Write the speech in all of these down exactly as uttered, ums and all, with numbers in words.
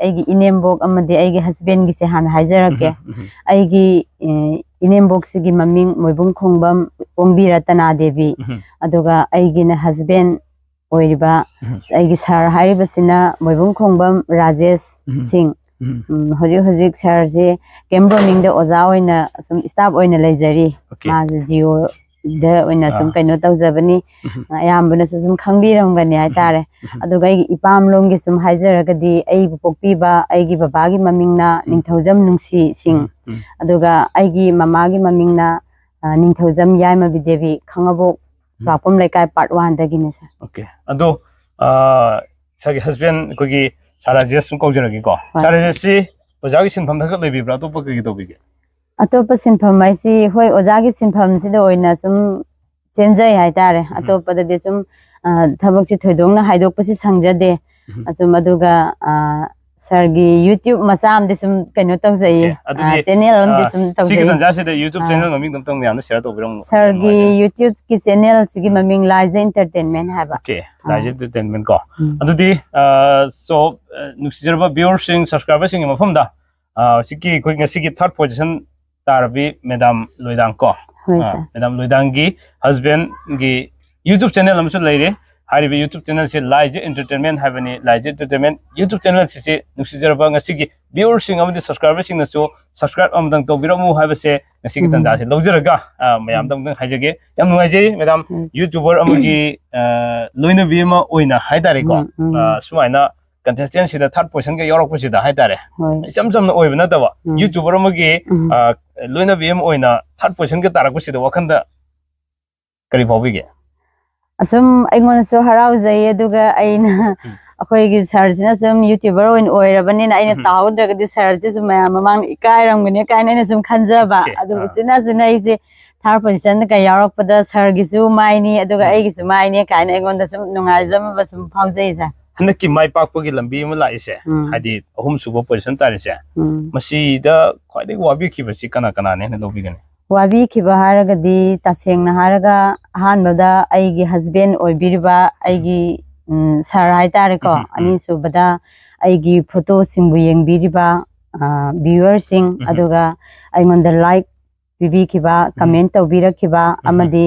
ꯑꯩꯒꯤ ꯏꯅꯦꯝꯕꯣꯛ ꯑꯃꯗꯤ ꯑꯩꯒꯤ ꯍꯁꯕꯦꯟꯒꯤꯁꯦ ꯍꯥꯟꯅ ꯍꯥꯏꯖꯔꯛꯀꯦ꯫ ꯑꯩꯒꯤ ꯏꯅꯦꯝꯕꯣꯛꯁꯤꯒꯤ ꯃꯃꯤꯡ ꯃꯣꯏꯕꯨꯡ ꯈꯣꯡꯕꯝ ꯄꯣꯡꯕꯤ ꯔꯇꯅꯥ ꯗꯦꯕꯤ꯫ ꯑꯗꯨꯒ ꯑꯩꯒꯤꯅ ꯍꯁꯕꯦꯟ ꯑꯣꯏꯔꯤꯕ ꯑꯩꯒꯤ ꯁꯥꯔ ꯍꯥꯏꯔꯤꯕꯁꯤꯅ ꯃꯣꯏꯕꯨꯡ ꯈꯣꯡꯕꯝ ꯔꯥꯖꯦꯁ ꯁꯤꯡ꯫ ꯍꯧꯖꯤꯛ ꯍꯧꯖꯤꯛ ꯁꯥꯔꯁꯦ ꯀꯦꯝ ꯕ꯭ꯔꯣꯅꯤꯡꯗ ꯑꯣꯖꯥ ꯑꯣꯏꯅ ꯁꯨꯝ ꯏꯁꯇꯥꯐ ꯑꯣꯏꯅ ꯂꯩꯖꯔꯤ꯫ ꯃꯥꯁꯦ ꯖꯤꯑꯣꯗ ꯑꯣꯏꯅ ꯁꯨꯝ ꯀꯩꯅꯣ ꯇꯧꯖꯕꯅꯤ꯫ ꯑꯌꯥꯝꯕꯅꯁꯨ ꯁꯨꯝ ꯈꯪꯕꯤꯔꯝꯒꯅꯤ ꯍꯥꯏꯇꯥꯔꯦ꯫ ꯑꯗꯨꯒ ꯑꯩꯒꯤ ꯏꯄꯥꯝꯂꯣꯝꯒꯤ ꯁꯨꯝ ꯍꯥꯏꯖꯔꯒꯗꯤ ꯑꯩꯕꯨ ꯄꯣꯛꯄꯤꯕ ꯑꯩꯒꯤ ꯕꯕꯥꯒꯤ ꯃꯃꯤꯡꯅ ꯅꯤꯡꯊꯧꯖꯝ ꯅꯨꯡꯁꯤ ꯁꯤꯡ꯫ ꯑꯗꯨꯒ ꯑꯩꯒꯤ ꯃꯃꯥꯒꯤ ꯃꯃꯤꯡꯅ ꯅꯤꯡꯊꯧꯖꯝ ꯌꯥꯏꯃꯕꯤ ꯗꯦꯕꯤ, ꯈꯥꯉꯕꯣꯛ ꯈꯨꯔꯥꯛꯄꯝ ꯂꯩꯀꯥꯏ ꯄꯥꯔꯠ ꯋꯥꯟꯗꯒꯤꯅꯦ ꯁꯥꯔ꯫ ꯑꯣꯀꯦ꯫ ꯑꯗꯣ ꯏꯁꯥꯒꯤ ꯍꯁꯕꯦꯟ ꯑꯩꯈꯣꯏꯒꯤ ꯁꯥꯔ ꯔꯥꯖꯦꯁ ꯁꯨꯝ ꯀꯧꯖꯔꯒꯦꯀꯣ꯫ ꯁꯥꯔ ꯔꯥꯖꯦꯁꯁꯤ ꯑꯣꯖꯥꯒꯤ ꯁꯤꯟꯐꯝ ꯈꯛ ꯂꯩꯕꯤꯕ꯭ꯔꯥ? ꯑꯇꯣꯞꯄ ꯀꯩ ꯀꯩ ꯇꯧꯕꯤꯒꯦ? ꯑꯇꯣꯞꯄ ꯁꯤꯟꯐꯝ ꯍꯥꯏꯁꯤ ꯍꯣꯏ, ꯑꯣꯖꯥꯒꯤ ꯁꯤꯟꯐꯝꯁꯤꯗ ꯑꯣꯏꯅ ꯁꯨꯝ ꯆꯦꯟꯖꯩ ꯍꯥꯏꯇꯥꯔꯦ꯫ ꯑꯇꯣꯞꯄꯗꯗꯤ ꯁꯨꯝ ꯊꯕꯛꯁꯤ ꯊꯣꯏꯗꯣꯛꯅ ꯍꯥꯏꯗꯣꯛꯄꯁꯤ ꯁꯪꯖꯗꯦ꯫ ꯑꯁꯨꯝ ꯑꯗꯨꯒ ꯁꯥꯔꯒꯤ ꯌꯨꯇ꯭ꯌꯨꯕ ꯃꯆꯥ ꯑꯃꯗꯤ ꯁꯨꯝ ꯀꯩꯅꯣ ꯇꯧꯖꯩꯌꯦ꯫ ꯆꯦꯅꯦꯜ ꯑꯃꯗꯤ ꯁꯨꯝ ꯇꯧꯖꯩ꯫ ꯁꯤꯒꯤ ꯇꯥꯟꯖꯥꯁꯤꯗ ꯌꯨꯇ꯭ꯌꯨꯕ ꯆꯦꯅꯦꯜ ꯃꯃꯤꯡꯗꯣ ꯑꯝꯇꯪ ꯃꯌꯥꯝꯅ ꯁꯤꯌꯔ ꯇꯧꯕꯤꯔꯝꯃꯣ꯫ ꯁꯥꯔꯒꯤ ꯌꯨꯇ꯭ꯌꯨꯕꯀꯤ ꯆꯦꯅꯦꯜꯁꯤꯒꯤ ꯃꯃꯤꯡ ꯂꯥꯏꯖ ꯏꯟꯇꯔꯇꯦꯟꯃꯦꯟ ꯍꯥꯏꯕ꯫ ꯑꯣꯀꯦ, ꯂꯥꯏꯖ ꯏꯟꯇꯔꯇꯦꯟꯃꯦꯟ ꯀꯣ꯫ ꯑꯗꯨꯗꯤ ꯁꯣ ꯅꯨꯡꯁꯤꯖꯔꯕ ꯚ꯭ꯌꯨꯋꯔꯁꯤꯡ, ꯁꯕꯁꯀ꯭ꯔꯥꯏꯕꯔꯁꯤꯡꯒꯤ ꯃꯐꯝꯗ ꯍꯧꯖꯤꯛꯀꯤ ꯑꯩꯈꯣꯏ ꯉꯁꯤꯒꯤ ꯊꯥꯔꯠ ꯄꯣꯖꯤꯁꯟ ꯇꯥꯔꯕꯤ ꯃꯦꯗꯥꯝ ꯂꯣꯏꯗꯥꯡ ꯀꯣ꯫ ꯃꯦꯗꯥꯝ ꯂꯣꯏꯗꯥꯡꯒꯤ ꯍꯁꯕꯦꯟꯒꯤ ꯌꯨꯇ꯭ꯌꯨꯕ ꯆꯦꯅꯦꯜ ꯑꯃꯁꯨ ꯂꯩꯔꯦ꯫ ꯍꯥꯏꯔꯤꯕ ꯌꯨꯇ꯭ꯌꯨꯕ ꯆꯦꯅꯦꯜꯁꯤ ꯂꯥꯏꯖ ꯏꯟꯇꯔꯇꯦꯟꯃꯦꯟ ꯍꯥꯏꯕꯅꯤ꯫ ꯂꯥꯏꯖ ꯏꯟꯇꯔꯇꯦꯟꯃꯦꯟ ꯌꯨꯇ꯭ꯌꯨꯕ ꯆꯦꯅꯦꯜ ꯑꯁꯤꯁꯤ ꯅꯨꯡꯁꯤꯖꯔꯕ ꯉꯁꯤꯒꯤ ꯚ꯭ꯌꯨꯋꯔꯁꯤꯡ ꯑꯃꯗꯤ ꯁꯕꯁꯀ꯭ꯔꯥꯏꯕꯔꯁꯤꯡꯅꯁꯨ ꯁꯕꯁꯀ꯭ꯔꯥꯏꯕ ꯑꯃꯇꯪ ꯇꯧꯕꯤꯔꯝꯃꯨ ꯍꯥꯏꯕꯁꯦ ꯉꯁꯤꯒꯤ ꯇꯥꯟꯖꯥꯁꯤ ꯂꯧꯖꯔꯒ ꯃꯌꯥꯝꯗ ꯑꯃꯨꯛꯇꯪ ꯍꯥꯏꯖꯒꯦ꯫ ꯌꯥꯝ ꯅꯨꯡꯉꯥꯏꯖꯩ ꯃꯦꯗꯥꯝ, ꯌꯨꯇ꯭ꯌꯨꯕꯔ ꯑꯃꯒꯤ ꯂꯣꯏꯅꯕꯤ ꯑꯃ ꯑꯣꯏꯅ ꯍꯥꯏꯇꯥꯔꯦꯀꯣ꯫ ꯁꯨꯃꯥꯏꯅ ꯀꯟꯇꯦꯁꯇꯦꯟꯁꯤꯗ ꯊꯥꯔꯠ ꯄꯣꯖꯤꯁꯟꯒ ꯌꯥꯎꯔꯛꯄꯁꯤꯗ ꯍꯥꯏꯇꯥꯔꯦ, ꯏꯆꯝ ꯆꯝꯅ ꯑꯣꯏꯕ ꯅꯠꯇꯕ, ꯌꯨꯇ꯭ꯌꯨꯕꯔ ꯑꯃꯒꯤ ꯂꯣꯏꯅꯕꯤ ꯑꯃ ꯑꯣꯏꯅ ꯊꯥꯔꯠ ꯄꯣꯖꯤꯁꯟꯒ ꯇꯥꯔꯛꯄꯁꯤꯗ ꯋꯥꯈꯜꯗ ꯀꯔꯤ ꯐꯥꯎꯕꯤꯒꯦ? ꯑꯁꯨꯝ ꯑꯩꯉꯣꯟꯗꯁꯨ ꯍꯔꯥꯎꯖꯩ, ꯑꯗꯨꯒ ꯑꯩꯅ ꯑꯩꯈꯣꯏꯒꯤ ꯁꯥꯔꯁꯤꯅ ꯁꯨꯝ ꯌꯨꯇ꯭ꯌꯨꯕꯔ ꯑꯣꯏꯅ ꯑꯣꯏꯔꯕꯅꯤꯅ ꯑꯩꯅ ꯇꯥꯍꯧꯗ꯭ꯔꯒꯗꯤ ꯁꯥꯔꯁꯤꯁꯨ ꯃꯌꯥꯝ ꯃꯃꯥꯡꯗ ꯏꯀꯥꯏꯔꯝꯒꯅꯤ ꯀꯥꯏꯅ ꯑꯩꯅ ꯁꯨꯝ ꯈꯟꯖꯕ꯫ ꯑꯗꯨ ꯎꯆꯤꯟ ꯅꯥꯆꯤꯟꯅ ꯑꯩꯁꯦ ꯊꯥꯔꯠ ꯄꯣꯖꯤꯁꯟꯗ ꯀꯩ ꯌꯥꯎꯔꯛꯄꯗ ꯁꯥꯔꯒꯤꯁꯨ ꯃꯥꯏꯅꯤ, ꯑꯗꯨꯒ ꯑꯩꯒꯤꯁꯨ ꯃꯥꯏꯅꯤ ꯀꯥꯏꯅ ꯑꯩꯉꯣꯟꯗ ꯁꯨꯝ ꯅꯨꯡꯉꯥꯏꯖꯕ ꯁꯨꯝ ꯐꯥꯎꯖꯩ ꯁꯥꯔ꯫ ꯍꯟꯗꯛꯀꯤ ꯃꯥꯏ ꯄꯥꯛꯄꯒꯤ ꯂꯝꯕꯤ ꯑꯃ ꯂꯥꯛꯏꯁꯦ, ꯍꯥꯏꯗꯤ ꯑꯍꯨꯝ ꯁꯨꯕ ꯄꯣꯖꯤꯁꯟ ꯇꯥꯔꯤꯁꯦ, ꯃꯁꯤꯗ ꯈ꯭ꯋꯥꯏꯗꯒꯤ ꯋꯥꯕꯤꯈꯤꯕꯁꯤ ꯀꯅꯥ ꯀꯅꯥꯅꯦꯅ ꯂꯧꯕꯤꯒꯅꯤ? ꯋꯥꯕꯤꯈꯤꯕ ꯍꯥꯏꯔꯒꯗꯤ, ꯇꯁꯦꯡꯅ ꯍꯥꯏꯔꯒ, ꯑꯍꯥꯟꯕꯗ ꯑꯩꯒꯤ ꯍꯁꯕꯦꯟ ꯑꯣꯏꯕꯤꯔꯤꯕ ꯑꯩꯒꯤ ꯁꯥꯔ ꯍꯥꯏꯇꯥꯔꯦꯀꯣ꯫ ꯑꯅꯤꯁꯨꯕꯗ ꯑꯩꯒꯤ ꯐꯣꯇꯣꯁꯤꯡꯕꯨ ꯌꯦꯡꯕꯤꯔꯤꯕ ꯚ꯭ꯌꯨꯋꯔꯁꯤꯡ, ꯎꯝ꯫ ꯑꯗꯨꯒ ꯑꯩꯉꯣꯟꯗ ꯂꯥꯏꯛ ꯄꯤꯕꯤꯈꯤꯕ, ꯀꯃꯦꯟ ꯇꯧꯕꯤꯔꯛꯈꯤꯕ, ꯎꯝ꯫ ꯑꯃꯗꯤ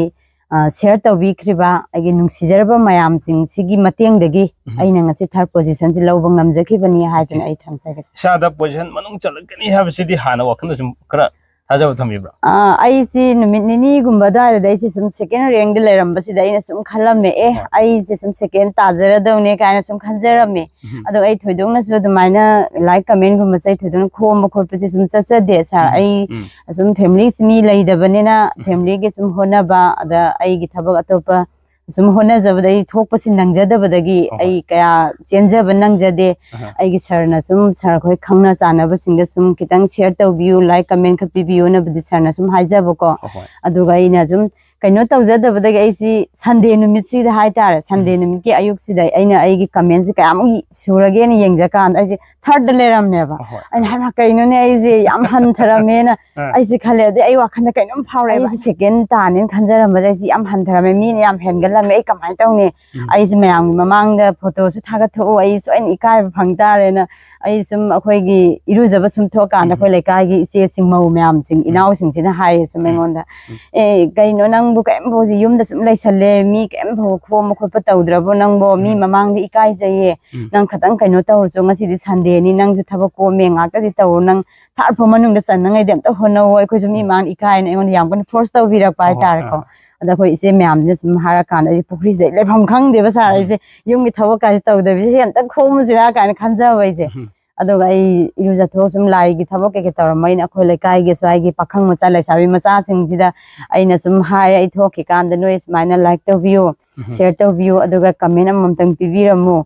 ꯁꯤꯌꯔ ꯇꯧꯕꯤꯈ꯭ꯔꯤꯕ ꯑꯩꯒꯤ ꯅꯨꯡꯁꯤꯖꯔꯕ ꯃꯌꯥꯝꯁꯤꯡꯁꯤꯒꯤ ꯃꯇꯦꯡꯗꯒꯤ ꯎꯝ꯫ ꯑꯩꯅ ꯉꯁꯤ ꯊꯥꯔꯠ ꯄꯣꯖꯤꯁꯟꯁꯤ ꯂꯧꯕ ꯉꯝꯖꯈꯤꯕꯅꯤ ꯍꯥꯏꯗꯨꯅ ꯑꯩ ꯊꯝꯖꯒꯦ꯫ ꯏꯁꯥꯗ ꯄꯣꯖꯤꯁꯟ ꯃꯅꯨꯡ ꯆꯜꯂꯛꯀꯅꯤ ꯍꯥꯏꯕꯁꯤꯗꯤ ꯍꯥꯟꯅ ꯋꯥꯈꯜꯗ ꯁꯨꯝ ꯈꯔ ꯊꯥꯖꯕ ꯊꯝꯕꯤꯕ꯭ꯔꯥ? ꯑꯥ, ꯑꯩꯁꯤ ꯅꯨꯃꯤꯠ ꯅꯤꯅꯤꯒꯨꯝꯕ ꯑꯗꯨꯋꯥꯏꯗꯨꯗ ꯑꯩꯁꯦ ꯁꯨꯝ ꯁꯦꯀꯦꯟ ꯔꯦꯡꯗ ꯂꯩꯔꯝꯕꯁꯤꯗ ꯑꯩꯅ ꯁꯨꯝ ꯈꯜꯂꯝꯃꯦ, ꯑꯦ, ꯍꯣꯏ꯫ ꯑꯩꯁꯦ ꯁꯨꯝ ꯁꯦꯀꯦꯟ ꯇꯥꯖꯔꯗꯧꯅꯦ ꯀꯥꯏꯅ ꯁꯨꯝ ꯈꯟꯖꯔꯝꯃꯦ꯫ ꯎꯝ꯫ ꯑꯗꯣ ꯑꯩ ꯊꯣꯏꯗꯣꯛꯅꯁꯨ ꯑꯗꯨꯃꯥꯏꯅ ꯂꯥꯏꯛ ꯀꯃꯦꯟꯒꯨꯝꯕꯁꯦ ꯑꯩ ꯊꯣꯏꯗꯣꯛꯅ ꯈꯣꯝꯕ ꯈꯣꯠꯄꯁꯦ ꯁꯨꯝ ꯆꯠꯆꯗꯦ ꯁꯥꯔ꯫ ꯎꯝ꯫ ꯑꯩ ꯎꯝ꯫ ꯁꯨꯝ ꯐꯦꯃꯤꯂꯤ ꯃꯤ ꯂꯩꯗꯕꯅꯤꯅ ꯎꯝ꯫ ꯐꯦꯃꯤꯂꯤꯒꯤ ꯁꯨꯝ ꯍꯣꯠꯅꯕ, ꯑꯗ ꯑꯩꯒꯤ ꯊꯕꯛ ꯑꯇꯣꯞꯄ ꯁꯨꯝ ꯍꯣꯠꯅꯖꯕꯗ ꯑꯩ ꯊꯣꯛꯄꯁꯤ ꯅꯪꯖꯗꯕꯗꯒꯤ ꯍꯣꯏ, ꯍꯣꯏ꯫ ꯑꯩ ꯀꯌꯥ ꯆꯦꯟꯖꯕ ꯅꯪꯖꯗꯦ꯫ ꯑꯍ꯫ ꯑꯩꯒꯤ ꯁꯥꯔꯅ ꯁꯨꯝ ꯁꯥꯔ ꯑꯩꯈꯣꯏ ꯈꯪꯅ ꯆꯥꯟꯅꯕꯁꯤꯡꯗ ꯁꯨꯝ ꯈꯤꯇꯪ ꯁꯤꯌꯔ ꯇꯧꯕꯤꯌꯨ, ꯂꯥꯏꯛ ꯀꯃꯦꯟ ꯈꯛ ꯄꯤꯕꯤꯌꯨꯅꯕꯨꯗꯤ ꯁꯥꯔꯅ ꯁꯨꯝ ꯍꯥꯏꯖꯕꯀꯣ꯫ ꯍꯣꯏ, ꯍꯣꯏ꯫ ꯑꯗꯨꯒ ꯑꯩꯅ ꯁꯨꯝ ꯀꯩꯅꯣ ꯇꯧꯖꯗꯕꯗꯒꯤ ꯑꯩꯁꯤ ꯁꯟꯗꯦ ꯅꯨꯃꯤꯠꯁꯤꯗ ꯍꯥꯏꯇꯥꯔꯦ, ꯁꯟꯗꯦ ꯎꯝ꯫ ꯅꯨꯃꯤꯠꯀꯤ ꯑꯌꯨꯛꯁꯤꯗ ꯑꯩꯅ ꯑꯩꯒꯤ ꯀꯃꯦꯟꯁꯦ ꯀꯌꯥꯃꯨꯛ ꯁꯨꯔꯒꯦꯅ ꯌꯦꯡꯖꯀꯥꯟꯗ ꯑꯩꯁꯦ ꯊꯥꯔꯠꯇ ꯂꯩꯔꯝꯃꯦꯕ꯫ ꯍꯣꯏ, ꯑꯩꯅ ꯍꯣꯏ꯫ ꯍꯥꯏꯃ ꯀꯩꯅꯣꯅꯦ, ꯑꯩꯁꯦ ꯌꯥꯝ ꯍꯟꯊꯔꯝꯃꯦꯅ ꯑꯥ꯫ ꯑꯩꯁꯦ ꯈꯜꯂꯦ꯫ ꯑꯗꯩ ꯑꯩ ꯋꯥꯈꯜꯗ ꯀꯩꯅꯣꯝ ꯐꯥꯎꯔꯛꯑꯦꯕ, ꯑꯩꯁꯦ ꯁꯦꯀꯦꯟ ꯇꯥꯅꯦꯅ ꯈꯟꯖꯔꯝꯕꯁꯦ ꯑꯩꯁꯦ ꯌꯥꯝ ꯍꯟꯊꯔꯝꯃꯦ, ꯃꯤꯅ ꯌꯥꯝ ꯍꯦꯟꯒꯠꯂꯝꯃꯦ, ꯑꯩ ꯀꯃꯥꯏꯅ ꯇꯧꯅꯤ? ꯎꯝ꯫ ꯑꯩꯁꯦ ꯃꯌꯥꯝꯒꯤ ꯃꯃꯥꯡꯗ ꯐꯣꯇꯣꯁꯨ ꯊꯥꯒꯠꯊꯣꯛꯎ, ꯑꯩ ꯁꯣꯏꯅ ꯏꯀꯥꯏꯕ ꯐꯪ ꯇꯥꯔꯦꯅ ꯑꯩ ꯁꯨꯝ ꯑꯩꯈꯣꯏꯒꯤ ꯏꯔꯨꯖꯕ ꯁꯨꯝ ꯊꯣꯛꯑꯀꯥꯟꯗ ꯎꯝ꯫ ꯑꯩꯈꯣꯏ ꯂꯩꯀꯥꯏꯒꯤ ꯏꯆꯦꯁꯤꯡ, ꯃꯧ ꯃꯌꯥꯝꯁꯤꯡ, ꯎꯝ꯫ ꯏꯅꯥꯎꯁꯤꯡꯁꯤꯅ ꯍꯥꯏꯌꯦ ꯁꯨꯝ ꯎꯝ꯫ ꯑꯩꯉꯣꯟꯗ, ꯎꯝ꯫ "ꯑꯦ, ꯀꯩꯅꯣ ꯅꯪꯕꯨ ꯀꯔꯤꯝ ꯐꯥꯎꯁꯤ ꯌꯨꯝꯗ ꯁꯨꯝ ꯂꯩꯁꯜꯂꯦ, ꯃꯤ ꯀꯔꯤꯝ ꯐꯥꯎ ꯈꯣꯝꯕ ꯈꯣꯠꯄ ꯇꯧꯗ꯭ꯔꯕꯣ ꯅꯪꯕꯣ? ꯃꯤ ꯎꯝ꯫ ꯃꯃꯥꯡꯗ ꯏꯀꯥꯏꯖꯩꯌꯦ, ꯎꯝ꯫ ꯅꯪ ꯈꯇꯪ ꯀꯩꯅꯣ ꯇꯧꯔꯁꯨ, ꯉꯁꯤꯗꯤ ꯁꯟꯗꯦꯅꯤ, ꯅꯪꯁꯨ ꯊꯕꯛ ꯀꯣꯝꯃꯦ, ꯉꯥꯛꯇꯗꯤ ꯇꯧꯔꯣ, ꯅꯪ ꯊꯥꯔꯠ ꯐꯣꯔ ꯃꯅꯨꯡꯗ ꯆꯟꯅꯉꯩꯗꯤ ꯑꯝꯇ ꯍꯣꯠꯅꯧ, ꯑꯩꯈꯣꯏꯁꯨ ꯃꯤ ꯎꯝ꯫ ꯃꯥꯡ ꯏꯀꯥꯏꯅ" ꯑꯩꯉꯣꯟꯗ ꯌꯥꯝ ꯀꯟꯅ ꯐꯣꯔꯁ ꯇꯧꯕꯤꯔꯛꯄ ꯍꯣꯏ, ꯍꯥꯏꯇꯥꯔꯦꯀꯣ꯫ ꯑꯥ꯫ ꯑꯗ ꯑꯩꯈꯣꯏ ꯏꯆꯦ ꯃꯌꯥꯝꯁꯤꯅ ꯁꯨꯝ ꯍꯥꯏꯔꯀꯥꯟꯗ ꯑꯩꯁꯦ ꯄꯨꯈ꯭ꯔꯤꯁꯤꯗ ꯑꯩ ꯂꯩꯐꯝ ꯈꯪꯗꯦꯕ ꯁꯥꯔ, ꯎꯝ꯫ ꯑꯩꯁꯦ ꯌꯨꯝꯒꯤ ꯊꯕꯛ ꯀꯥꯏꯁꯦ ꯇꯧꯗꯕꯤꯁꯦ ꯁꯤ ꯑꯝꯇ ꯈꯣꯝꯃꯁꯤꯔꯥ ꯀꯥꯏꯅ ꯈꯟꯖꯕ ꯑꯩꯁꯦ꯫ ꯎꯝ꯫ ꯑꯗꯨꯒ ꯑꯩ ꯏꯔꯨꯖꯊꯣꯛꯑ ꯁꯨꯝ ꯂꯥꯏꯒꯤ ꯊꯕꯛ ꯀꯩꯀꯩ ꯇꯧꯔꯝꯕꯅꯤꯅ ꯑꯩꯈꯣꯏ ꯂꯩꯀꯥꯏꯒꯤ ꯁ꯭ꯋꯥꯏꯒꯤ ꯄꯥꯈꯪ ꯃꯆꯥ ꯂꯩꯁꯥꯕꯤ ꯃꯆꯥꯁꯤꯡꯁꯤꯗ ꯑꯩꯅ ꯁꯨꯝ ꯍꯥꯏꯔꯦ, "ꯑꯩ ꯊꯣꯛꯈꯤꯀꯥꯟꯗ ꯅꯣꯏ ꯁꯨꯃꯥꯏꯅ ꯂꯥꯏꯛ ꯇꯧꯕꯤꯌꯨ, ꯎꯝ꯫ ꯁꯤꯌꯔ ꯇꯧꯕꯤꯌꯨ, ꯑꯗꯨꯒ ꯀꯃꯦꯟ ꯑꯃꯃꯝꯇꯪ ꯄꯤꯕꯤꯔꯝꯃꯨ,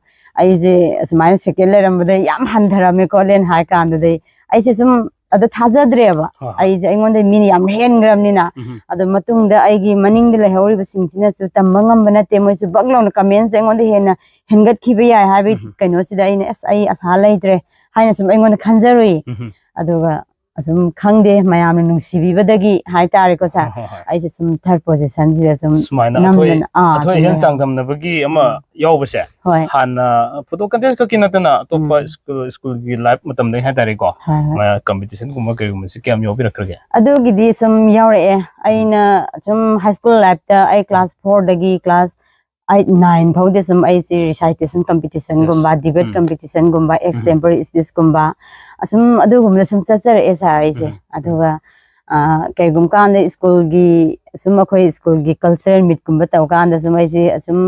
ꯑꯩꯁꯦ ꯑꯁꯨꯃꯥꯏꯅ ꯁꯦꯀꯦꯟ ꯂꯩꯔꯝꯕꯗ ꯌꯥꯝ ꯍꯟꯊꯔꯝꯃꯦ" ꯈꯣꯠꯂꯦꯅ ꯍꯥꯏ ꯀꯥꯟꯗꯗꯤ ꯑꯩꯁꯦ ꯁꯨꯝ ꯑꯗꯨ ꯊꯥꯖꯗ꯭ꯔꯦꯕ꯫ ꯍꯣꯏ, ꯍꯣꯏ꯫ ꯑꯩꯁꯦ ꯑꯩꯉꯣꯟꯗ ꯃꯤꯅ ꯌꯥꯝ ꯍꯦꯟꯈ꯭ꯔꯕꯅꯤꯅ꯫ ꯎꯝ꯫ ꯑꯗꯣ ꯃꯇꯨꯡꯗ ꯑꯩꯒꯤ ꯃꯅꯤꯡꯗ ꯂꯩꯍꯧꯔꯤꯕꯁꯤꯡꯁꯤꯅꯁꯨ ꯇꯝꯕ ꯉꯝꯕ ꯅꯠꯇꯦ, ꯃꯣꯏꯁꯨ ꯕꯛ ꯂꯥꯎꯅ ꯀꯃꯦꯟꯁꯦ ꯑꯩꯉꯣꯟꯗ ꯍꯦꯟꯅ ꯍꯦꯟꯒꯠꯈꯤꯕ ꯌꯥꯏ ꯍꯥꯏꯕꯒꯤ ꯎꯝ꯫ ꯀꯩꯅꯣꯁꯤꯗ ꯑꯩꯅ, "ꯑꯁ, ꯑꯩ ꯑꯁꯥ ꯂꯩꯇ꯭ꯔꯦ" ꯍꯥꯏꯅ ꯁꯨꯝ ꯑꯩꯉꯣꯟꯗ ꯈꯟꯖꯔꯨꯏ꯫ ꯎꯝ꯫ ꯑꯗꯨꯒ ꯑꯁꯨꯝ ꯈꯪꯗꯦ, ꯃꯌꯥꯝꯅ ꯅꯨꯡꯁꯤꯕꯤꯕꯗꯒꯤ ꯍꯥꯏꯇꯥꯔꯦꯀꯣ, ꯁꯥꯔ꯫ ꯍꯣꯏ, ꯍꯣꯏ꯫ ꯑꯩꯁꯦ ꯁꯨꯝ ꯊꯥꯔꯠ ꯄꯣꯖꯤꯁꯟꯁꯤꯗ ꯁꯨꯝ ꯁꯨꯃꯥꯏꯅ ꯑꯊꯣꯏ ꯅꯝꯗꯅ, ꯑꯥ, ꯑꯊꯣꯏ ꯑꯍꯦꯟ ꯁꯨꯃꯥꯏꯅ꯫ ꯆꯥꯡꯗꯝꯅꯕꯒꯤ ꯑꯃ ꯎꯝ꯫ ꯌꯥꯎꯕꯁꯦ, ꯍꯣꯏ꯫ ꯍꯥꯟꯅ ꯐꯣꯇꯣ ꯀꯟꯇꯦꯁ ꯈꯛꯀꯤ ꯅꯠꯇꯅ ꯑꯇꯣꯞꯄ ꯎꯝ꯫ ꯁ꯭ꯀꯨꯜ, ꯁ꯭ꯀꯨꯜꯒꯤ ꯂꯥꯏꯐ ꯃꯇꯝꯗꯒꯤ ꯍꯥꯏꯇꯥꯔꯦꯀꯣ, ꯍꯣꯏ, ꯍꯣꯏ꯫ ꯃ-, ꯀꯝꯄꯤꯇꯤꯁꯟꯒꯨꯝꯕ ꯀꯩꯒꯨꯝꯕꯁꯤ ꯀꯌꯥꯝ ꯌꯥꯎꯕꯤꯔꯛꯈ꯭ꯔꯒꯦ? ꯑꯗꯨꯒꯤꯗꯤ ꯁꯨꯝ ꯌꯥꯎꯔꯛꯑꯦ꯫ ꯎꯝ꯫ ꯑꯩꯅ ꯁꯨꯝ ꯍꯥꯏ ꯁ꯭ꯀꯨꯜ ꯂꯥꯏꯐꯇ ꯑꯩ ꯎꯝ꯫ ꯀ꯭ꯂꯥꯁ ꯐꯣꯔꯗꯒꯤ ꯀ꯭ꯂꯥꯁ ꯑꯩꯠ, ꯅꯥꯏꯟ ꯐꯥꯎꯗꯤ ꯁꯨꯝ ꯑꯩꯁꯤ ꯔꯤꯁꯥꯏꯇꯦꯁꯟ ꯀꯝꯄꯤꯇꯤꯁꯟꯒꯨꯝꯕ, ꯌꯦꯁ꯫ ꯗꯤꯕꯦꯠ ꯎꯝ꯫ ꯀꯝꯄꯤꯇꯤꯁꯟꯒꯨꯝꯕ, ꯎꯝ꯫ ꯑꯦꯛꯁꯇꯦꯝꯄꯣꯔꯔꯤ ꯁ꯭ꯄꯤꯆꯀꯨꯝꯕ, ꯑꯁꯨꯝ ꯑꯗꯨꯒꯨꯝꯕꯗ ꯁꯨꯝ ꯆꯠꯆꯔꯛꯑꯦ, ꯁꯥꯔ, ꯑꯩꯁꯦ꯫ ꯎꯝ꯫ ꯎꯝ꯫ ꯑꯗꯨꯒ, ꯑ, ꯀꯩꯒꯨꯝꯕ ꯀꯥꯟꯗ ꯁ꯭ꯀꯨꯜꯒꯤ, ꯁꯨꯝ ꯑꯩꯈꯣꯏ ꯁ꯭ꯀꯨꯜꯒꯤ ꯀꯜꯆꯔꯦꯜ ꯃꯤꯠꯀꯨꯝꯕ ꯇꯧꯀꯥꯟꯗ ꯁꯨꯝ ꯑꯩꯁꯦ ꯑꯁꯨꯝ,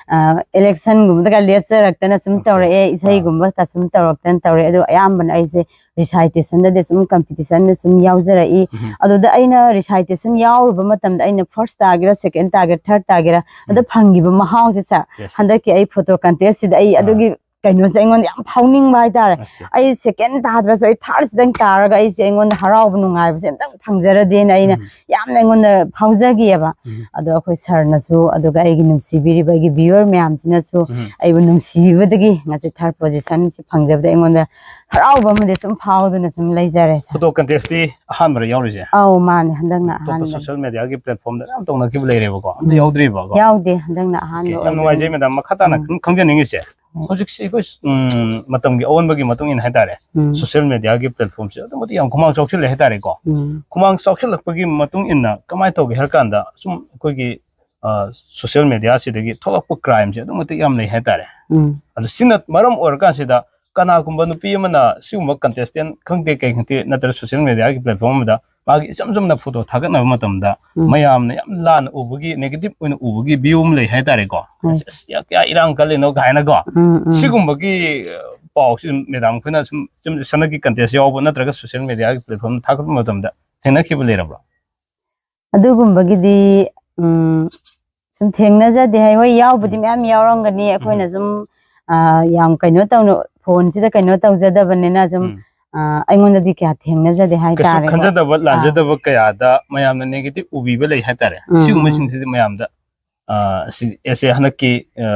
ꯑ, ꯏꯂꯦꯛꯁꯟꯒꯨꯝꯕꯗꯒ ꯂꯦꯞꯆꯔꯛꯇꯅ ꯁꯨꯝ ꯑꯣꯀꯦ꯫ ꯇꯧꯔꯛꯑꯦ, ꯑꯥ꯫ ꯏꯁꯩꯒꯨꯝꯕ ꯀ ꯁꯨꯝ ꯇꯧꯔꯛꯇꯅ ꯇꯧꯔꯛꯑꯦ꯫ ꯑꯗꯣ ꯑꯌꯥꯝꯕꯅ ꯑꯩꯁꯦ ꯔꯤꯁꯥꯏꯇꯦꯁꯟꯗꯗꯤ ꯁꯨꯝ ꯀꯝꯄꯤꯇꯤꯁꯟꯗ ꯁꯨꯝ ꯌꯥꯎꯖꯔꯛꯏ꯫ ꯎꯝ꯫ ꯑꯗꯨꯗ ꯑꯩꯅ ꯔꯤꯁꯥꯏꯇꯦꯁꯟ ꯌꯥꯎꯔꯨꯕ ꯃꯇꯝꯗ ꯑꯩꯅ ꯐꯥꯔꯁ ꯇꯥꯒꯦꯔꯥ, ꯁꯦꯀꯦꯟ ꯇꯥꯒꯦꯔꯥ, ꯊꯥꯔꯠ ꯇꯥꯒꯦꯔꯥ, ꯑꯗ ꯎꯝ꯫ ꯐꯪꯈꯤꯕ ꯃꯍꯥꯎꯁꯦ, ꯁꯥꯔ, ꯌꯦꯁ, ꯌꯦꯁ꯫ ꯍꯟꯗꯛꯀꯤ ꯑꯩ ꯐꯣꯇꯣ ꯀꯟꯇꯦꯁꯁꯤꯗ ꯑꯩ ꯑꯥ꯫ ꯑꯗꯨꯒꯤ ꯀꯩꯅꯣꯁꯦ ꯑꯩꯉꯣꯟꯗ ꯌꯥꯝ ꯐꯥꯎꯅꯤꯡꯕ ꯍꯥꯏꯇꯥꯔꯦ꯫ ꯑꯣꯀꯦ꯫ ꯑꯩ ꯁꯦꯀꯦꯟ ꯇꯥꯗ꯭ꯔꯁꯨ ꯑꯩ ꯊꯥꯔꯠꯁꯤꯗꯪ ꯇꯥꯔꯒ ꯑꯩꯁꯦ ꯑꯩꯉꯣꯟꯗ ꯍꯔꯥꯎꯕ ꯅꯨꯡꯉꯥꯏꯕꯁꯦ ꯑꯝꯇꯪ ꯐꯪꯖꯔꯗꯤꯅ ꯑꯩꯅ ꯎꯝ꯫ ꯌꯥꯝꯅ ꯑꯩꯉꯣꯟꯗ ꯐꯥꯎꯖꯈꯤꯑꯕ꯫ ꯎꯝ꯫ ꯑꯗꯣ ꯑꯩꯈꯣꯏ ꯁꯥꯔꯅꯁꯨ, ꯑꯗꯨꯒ ꯑꯩꯒꯤ ꯅꯨꯡꯁꯤꯕꯤꯔꯤꯕ ꯑꯩꯒꯤ ꯚ꯭ꯌꯨꯋꯔ ꯃꯌꯥꯝꯁꯤꯅꯁꯨ ꯎꯝ꯫ ꯑꯩꯕꯨ ꯅꯨꯡꯁꯤꯕꯤꯕꯗꯒꯤ ꯉꯁꯤ ꯊꯥꯔꯠ ꯄꯣꯖꯤꯁꯟꯁꯤ ꯐꯪꯖꯕꯗ ꯑꯩꯉꯣꯟꯗ ꯍꯔꯥꯎꯕ ꯑꯃꯗꯤ ꯁꯨꯝ ꯐꯥꯎꯗꯨꯅ ꯁꯨꯝ ꯂꯩꯖꯔꯦ, ꯁꯥꯔ꯫ ꯐꯣꯇꯣ ꯀꯟꯇꯦꯁꯇꯤ ꯑꯍꯥꯟꯕꯔ ꯌꯥꯎꯔꯤꯁꯦ? ꯑꯧ, ꯃꯥꯅꯦ, ꯍꯟꯗꯛꯅ ꯑꯇꯣꯞꯄ ꯑꯍꯥꯟꯕꯅꯦ꯫ ꯁꯣꯁꯤꯌꯦꯜ ꯃꯦꯗꯤꯌꯥꯒꯤ ꯄ꯭ꯂꯦꯠꯐꯣꯝꯗ ꯌꯥꯝ ꯇꯧꯅꯈꯤꯕ ꯂꯩꯔꯦꯕꯀꯣ, ꯑꯝꯇ ꯎꯝ꯫ ꯌꯥꯎꯗ꯭ꯔꯤꯕꯀꯣ? ꯌꯥꯎꯗꯦ, ꯍꯟꯗꯛꯅ ꯑꯣꯀꯦ, ꯑꯍꯥꯟꯕ ꯌꯥꯝ ꯅꯨꯡꯉꯥꯏꯖꯩ, ꯑꯣꯏꯗꯣꯏꯅꯦ꯫ ꯃꯦꯗꯥꯝ꯫ ꯃꯈꯥ ꯇꯥꯅ ꯎꯝ꯫ ꯈꯪ-, ꯈꯪꯖꯅꯤꯡꯉꯤꯁꯦ, ꯎꯝ꯫ ꯍꯧꯖꯤꯛꯁꯤ ꯑꯩꯈꯣꯏ, ꯎꯝ, ꯃꯇꯝꯒꯤ ꯑꯑꯣꯟꯕꯒꯤ ꯃꯇꯨꯡ ꯏꯟꯅ ꯍꯥꯏꯇꯥꯔꯦ, ꯎꯝ꯫ ꯁꯣꯁꯤꯌꯦꯜ ꯃꯦꯗꯤꯌꯥꯒꯤ ꯄ꯭ꯂꯦꯠꯐꯣꯝꯁꯦ ꯑꯗꯨꯛ ꯃꯇꯤꯛ ꯌꯥꯝ ꯈꯨꯃꯥꯡ ꯆꯥꯎꯁꯤꯜꯂꯦ ꯍꯥꯏꯇꯥꯔꯦꯀꯣ꯫ ꯎꯝ꯫ ꯈꯨꯃꯥꯡ ꯆꯥꯎꯁꯤꯜꯂꯛꯄꯒꯤ ꯃꯇꯨꯡ ꯏꯟꯅ ꯀꯃꯥꯏꯅ ꯇꯧꯒꯦ ꯍꯥꯏꯔ ꯀꯥꯟꯗ, ꯁꯨꯝ ꯑꯩꯈꯣꯏꯒꯤ, ꯑ, ꯁꯣꯁꯤꯌꯦꯜ ꯃꯦꯗꯤꯌꯥꯁꯤꯗꯒꯤ ꯊꯣꯛꯂꯛꯄ ꯀ꯭ꯔꯥꯏꯝꯁꯦ ꯑꯗꯨꯛ ꯃꯇꯤꯛ ꯌꯥꯝ ꯂꯩ ꯍꯥꯏꯇꯥꯔꯦ꯫ ꯎꯝ꯫ ꯑꯗꯨ ꯁꯤꯅ ꯃꯔꯝ ꯑꯣꯏꯔꯀꯥꯟꯁꯤꯗ ꯀꯅꯥꯒꯨꯝꯕ ꯅꯨꯄꯤ ꯑꯃꯅ ꯁꯤꯒꯨꯝꯕ ꯀꯟꯇꯦꯁꯇꯦꯟ ꯈꯪꯗꯦ, ꯀꯩ ꯈꯪꯗꯦ, ꯅꯠꯇ꯭ꯔꯒ ꯁꯣꯁꯤꯌꯦꯜ ꯃꯦꯗꯤꯌꯥꯒꯤ ꯄ꯭ꯂꯦꯠꯐꯣꯝ ꯑꯃꯗ ꯃꯥꯒꯤ ꯏꯆꯝ ꯆꯝꯅ ꯐꯣꯇꯣ ꯊꯥꯒꯠꯅꯕ ꯃꯇꯝꯗ ꯎꯝ꯫ ꯃꯌꯥꯝꯅ ꯌꯥꯝ ꯂꯥꯟꯅ ꯎꯕꯒꯤ, ꯅꯦꯒꯦꯇꯤꯚ ꯑꯣꯏꯅ ꯎꯕꯒꯤ ꯚ꯭ꯌꯨ ꯑꯃ ꯂꯩ ꯍꯥꯏꯇꯥꯔꯦꯀꯣ꯫ ꯍꯣꯏ꯫ "ꯑꯁ, ꯑꯁ, ꯌꯥ-, ꯀꯌꯥ ꯏꯔꯥꯡ ꯀꯜꯂꯤꯅꯣ?" ꯀꯥꯏꯅꯀꯣ꯫ ꯎꯝ, ꯎꯝ꯫ ꯁꯤꯒꯨꯝꯕꯒꯤ, ꯑ, ꯄꯥꯎꯁꯤ ꯃꯦꯗꯥꯝ ꯑꯩꯈꯣꯏꯅ ꯁꯨꯝ, ꯁꯨꯝ ꯍꯟꯗꯛꯀꯤ ꯀꯟꯇꯦꯁ ꯌꯥꯎꯕ ꯅꯠꯇ꯭ꯔꯒ ꯁꯣꯁꯤꯌꯦꯜ ꯃꯦꯗꯤꯌꯥꯒꯤ ꯄ꯭ꯂꯦꯠꯐꯣꯝ ꯊꯥꯒꯠꯄ ꯃꯇꯝꯗ ꯊꯦꯡꯅꯈꯤꯕ ꯂꯩꯔꯕ꯭ꯔꯣ? ꯑꯗꯨꯒꯨꯝꯕꯒꯤꯗꯤ, ꯎꯝ, ꯁꯨꯝ ꯊꯦꯡꯅꯖꯗꯦ ꯍꯥꯏ꯫ ꯍꯣꯏ, ꯌꯥꯎꯕꯗꯤ ꯎꯝ꯫ ꯃꯌꯥꯝ ꯌꯥꯎꯔꯝꯒꯅꯤ꯫ ꯑꯩꯈꯣꯏꯅ ꯎꯝ꯫ ꯁꯨꯝ, ꯑ, ꯌꯥꯝ ꯀꯩꯅꯣ ꯇꯧꯅ, ꯐꯣꯟꯁꯤꯗ ꯀꯩꯅꯣ ꯇꯧꯖꯗꯕꯅꯤꯅ ꯁꯨꯝ, ꯎꯝ꯫ ꯑ, ꯑꯩꯉꯣꯟꯗꯗꯤ ꯀꯌꯥ ꯊꯦꯡꯅꯖꯗꯦ ꯀꯩꯁꯨ ꯍꯥꯏꯇꯥꯔꯦꯀꯣ꯫ ꯈꯟꯖꯗꯕ, ꯑꯥ꯫ ꯂꯥꯟꯖꯗꯕ ꯀꯌꯥꯗ ꯃꯌꯥꯝꯅ ꯅꯦꯒꯦꯇꯤꯚ ꯎꯕꯤꯕ ꯂꯩ ꯍꯥꯏꯇꯥꯔꯦ꯫ ꯎꯝ, ꯎꯝ꯫ ꯁꯤꯒꯨꯝꯕꯁꯤꯡꯁꯤꯗꯤ ꯃꯌꯥꯝꯗ, ꯑ, ꯁꯤ, ꯑꯦꯁ ꯑꯦ ꯍꯟꯗꯛꯀꯤ, ꯑ,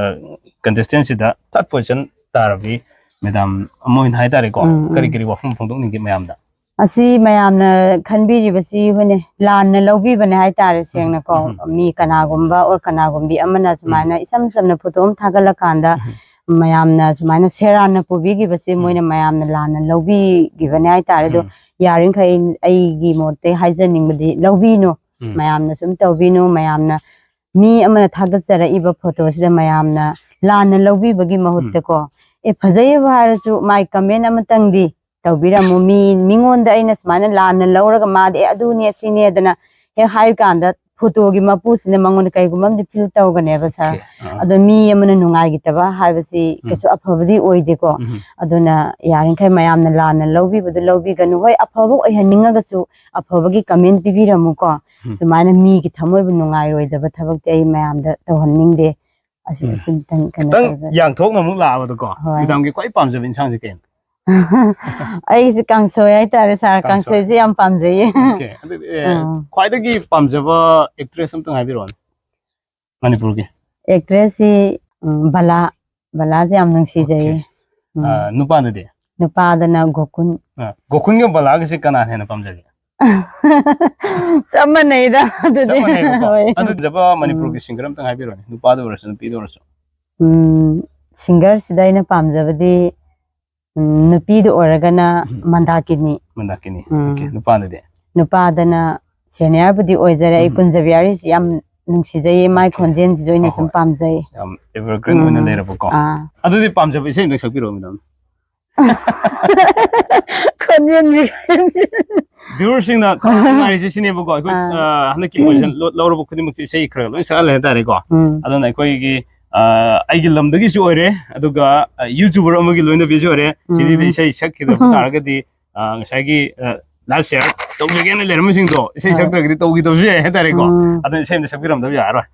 ꯀꯟꯇꯦꯁꯇꯦꯟꯁꯤꯗ ꯊꯥꯔꯠ ꯄꯣꯖꯤꯁꯟ ꯇꯥꯔꯕꯤ ꯃꯦꯗꯥꯝ ꯑꯃ ꯑꯣꯏꯅ ꯍꯥꯏꯇꯥꯔꯦꯀꯣ, ꯎꯝ, ꯀꯔꯤ ꯎꯝ꯫ ꯀꯔꯤ ꯋꯥꯐꯝ ꯐꯣꯡꯗꯣꯛꯅꯤꯡꯒꯦ ꯃꯌꯥꯝꯗ? ꯑꯁꯤ ꯃꯌꯥꯝꯅ ꯈꯟꯕꯤꯔꯤꯕꯁꯤ, ꯍꯣꯏꯅꯦ, ꯂꯥꯟꯅ ꯂꯧꯕꯤꯕꯅꯦ ꯍꯥꯏꯇꯥꯔꯦ, ꯁꯦꯡꯅꯀꯣ꯫ ꯎꯝ꯫ ꯃꯤ ꯀꯅꯥꯒꯨꯝꯕ ꯑꯣꯔ ꯀꯅꯥꯒꯨꯝꯕꯤ ꯑꯃꯅ ꯁꯨꯃꯥꯏꯅ ꯏꯆꯝ ꯆꯝꯅ ꯐꯣꯇꯣ ꯑꯃ ꯊꯥꯒꯠꯂꯀꯥꯟꯗ ꯃꯌꯥꯝꯅ ꯁꯨꯃꯥꯏꯅ ꯁꯦꯔꯥꯟꯅ ꯄꯨꯕꯤꯈꯤꯕꯁꯦ, ꯎꯝ꯫ ꯃꯣꯏꯅ ꯃꯌꯥꯝꯅ ꯂꯥꯟꯅ ꯂꯧꯕꯤꯈꯤꯕꯅꯦ ꯍꯥꯏꯇꯥꯔꯦ꯫ ꯑꯗꯣ ꯎꯝ꯫ ꯌꯥꯔꯤꯈꯩ ꯑꯩꯒꯤ ꯃꯣꯠꯇ ꯍꯥꯏꯖꯅꯤꯡꯕꯗꯤ, ꯂꯧꯕꯤꯅꯨ, ꯎꯝ꯫ ꯃꯌꯥꯝꯅ ꯁꯨꯝ ꯇꯧꯕꯤꯅꯨ, ꯃꯌꯥꯝꯅ ꯃꯤ ꯑꯃꯅ ꯊꯥꯒꯠꯆꯔꯛꯏꯕ ꯐꯣꯇꯣꯁꯤꯗ ꯃꯌꯥꯝꯅ ꯂꯥꯟꯅ ꯂꯧꯕꯤꯕꯒꯤ ꯃꯍꯨꯠꯇꯀꯣ, ꯎꯝ꯫ ꯑꯦ, ꯐꯖꯩꯌꯦꯕꯨ ꯍꯥꯏꯔꯁꯨ ꯃꯥꯏ ꯀꯃꯦꯟ ꯑꯃꯇꯪꯗꯤ ꯇꯧꯕꯤꯔꯝꯃꯨ꯫ ꯃꯤ, ꯃꯤꯉꯣꯟꯗ ꯑꯩꯅ ꯁꯨꯃꯥꯏꯅ ꯂꯥꯟꯅ ꯂꯧꯔꯒ ꯃꯥꯗꯤ, "ꯑꯦ, ꯑꯗꯨꯅꯦ, ꯁꯤꯅꯦꯗꯅ" ꯍꯦꯛ ꯍꯥꯏ ꯀꯥꯟꯗ, ꯐꯣꯇꯣꯒꯤ ꯃꯄꯨꯁꯤꯅ ꯃꯉꯣꯟꯗ ꯀꯩꯒꯨꯝꯕ ꯑꯃꯗꯤ ꯐꯤꯜ ꯇꯧꯒꯅꯦꯕ, ꯁꯥꯔ꯫ ꯑꯣꯀꯦ, ꯑꯥ꯫ ꯑꯗꯣ ꯃꯤ ꯑꯃꯅ ꯅꯨꯡꯉꯥꯏꯈꯤꯗꯕ ꯍꯥꯏꯕꯁꯤ ꯎꯝ꯫ ꯀꯩꯁꯨ ꯑꯐꯕꯗꯤ ꯑꯣꯏꯗꯦꯀꯣ꯫ ꯎꯝ꯫ ꯑꯗꯨꯅ ꯌꯥꯔꯤꯈꯩ ꯃꯌꯥꯝꯅ ꯂꯥꯟꯅ ꯂꯧꯕꯤꯕꯗꯨ ꯂꯧꯕꯤꯒꯅꯨ꯫ ꯍꯣꯏ, ꯑꯐꯕ ꯑꯣꯏꯍꯟꯅꯤꯡꯉꯒꯁꯨ ꯑꯐꯕꯒꯤ ꯀꯃꯦꯟ ꯄꯤꯕꯤꯔꯝꯃꯨꯀꯣ꯫ ꯎꯝ꯫ ꯁꯨꯃꯥꯏꯅ ꯃꯤꯒꯤ ꯊꯃꯣꯏꯕꯨ ꯅꯨꯡꯉꯥꯏꯔꯣꯏꯗꯕ ꯊꯕꯛꯇꯤ ꯑꯩ ꯃꯌꯥꯝꯗ ꯇꯧꯍꯟꯅꯤꯡꯗꯦ꯫ ꯑꯁꯤ, ꯎꯝ꯫ ꯑꯁꯤꯝꯇꯪ ꯀꯩꯅꯣ ꯈꯤꯇꯪ ꯇꯧꯖꯒꯦ꯫ ꯌꯥꯡꯊꯣꯛꯅ ꯑꯃꯨꯛ ꯂꯥꯛꯑꯕꯗꯀꯣ, ꯍꯣꯏ꯫ ꯃꯦꯗꯥꯝꯒꯤ ꯈ꯭ꯋꯥꯏ ꯄꯥꯝꯖꯕ ꯏꯟꯁꯥꯡꯁꯦ ꯀꯩꯅꯣ? ꯑꯩꯁꯦ ꯀꯥꯡꯁꯣꯏ ꯍꯥꯏꯇꯥꯔꯦ, ꯁꯥꯔ꯫ ꯀꯥꯡꯁꯣꯏ꯫ ꯀꯥꯡꯁꯣꯏꯁꯦ ꯌꯥꯝ ꯄꯥꯝꯖꯩꯌꯦ꯫ ꯑꯣꯀꯦ꯫ ꯑꯗꯨꯗꯤ, ꯑꯦ, ꯑꯥ꯫ ꯈ꯭ꯋꯥꯏꯗꯒꯤ ꯄꯥꯝꯖꯕ ꯑꯦꯛꯇ꯭ꯔꯦꯁ ꯑꯝꯇꯪ ꯍꯥꯏꯕꯤꯔꯛꯑꯣꯅꯦ, ꯃꯅꯤꯄꯨꯔꯒꯤ꯫ ꯑꯦꯛꯇ꯭ꯔꯦꯁꯁꯤ, ꯎꯝ, ꯕꯂꯥ꯫ ꯕꯂꯥꯁꯦ ꯌꯥꯝ ꯅꯨꯡꯁꯤꯖꯩꯌꯦ꯫ ꯑꯣꯀꯦ꯫ ꯎꯝ꯫ ꯑꯥ, ꯅꯨꯄꯥꯗꯗꯤ? ꯅꯨꯄꯥꯗꯅ ꯒꯣꯀꯨꯟ꯫ ꯑꯥ, ꯒꯣꯀꯨꯟꯒ ꯕꯂꯥꯒꯁꯦ ꯀꯅꯥꯅ ꯍꯦꯟꯅ ꯄꯥꯝꯖꯒꯦ? ꯆꯞ ꯃꯥꯟꯅꯩꯗ, ꯑꯗꯨꯗꯤ꯫ ꯆꯞ ꯃꯥꯟꯅꯩꯕꯀꯣ? ꯍꯣꯏ꯫ ꯑꯗꯨ ꯐꯖꯕ ꯃꯅꯤꯄꯨꯔꯒꯤ ꯎꯝ꯫ ꯁꯤꯡꯒꯔ ꯑꯝꯇꯪ ꯍꯥꯏꯕꯤꯔꯣꯅꯦ, ꯅꯨꯄꯥꯗ ꯑꯣꯏꯔꯁꯨ ꯅꯨꯄꯤꯗ ꯑꯣꯏꯔꯁꯨ꯫ ꯎꯝ, ꯁꯤꯡꯒꯔꯁꯤꯗ ꯑꯩꯅ ꯄꯥꯝꯖꯕꯗꯤ, ꯎꯝ, ꯅꯨꯄꯤꯗ ꯑꯣꯏꯔꯒꯅ ꯎꯝ꯫ ꯃꯟꯗꯥꯀꯤꯅꯤ꯫ ꯃꯟꯗꯥꯀꯤꯅꯤ꯫ ꯎꯝ꯫ ꯑꯣꯀꯦ, ꯅꯨꯄꯥꯗꯗꯤ? ꯅꯨꯄꯥꯗꯅ ꯁꯦꯅꯤꯌꯔꯕꯨꯗꯤ ꯑꯣꯏꯖꯔꯦ꯫ ꯑꯩ ꯎꯝ꯫ ꯀꯨꯟꯖꯕꯤꯍꯥꯔꯤꯁꯤ ꯌꯥꯝ ꯅꯨꯡꯁꯤꯖꯩꯌꯦ, ꯃꯥꯏ ꯑꯣꯀꯦ꯫ ꯈꯣꯟꯖꯦꯜꯁꯤꯁꯨ ꯑꯩꯅ ꯍꯣꯏ, ꯁꯨꯝ ꯍꯣꯏ꯫ ꯄꯥꯝꯖꯩ꯫ ꯌꯥꯝ ꯑꯦꯚꯔꯒ꯭ꯔꯤꯟ ꯑꯣꯏꯅ ꯎꯝ꯫ ꯂꯩꯔꯕꯀꯣ꯫ ꯑꯥ꯫ ꯑꯗꯨꯗꯤ ꯄꯥꯝꯖꯕ ꯏꯁꯩ ꯑꯝꯇꯪ ꯁꯛꯄꯤꯔꯛꯑꯣ, ꯃꯦꯗꯥꯝ꯫ ꯈꯣꯟꯖꯦꯜꯁꯤ, ꯈꯣꯟꯖꯦꯜ꯫ ꯚ꯭ꯌꯨꯋꯔꯁꯤꯡꯅ ꯈ꯭ꯋꯥꯏ ꯅꯨꯡꯉꯥꯏꯔꯤꯁꯦ ꯁꯤꯅꯦꯕꯀꯣ, ꯑꯩꯈꯣꯏ, ꯑꯥ꯫ ꯑ, ꯍꯟꯗꯛꯀꯤ ꯄꯣꯖꯤꯁꯟ ꯂꯣ-, ꯂꯧꯔꯕ ꯈꯨꯗꯤꯡꯃꯛꯁꯦ ꯏꯁꯩ ꯈꯔ ꯂꯣꯏ ꯁꯛꯍꯜꯂꯦ ꯍꯥꯏꯇꯥꯔꯦꯀꯣ꯫ ꯎꯝ꯫ ꯑꯗꯨꯅ ꯑꯩꯈꯣꯏꯒꯤ, ꯑ, ꯑꯩꯒꯤ ꯂꯝꯗꯒꯤꯁꯨ ꯑꯣꯏꯔꯦ, ꯑꯗꯨꯒ, ꯑ, ꯌꯨꯇ꯭ꯌꯨꯕꯔ ꯑꯃꯒꯤ ꯂꯣꯏꯅꯕꯤꯁꯨ ꯑꯣꯏꯔꯦ꯫ ꯁꯤꯗꯩꯗ ꯎꯝ꯫ ꯏꯁꯩ ꯁꯛꯈꯤꯗꯕ ꯇꯥꯔꯒꯗꯤ, ꯑ, ꯉꯁꯥꯏꯒꯤ, ꯑ, ꯂꯥꯏꯐ ꯁꯤꯌꯔ ꯇꯧꯖꯒꯦꯅ ꯂꯩꯔꯝꯕꯁꯤꯡꯗꯣ ꯏꯁꯩ ꯍꯣꯏ꯫ ꯁꯛꯇ꯭ꯔꯒꯗꯤ ꯇꯧꯈꯤꯗꯕꯁꯨ ꯌꯥꯏ ꯍꯥꯏꯇꯥꯔꯦꯀꯣ꯫ ꯎꯝ꯫ ꯑꯗꯨꯅ ꯏꯁꯩ ꯑꯝꯇ ꯁꯛꯄꯤꯔꯝꯗꯕ ꯌꯥꯔꯔꯣꯏ꯫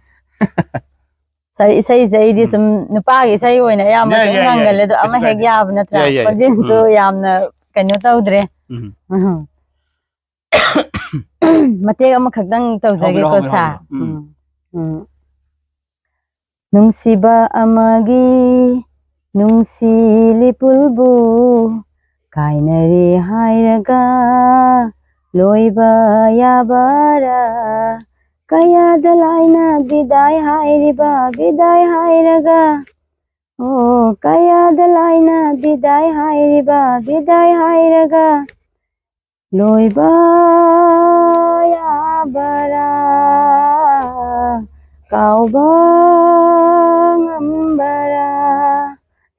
ꯁꯥꯔ, ꯏꯁꯩꯁꯦ ꯑꯩꯗꯤ ꯎꯝ꯫ ꯁꯨꯝ ꯅꯨꯄꯥꯒꯤ ꯏꯁꯩ ꯑꯣꯏꯅ ꯑꯌꯥꯝꯕ ꯌꯥꯏ, ꯁꯨꯝ ꯌꯥꯏ, ꯌꯥꯏ, ꯉꯪꯒꯜꯂꯦ, ꯌꯥꯏ꯫ ꯑꯗꯣ ꯀꯩꯁꯨ ꯑꯃ ꯍꯦꯛ ꯀꯥꯏꯗꯦ꯫ ꯌꯥꯕ ꯅꯠꯇ꯭ꯔꯥ? ꯌꯥꯏ, ꯌꯥꯏ꯫ ꯈꯣꯟꯖꯦꯜꯁꯨ ꯎꯝ꯫ ꯌꯥꯝꯅ ꯀꯩꯅꯣ ꯇꯧꯗ꯭ꯔꯦ꯫ ꯎꯝ꯫ ꯎꯝ꯫ ꯃꯇꯦꯛ ꯑꯃꯈꯛꯇꯪ ꯇꯧꯖꯒꯦꯀꯣ, ꯍꯧꯕꯤꯔꯣ, ꯍꯧꯕꯤꯔꯣ, ꯁꯥꯔ꯫ ꯍꯧꯕꯤꯔꯣ꯫ ꯎꯝ꯫ ꯎꯝ꯫ ꯅꯨꯡꯁꯤꯕ ꯑꯃꯒꯤ ꯅꯨꯡꯁꯤ ꯂꯤꯄꯨꯜꯕꯨ ꯀꯥꯏꯅꯔꯦ ꯍꯥꯏꯔꯒ ꯂꯣꯏꯕ ꯌꯥꯕꯔꯥ? ꯀꯌꯥꯗ ꯂꯥꯏꯅ ꯕꯤꯗꯥꯏ ꯍꯥꯏꯔꯤꯕ, ꯕꯤꯗꯥꯏ ꯍꯥꯏꯔꯒ? ꯑꯣ, ꯀꯌꯥꯗ ꯂꯥꯏꯅ ꯕꯤꯗꯥꯏ ꯍꯥꯏꯔꯤꯕ, ꯕꯤꯗꯥꯏ ꯍꯥꯏꯔꯒ? ꯂꯣꯏꯕ ꯌꯥꯕꯔꯥ? ꯀꯥꯎꯕ ꯉꯝꯕꯔꯥ?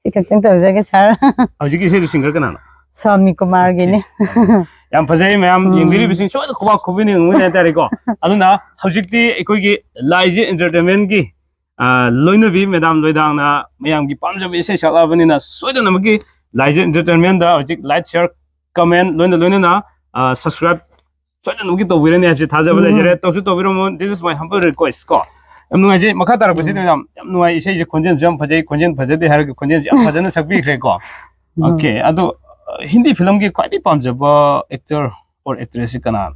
ꯁꯤ ꯈꯛꯇꯪ ꯇꯧꯖꯒꯦ, ꯁꯥꯔ꯫ ꯍꯧꯖꯤꯛꯀꯤ ꯏꯁꯩꯗꯨ ꯁꯤꯡꯒꯔ ꯀꯅꯥꯅꯣ? ꯁ꯭ꯋꯥꯃꯤ ꯀꯨꯃꯥꯔꯒꯤꯅꯤ꯫ ꯌꯥꯝ ꯐꯖꯩ, ꯃꯌꯥꯝ ꯎꯝ꯫ ꯌꯦꯡꯕꯤꯔꯤꯕꯁꯤꯡ ꯁꯣꯏꯗ ꯈꯨꯕꯥꯛ ꯈꯨꯕꯤꯅꯤꯡꯕꯅꯤ ꯍꯥꯏꯇꯥꯔꯦꯀꯣ꯫ ꯑꯗꯨꯅ ꯍꯧꯖꯤꯛꯇꯤ ꯑꯩꯈꯣꯏꯒꯤ ꯂꯥꯏꯖꯤ ꯏꯟꯇꯔꯇꯦꯟꯃꯦꯟꯒꯤ, ꯑ, ꯂꯣꯏꯅꯕꯤ ꯃꯦꯗꯥꯝ ꯂꯣꯏꯗꯥꯡꯅ ꯃꯌꯥꯝꯒꯤ ꯄꯥꯝꯖꯕ ꯏꯁꯩ ꯁꯛꯂꯛꯑꯕꯅꯤꯅ ꯁꯣꯏꯗꯅꯃꯛꯀꯤ ꯂꯥꯏꯖꯤ ꯏꯟꯇꯔꯇꯦꯟꯃꯦꯟꯗ ꯍꯧꯖꯤꯛ ꯂꯥꯏꯛ, ꯁꯤꯌꯔ, ꯀꯃꯦꯟ ꯂꯣꯏꯅ ꯂꯣꯏꯅꯅ, ꯑ, ꯁꯕꯁꯀ꯭ꯔꯥꯏꯕ ꯁꯣꯏꯗꯅꯃꯛꯀꯤ ꯇꯧꯕꯤꯔꯅꯤ ꯍꯥꯏꯕꯁꯤ ꯊꯥꯖꯕ ꯎꯝ꯫ ꯂꯩꯖꯔꯦ꯫ ꯇꯧꯁꯨ ꯇꯧꯕꯤꯔꯝꯃꯣ꯫ This is my humble request ꯀꯣ꯫ ꯌꯥꯝ ꯅꯨꯡꯉꯥꯏꯖꯩ꯫ ꯃꯈꯥ ꯇꯥꯔꯛꯄꯁꯤꯗ ꯎꯝ꯫ ꯌꯥꯝ, ꯌꯥꯝ ꯅꯨꯡꯉꯥꯏ꯫ ꯏꯁꯩꯁꯦ ꯈꯣꯟꯖꯦꯜꯁꯨ ꯌꯥꯝ ꯐꯖꯩ, ꯈꯣꯟꯖꯦꯜ ꯐꯖꯗꯦ ꯍꯥꯏꯔꯒ ꯈꯣꯟꯖꯦꯜꯁꯦ ꯌꯥꯝ ꯐꯖꯅ ꯁꯛꯄꯤꯈ꯭ꯔꯦꯀꯣ꯫ ꯎꯝ꯫ OK꯫ ꯑꯗꯣ, ꯑ, ꯍꯤꯟꯗꯤ ꯐꯤꯂꯝꯒꯤ ꯈ꯭ꯋꯥꯏꯗꯒꯤ ꯄꯥꯝꯖꯕ ꯑꯦꯛꯇꯔ ꯑꯣꯔ ꯑꯦꯛꯇ꯭ꯔꯦꯁꯁꯤ ꯀꯅꯥꯅꯣ?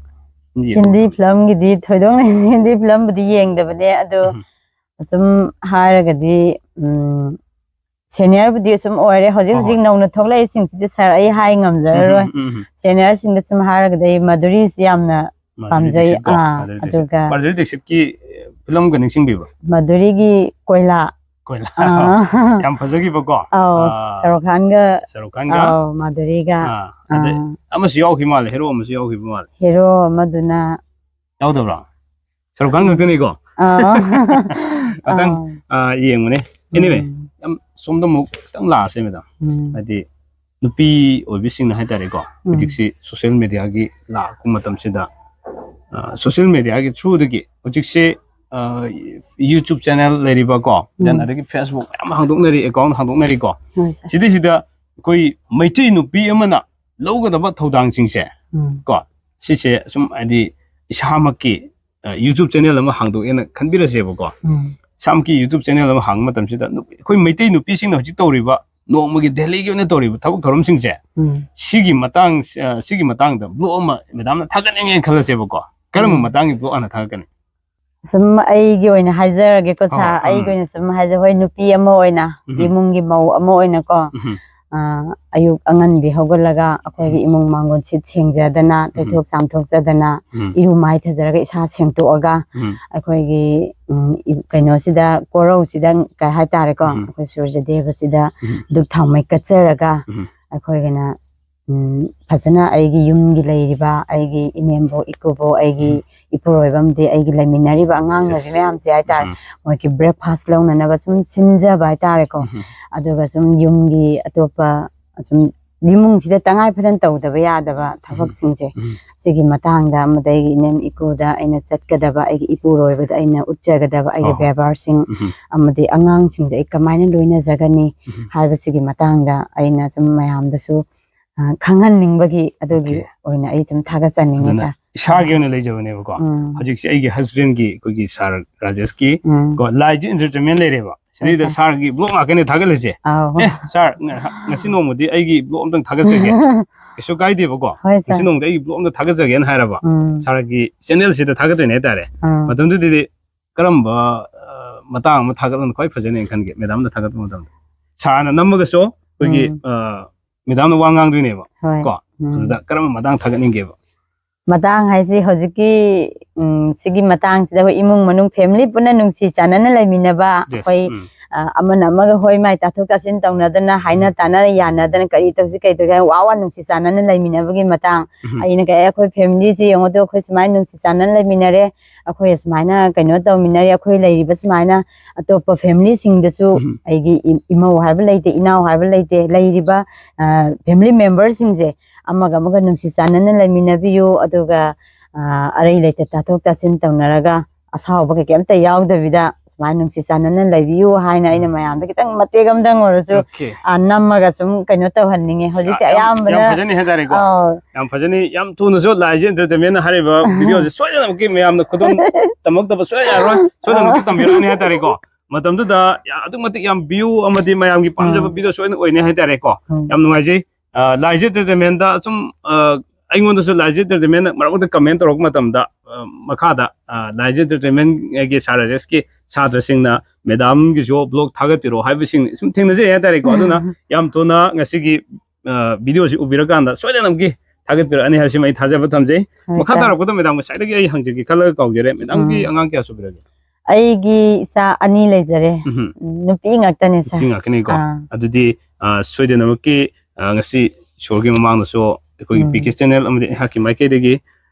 ꯍꯤꯟꯗꯤ ꯍꯤꯟꯗꯤ ꯐꯤꯂꯝꯒꯤꯗꯤ ꯊꯣꯏꯗꯣꯛꯅ ꯍꯤꯟꯗꯤ ꯐꯤꯂꯝꯕꯨꯗꯤ ꯌꯦꯡꯗꯕꯅꯦ, ꯑꯗꯣ ꯎꯝ꯫ ꯁꯨꯝ ꯍꯥꯏꯔꯒꯗꯤ, ꯎꯝ, ꯁꯦꯅꯤꯌꯔꯕꯨꯗꯤ ꯁꯨꯝ ꯑꯣꯏꯔꯦ꯫ ꯍꯧꯖꯤꯛ ꯍꯣꯏ, ꯍꯧꯖꯤꯛ ꯍꯣꯏ꯫ ꯅꯧꯅ ꯊꯣꯛꯂꯛꯏꯁꯤꯡꯁꯤꯗꯤ ꯁꯥꯔ ꯑꯩ ꯍꯥꯏ ꯉꯝꯖꯔꯔꯣꯏ꯫ ꯎꯝ, ꯎꯝ, ꯎꯝ, ꯎꯝ꯫ ꯁꯦꯅꯤꯌꯔꯁꯤꯡꯗ ꯁꯨꯝ ꯍꯥꯏꯔꯒꯗꯤ ꯑꯩ ꯃꯗꯨꯔꯤꯁꯤ ꯌꯥꯝꯅ ꯃꯥꯙꯨꯔꯤ ꯄꯥꯝꯖꯩ꯫ ꯗꯤꯛꯁꯤꯠꯀꯣ, ꯑꯥ, ꯃꯥꯙꯨꯔꯤ ꯗꯤꯛꯁꯤꯠ꯫ ꯑꯗꯨꯒ ꯃꯥꯙꯨꯔꯤ ꯗꯤꯛꯁꯤꯠꯀꯤ ꯐꯤꯂꯝꯒ ꯅꯤꯡꯁꯤꯡꯕꯤꯕ꯭ꯔꯣ? ꯃꯥꯙꯨꯔꯤꯒꯤ ꯀꯣꯏꯂꯥ꯫ ꯀꯣꯏꯂꯥ꯫ ꯑꯥ꯫ ꯌꯥꯝ ꯐꯖꯈꯤꯕꯀꯣ꯫ ꯑꯧ, ꯑꯥ, ꯁꯥꯔꯨꯈ ꯈꯥꯟꯒ꯫ ꯁꯥꯔꯨꯈ ꯈꯥꯟꯒ꯫ ꯑꯧ, ꯃꯥꯙꯨꯔꯤꯒ꯫ ꯑꯥ, ꯑꯗꯩ ꯑꯥ꯫ ꯑꯃꯁꯨ ꯌꯥꯎꯈꯤ ꯃꯥꯜꯂꯦ, ꯍꯦꯔꯣ ꯑꯃꯁꯨ ꯌꯥꯎꯈꯤꯕ ꯃꯥꯜꯂꯦ꯫ ꯍꯦꯔꯣ ꯑꯃꯗꯨꯅ ꯌꯥꯎꯗꯕ꯭ꯔꯣ? ꯁꯥꯔꯨꯈ ꯈꯥꯟ ꯈꯛꯇꯅꯤꯀꯣ? ꯑꯥ꯫ ꯉꯥꯛꯇꯪ, ꯑꯥ꯫ ꯑꯥ, ꯌꯦꯡꯕꯅꯦ꯫ Anyway, ꯎꯝ꯫ ꯌꯥꯝ ꯁꯣꯝꯗ ꯑꯃꯨꯛ ꯈꯤꯇꯪ ꯂꯥꯛꯑꯁꯦ, ꯃꯦꯗꯥꯝ꯫ ꯎꯝ꯫ ꯍꯥꯏꯗꯤ, ꯅꯨꯄꯤ ꯑꯣꯏꯕꯤꯁꯤꯡꯅ ꯍꯥꯏꯇꯥꯔꯦꯀꯣ, ꯎꯝ꯫ ꯍꯧꯖꯤꯛꯁꯤ ꯁꯣꯁꯤꯌꯦꯜ ꯃꯦꯗꯤꯌꯥꯒꯤ ꯂꯥꯛꯄ ꯃꯇꯝꯁꯤꯗ, ꯑ, ꯁꯣꯁꯤꯌꯦꯜ ꯃꯦꯗꯤꯌꯥꯒꯤ ꯊ꯭ꯔꯨꯗꯒꯤ ꯍꯧꯖꯤꯛꯁꯦ, ꯑ, YouTube ꯆꯦꯅꯦꯜ ꯂꯩꯔꯤꯕꯀꯣ, then ꯎꯝ꯫ ꯑꯗꯒꯤ Facebook ꯃꯌꯥꯝ ꯍꯥꯡꯗꯣꯛꯅꯔꯤ, ꯑꯦꯀꯥꯎꯟ ꯍꯥꯡꯗꯣꯛꯅꯔꯤꯀꯣ꯫ ꯍꯣꯏ, ꯁꯥꯔ꯫ ꯁꯤꯗꯩꯁꯤꯗ ꯑꯩꯈꯣꯏ ꯃꯩꯇꯩ ꯅꯨꯄꯤ ꯑꯃꯅ ꯂꯧꯒꯗꯕ ꯊꯧꯗꯥꯡꯁꯤꯡꯁꯦ, ꯎꯝ꯫ ꯀꯣ, ꯁꯤꯁꯦ ꯁꯨꯝ ꯍꯥꯏꯗꯤ ꯏꯁꯥꯃꯛꯀꯤ, ꯑ, YouTube ꯆꯦꯅꯦꯜ ꯑꯃ ꯍꯥꯡꯗꯣꯛꯑꯦꯅ ꯈꯟꯕꯤꯔꯁꯦꯕꯀꯣ꯫ ꯎꯝ꯫ ꯏꯁꯥꯃꯛꯀꯤ YouTube ꯆꯦꯅꯦꯜ ꯑꯃ ꯍꯥꯡꯕ ꯃꯇꯝꯁꯤꯗ ꯅꯨꯄꯤ, ꯑꯩꯈꯣꯏ ꯃꯩꯇꯩ ꯅꯨꯄꯤꯁꯤꯡꯅ ꯍꯧꯖꯤꯛ ꯇꯧꯔꯤꯕ ꯅꯣꯡꯃꯒꯤ ꯗꯦꯂꯤꯒꯤ ꯑꯣꯏꯅ ꯇꯧꯔꯤꯕ ꯊꯕꯛ ꯊꯧꯔꯝꯁꯤꯡꯁꯦ, ꯎꯝ꯫ ꯁꯤꯒꯤ ꯃꯇꯥꯡ, ꯑ, ꯁꯤꯒꯤ ꯃꯇꯥꯡꯗ ꯕ꯭ꯂꯣꯛ ꯑꯃ ꯃꯦꯗꯥꯝꯅ ꯊꯥꯒꯠꯅꯤꯡꯉꯦꯅ ꯈꯜꯂꯁꯦꯕꯀꯣ꯫ ꯀꯔꯝꯕ ꯎꯝ꯫ ꯃꯇꯥꯡꯒꯤ ꯕ꯭ꯂꯣꯛ ꯍꯥꯟꯅ ꯊꯥꯒꯠꯀꯅꯤ? ꯁꯨꯝ ꯑꯩꯒꯤ ꯑꯣꯏꯅ ꯍꯥꯏꯖꯔꯒꯦꯀꯣ, ꯍꯣꯏ, ꯁꯥꯔ꯫ ꯍꯣꯏ꯫ ꯑꯩꯒꯤ ꯎꯝ꯫ ꯑꯣꯏꯅ ꯁꯨꯝ ꯍꯥꯏꯖ-, ꯍꯣꯏ, ꯅꯨꯄꯤ ꯑꯃ ꯑꯣꯏꯅ, ꯎꯝ꯫ ꯏꯃꯨꯡꯒꯤ ꯃꯧ ꯑꯃ ꯑꯣꯏꯅꯀꯣ, ꯎꯝ꯫ ꯑ, ꯑꯌꯨꯛ ꯑꯉꯟꯕꯤ ꯍꯧꯒꯠꯂꯒ ꯑꯩꯈꯣꯏꯒꯤ ꯎꯝ꯫ ꯏꯃꯨꯡ ꯃꯥꯡꯒꯣꯜ ꯁꯤꯠ ꯁꯦꯡꯖꯗꯅ, ꯎꯝ꯫ ꯇꯩꯊꯣꯛ ꯆꯥꯝꯊꯣꯛꯆꯗꯅ, ꯎꯝ꯫ ꯏꯔꯨ ꯃꯥꯏꯊꯖꯔꯒ ꯏꯁꯥ ꯁꯦꯡꯇꯣꯛꯑꯒ, ꯎꯝ꯫ ꯑꯩꯈꯣꯏꯒꯤ, ꯎꯝ, ꯏ-, ꯀꯩꯅꯣꯁꯤꯗ, ꯀꯣꯔꯧꯁꯤꯗ, ꯀꯩ ꯍꯥꯏꯇꯥꯔꯦꯀꯣ, ꯎꯝ꯫ ꯑꯩꯈꯣꯏ ꯁꯨꯔꯖ ꯗꯦꯕꯁꯤꯗ ꯎꯝ꯫ ꯙꯨꯞ ꯊꯥꯎꯃꯩ ꯀꯠꯆꯔꯒ, ꯎꯝ꯫ ꯑꯩꯈꯣꯏꯒꯤꯅ, ꯎꯝ, ꯐꯖꯅ ꯑꯩꯒꯤ ꯌꯨꯝꯒꯤ ꯂꯩꯔꯤꯕ ꯑꯩꯒꯤ ꯏꯅꯦꯝꯕꯣꯛ, ꯏꯀꯨꯕꯣꯛ, ꯑꯩꯒꯤ ꯎꯝ꯫ ꯏꯄꯨꯔꯣꯏꯕ ꯑꯃꯗꯤ ꯑꯩꯒꯤ ꯂꯩꯃꯤꯟꯅꯔꯤꯕ ꯑꯉꯥꯡ ꯅꯨꯄꯤ ꯌꯦꯁ꯫ ꯃꯌꯥꯝꯁꯦ ꯍꯥꯏꯇꯥꯔꯦ, ꯎꯝ꯫ ꯃꯣꯏꯒꯤ breakfast ꯂꯧꯅꯅꯕ ꯁꯨꯝ ꯁꯤꯟꯖꯕ ꯍꯥꯏꯇꯥꯔꯦꯀꯣ꯫ ꯎꯝ꯫ ꯑꯗꯨꯒ ꯁꯨꯝ ꯌꯨꯝꯒꯤ ꯑꯇꯣꯞꯄ ꯁꯨꯝ ꯏꯃꯨꯡꯁꯤꯗ ꯇꯉꯥꯏ ꯐꯗꯅ ꯇꯧꯗꯕ ꯌꯥꯗꯕ ꯎꯝ꯫ ꯊꯕꯛꯁꯤꯡꯁꯦ, ꯎꯝ꯫ ꯁꯤꯒꯤ ꯃꯇꯥꯡꯗ ꯑꯃꯗꯤ ꯑꯩꯒꯤ ꯏꯅꯦꯝ ꯏꯀꯨꯗ ꯑꯩꯅ ꯆꯠꯀꯗꯕ, ꯑꯩꯒꯤ ꯏꯄꯨꯔꯣꯏꯕꯗ ꯑꯩꯅ ꯎꯠꯆꯒꯗꯕ ꯑꯩꯒꯤ ꯑꯣ꯫ ꯕꯦꯕꯥꯔꯁꯤꯡ ꯎꯝ꯫ ꯑꯃꯗꯤ ꯑꯉꯥꯡꯁꯤꯡꯁꯦ ꯑꯩ ꯀꯃꯥꯏꯅ ꯂꯣꯏꯅꯖꯒꯅꯤ ꯎꯝ꯫ ꯍꯥꯏꯕꯁꯤꯒꯤ ꯃꯇꯥꯡꯗ ꯑꯩꯅ ꯁꯨꯝ ꯃꯌꯥꯝꯗꯁꯨ, ꯑ, ꯈꯪꯍꯟꯅꯤꯡꯕꯒꯤ ꯑꯗꯨꯒꯤ ꯑꯣꯀꯦ꯫ ꯑꯣꯏꯅ ꯑꯩ ꯁꯨꯝ ꯊꯥꯒꯠꯆꯅꯤꯡꯉꯦ, ꯏꯖꯅ ꯁꯥꯔ꯫ ꯏꯁꯥꯒꯤ ꯑꯣꯏꯅ ꯂꯩꯖꯕꯅꯦꯕꯀꯣ꯫ ꯎꯝ꯫ ꯍꯧꯖꯤꯛꯁꯦ ꯑꯩꯒꯤ husbandꯒꯤ, ꯑꯩꯈꯣꯏꯒꯤ ꯁꯥꯔ ꯔꯥꯖꯦꯁꯀꯤ ꯎꯝ꯫ ꯀꯣ, ꯂꯥꯏꯖ entertainment ꯂꯩꯔꯦꯕ꯫ ꯁꯤꯗꯩꯗ ꯍꯣꯏ, ꯁꯥꯔ꯫ ꯁꯥꯔꯒꯤ vlog ꯉꯥꯛꯇꯅꯦ ꯊꯥꯒꯠꯂꯤꯁꯦ꯫ ꯑꯥꯎ꯫ "ꯑꯦ, ꯁꯥꯔ, ꯉ-, ꯉꯁꯤ ꯅꯣꯡꯃꯗꯤ ꯑꯩꯒꯤ vlog ꯑꯝꯇꯪ ꯊꯥꯒꯠꯆꯒꯦ꯫ ꯀꯩꯁꯨ ꯀꯥꯏꯗꯦꯕꯀꯣ꯫ ꯍꯣꯏ, ꯉꯁꯤ ꯁꯥꯔ꯫ ꯅꯣꯡꯃꯗꯤ ꯑꯩꯒꯤ vlog ꯑꯝꯇ ꯊꯥꯒꯠꯆꯒꯦꯅ" ꯍꯥꯏꯔꯕ꯫ ꯎꯝ꯫ ꯁꯥꯔꯒꯤ channelꯁꯤꯗ ꯊꯥꯒꯠꯇꯣꯏꯅꯦ ꯍꯥꯏꯇꯥꯔꯦ꯫ ꯎꯝ꯫ ꯃꯇꯝꯗꯨꯗꯗꯤ ꯀꯔꯝꯕ, ꯑ, ꯃꯇꯥꯡ ꯑꯃ ꯊꯥꯒꯠꯂꯒ ꯈ꯭ꯋꯥꯏ ꯐꯖꯅꯦꯅ ꯈꯟꯒꯦ, ꯃꯦꯗꯥꯝꯅ ꯊꯥꯒꯠꯄ ꯃꯇꯝꯗ? ꯁꯥꯔꯅ ꯅꯝꯃꯒꯁꯨ ꯑꯩꯈꯣꯏꯒꯤ, ꯎꯝ꯫ ꯑ, ꯃꯦꯗꯥꯝꯅ ꯋꯥ ꯉꯥꯡꯗꯣꯏꯅꯦꯕ꯫ ꯍꯣꯏ꯫ ꯀꯣ? ꯎꯝ꯫ ꯑꯗꯨꯗ ꯀꯔꯝꯕ ꯃꯇꯥꯡ ꯊꯥꯒꯠꯅꯤꯡꯒꯦꯕ? ꯃꯇꯥꯡ ꯍꯥꯏꯁꯤ ꯍꯧꯖꯤꯛꯀꯤ, ꯎꯝ, ꯁꯤꯒꯤ ꯃꯇꯥꯡꯁꯤꯗ ꯑꯩꯈꯣꯏ ꯏꯃꯨꯡ ꯃꯅꯨꯡ family ꯄꯨꯟꯅ ꯅꯨꯡꯁꯤ ꯆꯥꯟꯅꯅ ꯂꯩꯃꯤꯟꯅꯕ, ꯌꯦꯁ, ꯑꯩꯈꯣꯏ, ꯎꯝ꯫ ꯑ, ꯑꯃꯅ ꯑꯃꯒ ꯍꯣꯏ ꯃꯥꯏ ꯇꯥꯊꯣꯛ ꯇꯥꯁꯤꯟ ꯇꯧꯅꯗꯅ, ꯍꯥꯏꯅ ꯎꯝ꯫ ꯇꯥꯅ ꯌꯥꯅꯗꯅ ꯀꯔꯤ ꯇꯧꯁꯤ ꯀꯔꯤ ꯇꯧꯁꯤ ꯍꯥꯏꯅ ꯋꯥ ꯋꯥ ꯅꯨꯡꯁꯤ ꯆꯥꯟꯅꯅ ꯂꯩꯃꯤꯟꯅꯕꯒꯤ ꯃꯇꯥꯡ꯫ ꯎꯝ꯫ ꯑꯩꯅ ꯀꯩ, "ꯑꯩꯈꯣꯏ familyꯁꯤ ꯌꯦꯡꯉꯣ ꯇꯨ, ꯑꯩꯈꯣꯏ ꯁꯨꯃꯥꯏꯅ ꯅꯨꯡꯁꯤ ꯆꯥꯟꯅꯅ ꯂꯩꯃꯤꯟꯅꯔꯦ, ꯑꯩꯈꯣꯏ ꯁꯨꯃꯥꯏꯅ ꯀꯩꯅꯣ ꯇꯧꯃꯤꯟꯅꯔꯦ, ꯑꯩꯈꯣꯏ ꯂꯩꯔꯤꯕ ꯁꯨꯃꯥꯏꯅ ꯑꯇꯣꯞꯄ familyꯁꯤꯡꯗꯁꯨ ꯎꯝ꯫ ꯑꯩꯒꯤ ꯏ-, ꯏꯃꯧ ꯍꯥꯏꯕ ꯂꯩꯇꯦ, ꯏꯅꯥꯎ ꯍꯥꯏꯕ ꯂꯩꯇꯦ, ꯂꯩꯔꯤꯕ, ꯑ, family memberꯁꯤꯡꯁꯦ ꯑꯃꯒ ꯑꯃꯒ ꯅꯨꯡꯁꯤ ꯆꯥꯟꯅꯅ ꯂꯩꯃꯤꯟꯅꯕꯤꯌꯨ, ꯑꯗꯨꯒ, ꯑ, ꯑꯔꯩ ꯂꯩꯇ ꯇꯥꯊꯣꯛ ꯇꯥꯁꯤꯟ ꯇꯧꯅꯔꯒ ꯑꯁꯥꯎꯕ ꯀꯩꯀꯩ ꯑꯝꯇ ꯌꯥꯎꯗꯕꯤꯗ ꯁꯨꯃꯥꯏꯅ ꯅꯨꯡꯁꯤ ꯆꯥꯟꯅꯅ ꯂꯩꯕꯤꯌꯨ" ꯍꯥꯏꯅ ꯑꯩꯅ ꯎꯝ꯫ ꯃꯌꯥꯝꯗ ꯈꯤꯇꯪ ꯃꯇꯦꯛ ꯑꯃꯇꯪ ꯑꯣꯏꯔꯁꯨ, ꯑꯣꯀꯦ꯫ ꯑ, ꯅꯝꯃꯒ ꯁꯨꯝ ꯀꯩꯅꯣ ꯇꯧꯍꯟꯅꯤꯡꯉꯦ꯫ ꯑꯁ, ꯍꯧꯖꯤꯛꯇꯤ ꯌꯥꯝ, ꯌꯥꯝ ꯑꯌꯥꯝꯕꯅ, ꯐꯖꯅꯤ ꯍꯥꯏꯇꯥꯔꯦꯀꯣ꯫ ꯑꯥꯎ꯫ ꯌꯥꯝ ꯐꯖꯅꯤ꯫ ꯌꯥꯝ ꯊꯨꯅꯁꯨ ꯂꯥꯏꯖ entertainmentꯅ ꯍꯥꯏꯔꯤꯕ videoꯁꯦ ꯁꯣꯏꯗꯅꯃꯛꯀꯤ ꯃꯌꯥꯝꯅ ꯈꯨꯗꯣꯜ ꯇꯝꯃꯛꯇꯕ ꯁꯨꯡꯌꯥ ꯌꯥꯔꯣꯏ꯫ ꯁꯣꯏꯗꯅꯃꯛꯀꯤ ꯑꯥ꯫ ꯇꯝꯕꯤꯔꯛꯑꯅꯤ ꯍꯥꯏꯇꯥꯔꯦꯀꯣ꯫ ꯃꯇꯝꯗꯨꯗ ꯌꯥ-, ꯑꯗꯨꯛ ꯃꯇꯤꯛ ꯌꯥꯝ view ꯑꯃꯗꯤ ꯃꯌꯥꯝꯒꯤ ꯄꯥꯝꯖꯕ ꯎꯝ꯫ Video ꯁꯣꯏꯗꯅ ꯑꯣꯏꯅꯤ ꯍꯥꯏꯇꯥꯔꯦꯀꯣ꯫ ꯎꯝ꯫ ꯌꯥꯝ ꯅꯨꯡꯉꯥꯏꯖꯩ꯫ ꯑ, ꯂꯥꯏꯖ entertainmentꯗ ꯁꯨꯝ, ꯑ, ꯑꯩꯉꯣꯟꯗꯁꯨ ꯂꯥꯏꯖ entertainmentꯅ ꯃꯔꯛ ꯃꯔꯛꯇ comment ꯇꯧꯔꯛꯄ ꯃꯇꯝꯗ, ꯑ, ꯃꯈꯥꯗ, ꯑ, ꯂꯥꯏꯖ entertainmentꯒꯤ ꯁꯥꯔ ꯔꯥꯖꯦꯁꯀꯤ ꯁꯥꯇ꯭ꯔꯁꯤꯡꯅ ꯃꯦꯗꯥꯝꯒꯤꯁꯨ ꯕ꯭ꯂꯣꯛ ꯊꯥꯒꯠꯄꯤꯔꯛꯑꯣ ꯍꯥꯏꯕꯁꯤꯡ ꯁꯨꯝ ꯊꯦꯡꯅꯖꯩ ꯍꯥꯏꯇꯥꯔꯦꯀꯣ꯫ ꯑꯗꯨꯅ ꯌꯥꯝ ꯊꯨꯅ ꯉꯁꯤꯒꯤ ꯚꯤꯗꯤꯑꯣꯁꯤ ꯎꯕꯤꯔꯀꯥꯟꯗ ꯁꯣꯏꯗꯅꯃꯛꯀꯤ ꯊꯥꯒꯠꯄꯤꯔꯛꯑꯅꯤ ꯍꯥꯏꯕꯁꯤꯃ ꯑꯩ ꯊꯥꯖꯕ ꯊꯝꯖꯩ꯫ ꯍꯣꯏ, ꯃꯈꯥ ꯁꯥꯔ꯫ ꯇꯥꯔꯛꯄꯗ ꯃꯦꯗꯥꯝ ꯉꯁꯥꯏꯗꯒꯤ ꯑꯩ ꯍꯪꯖꯒꯦ ꯈꯜꯂꯒ ꯀꯥꯎꯖꯔꯦ, ꯃꯦꯗꯥꯝꯒꯤ ꯎꯝ꯫ ꯑꯉꯥꯡ ꯀꯌꯥ ꯁꯨꯕꯤꯔꯒꯦ? ꯑꯩꯒꯤ ꯏꯆꯥ ꯑꯅꯤ ꯂꯩꯖꯔꯦ꯫ ꯎꯝꯍꯨꯝ꯫ ꯎꯝ, ꯅꯨꯄꯤ ꯉꯥꯛꯇꯅꯦ, ꯁꯥꯔ꯫ ꯅꯨꯄꯤ ꯉꯥꯛꯇꯅꯤꯀꯣ꯫ ꯑꯥ꯫ ꯑꯗꯨꯗꯤ, ꯑ, ꯁꯣꯏꯗꯅꯃꯛꯀꯤ, ꯑ, ꯉꯁꯤ ꯏꯁꯣꯔꯒꯤ ꯃꯃꯥꯡꯗꯁꯨ ꯑꯩꯈꯣꯏꯒꯤ ꯎꯝ꯫ ꯄꯤ ꯀꯦ ꯆꯦꯅꯦꯜ ꯑꯃꯗꯤ ꯑꯩꯍꯥꯛꯀꯤ ꯃꯥꯏꯀꯩꯗꯒꯤ,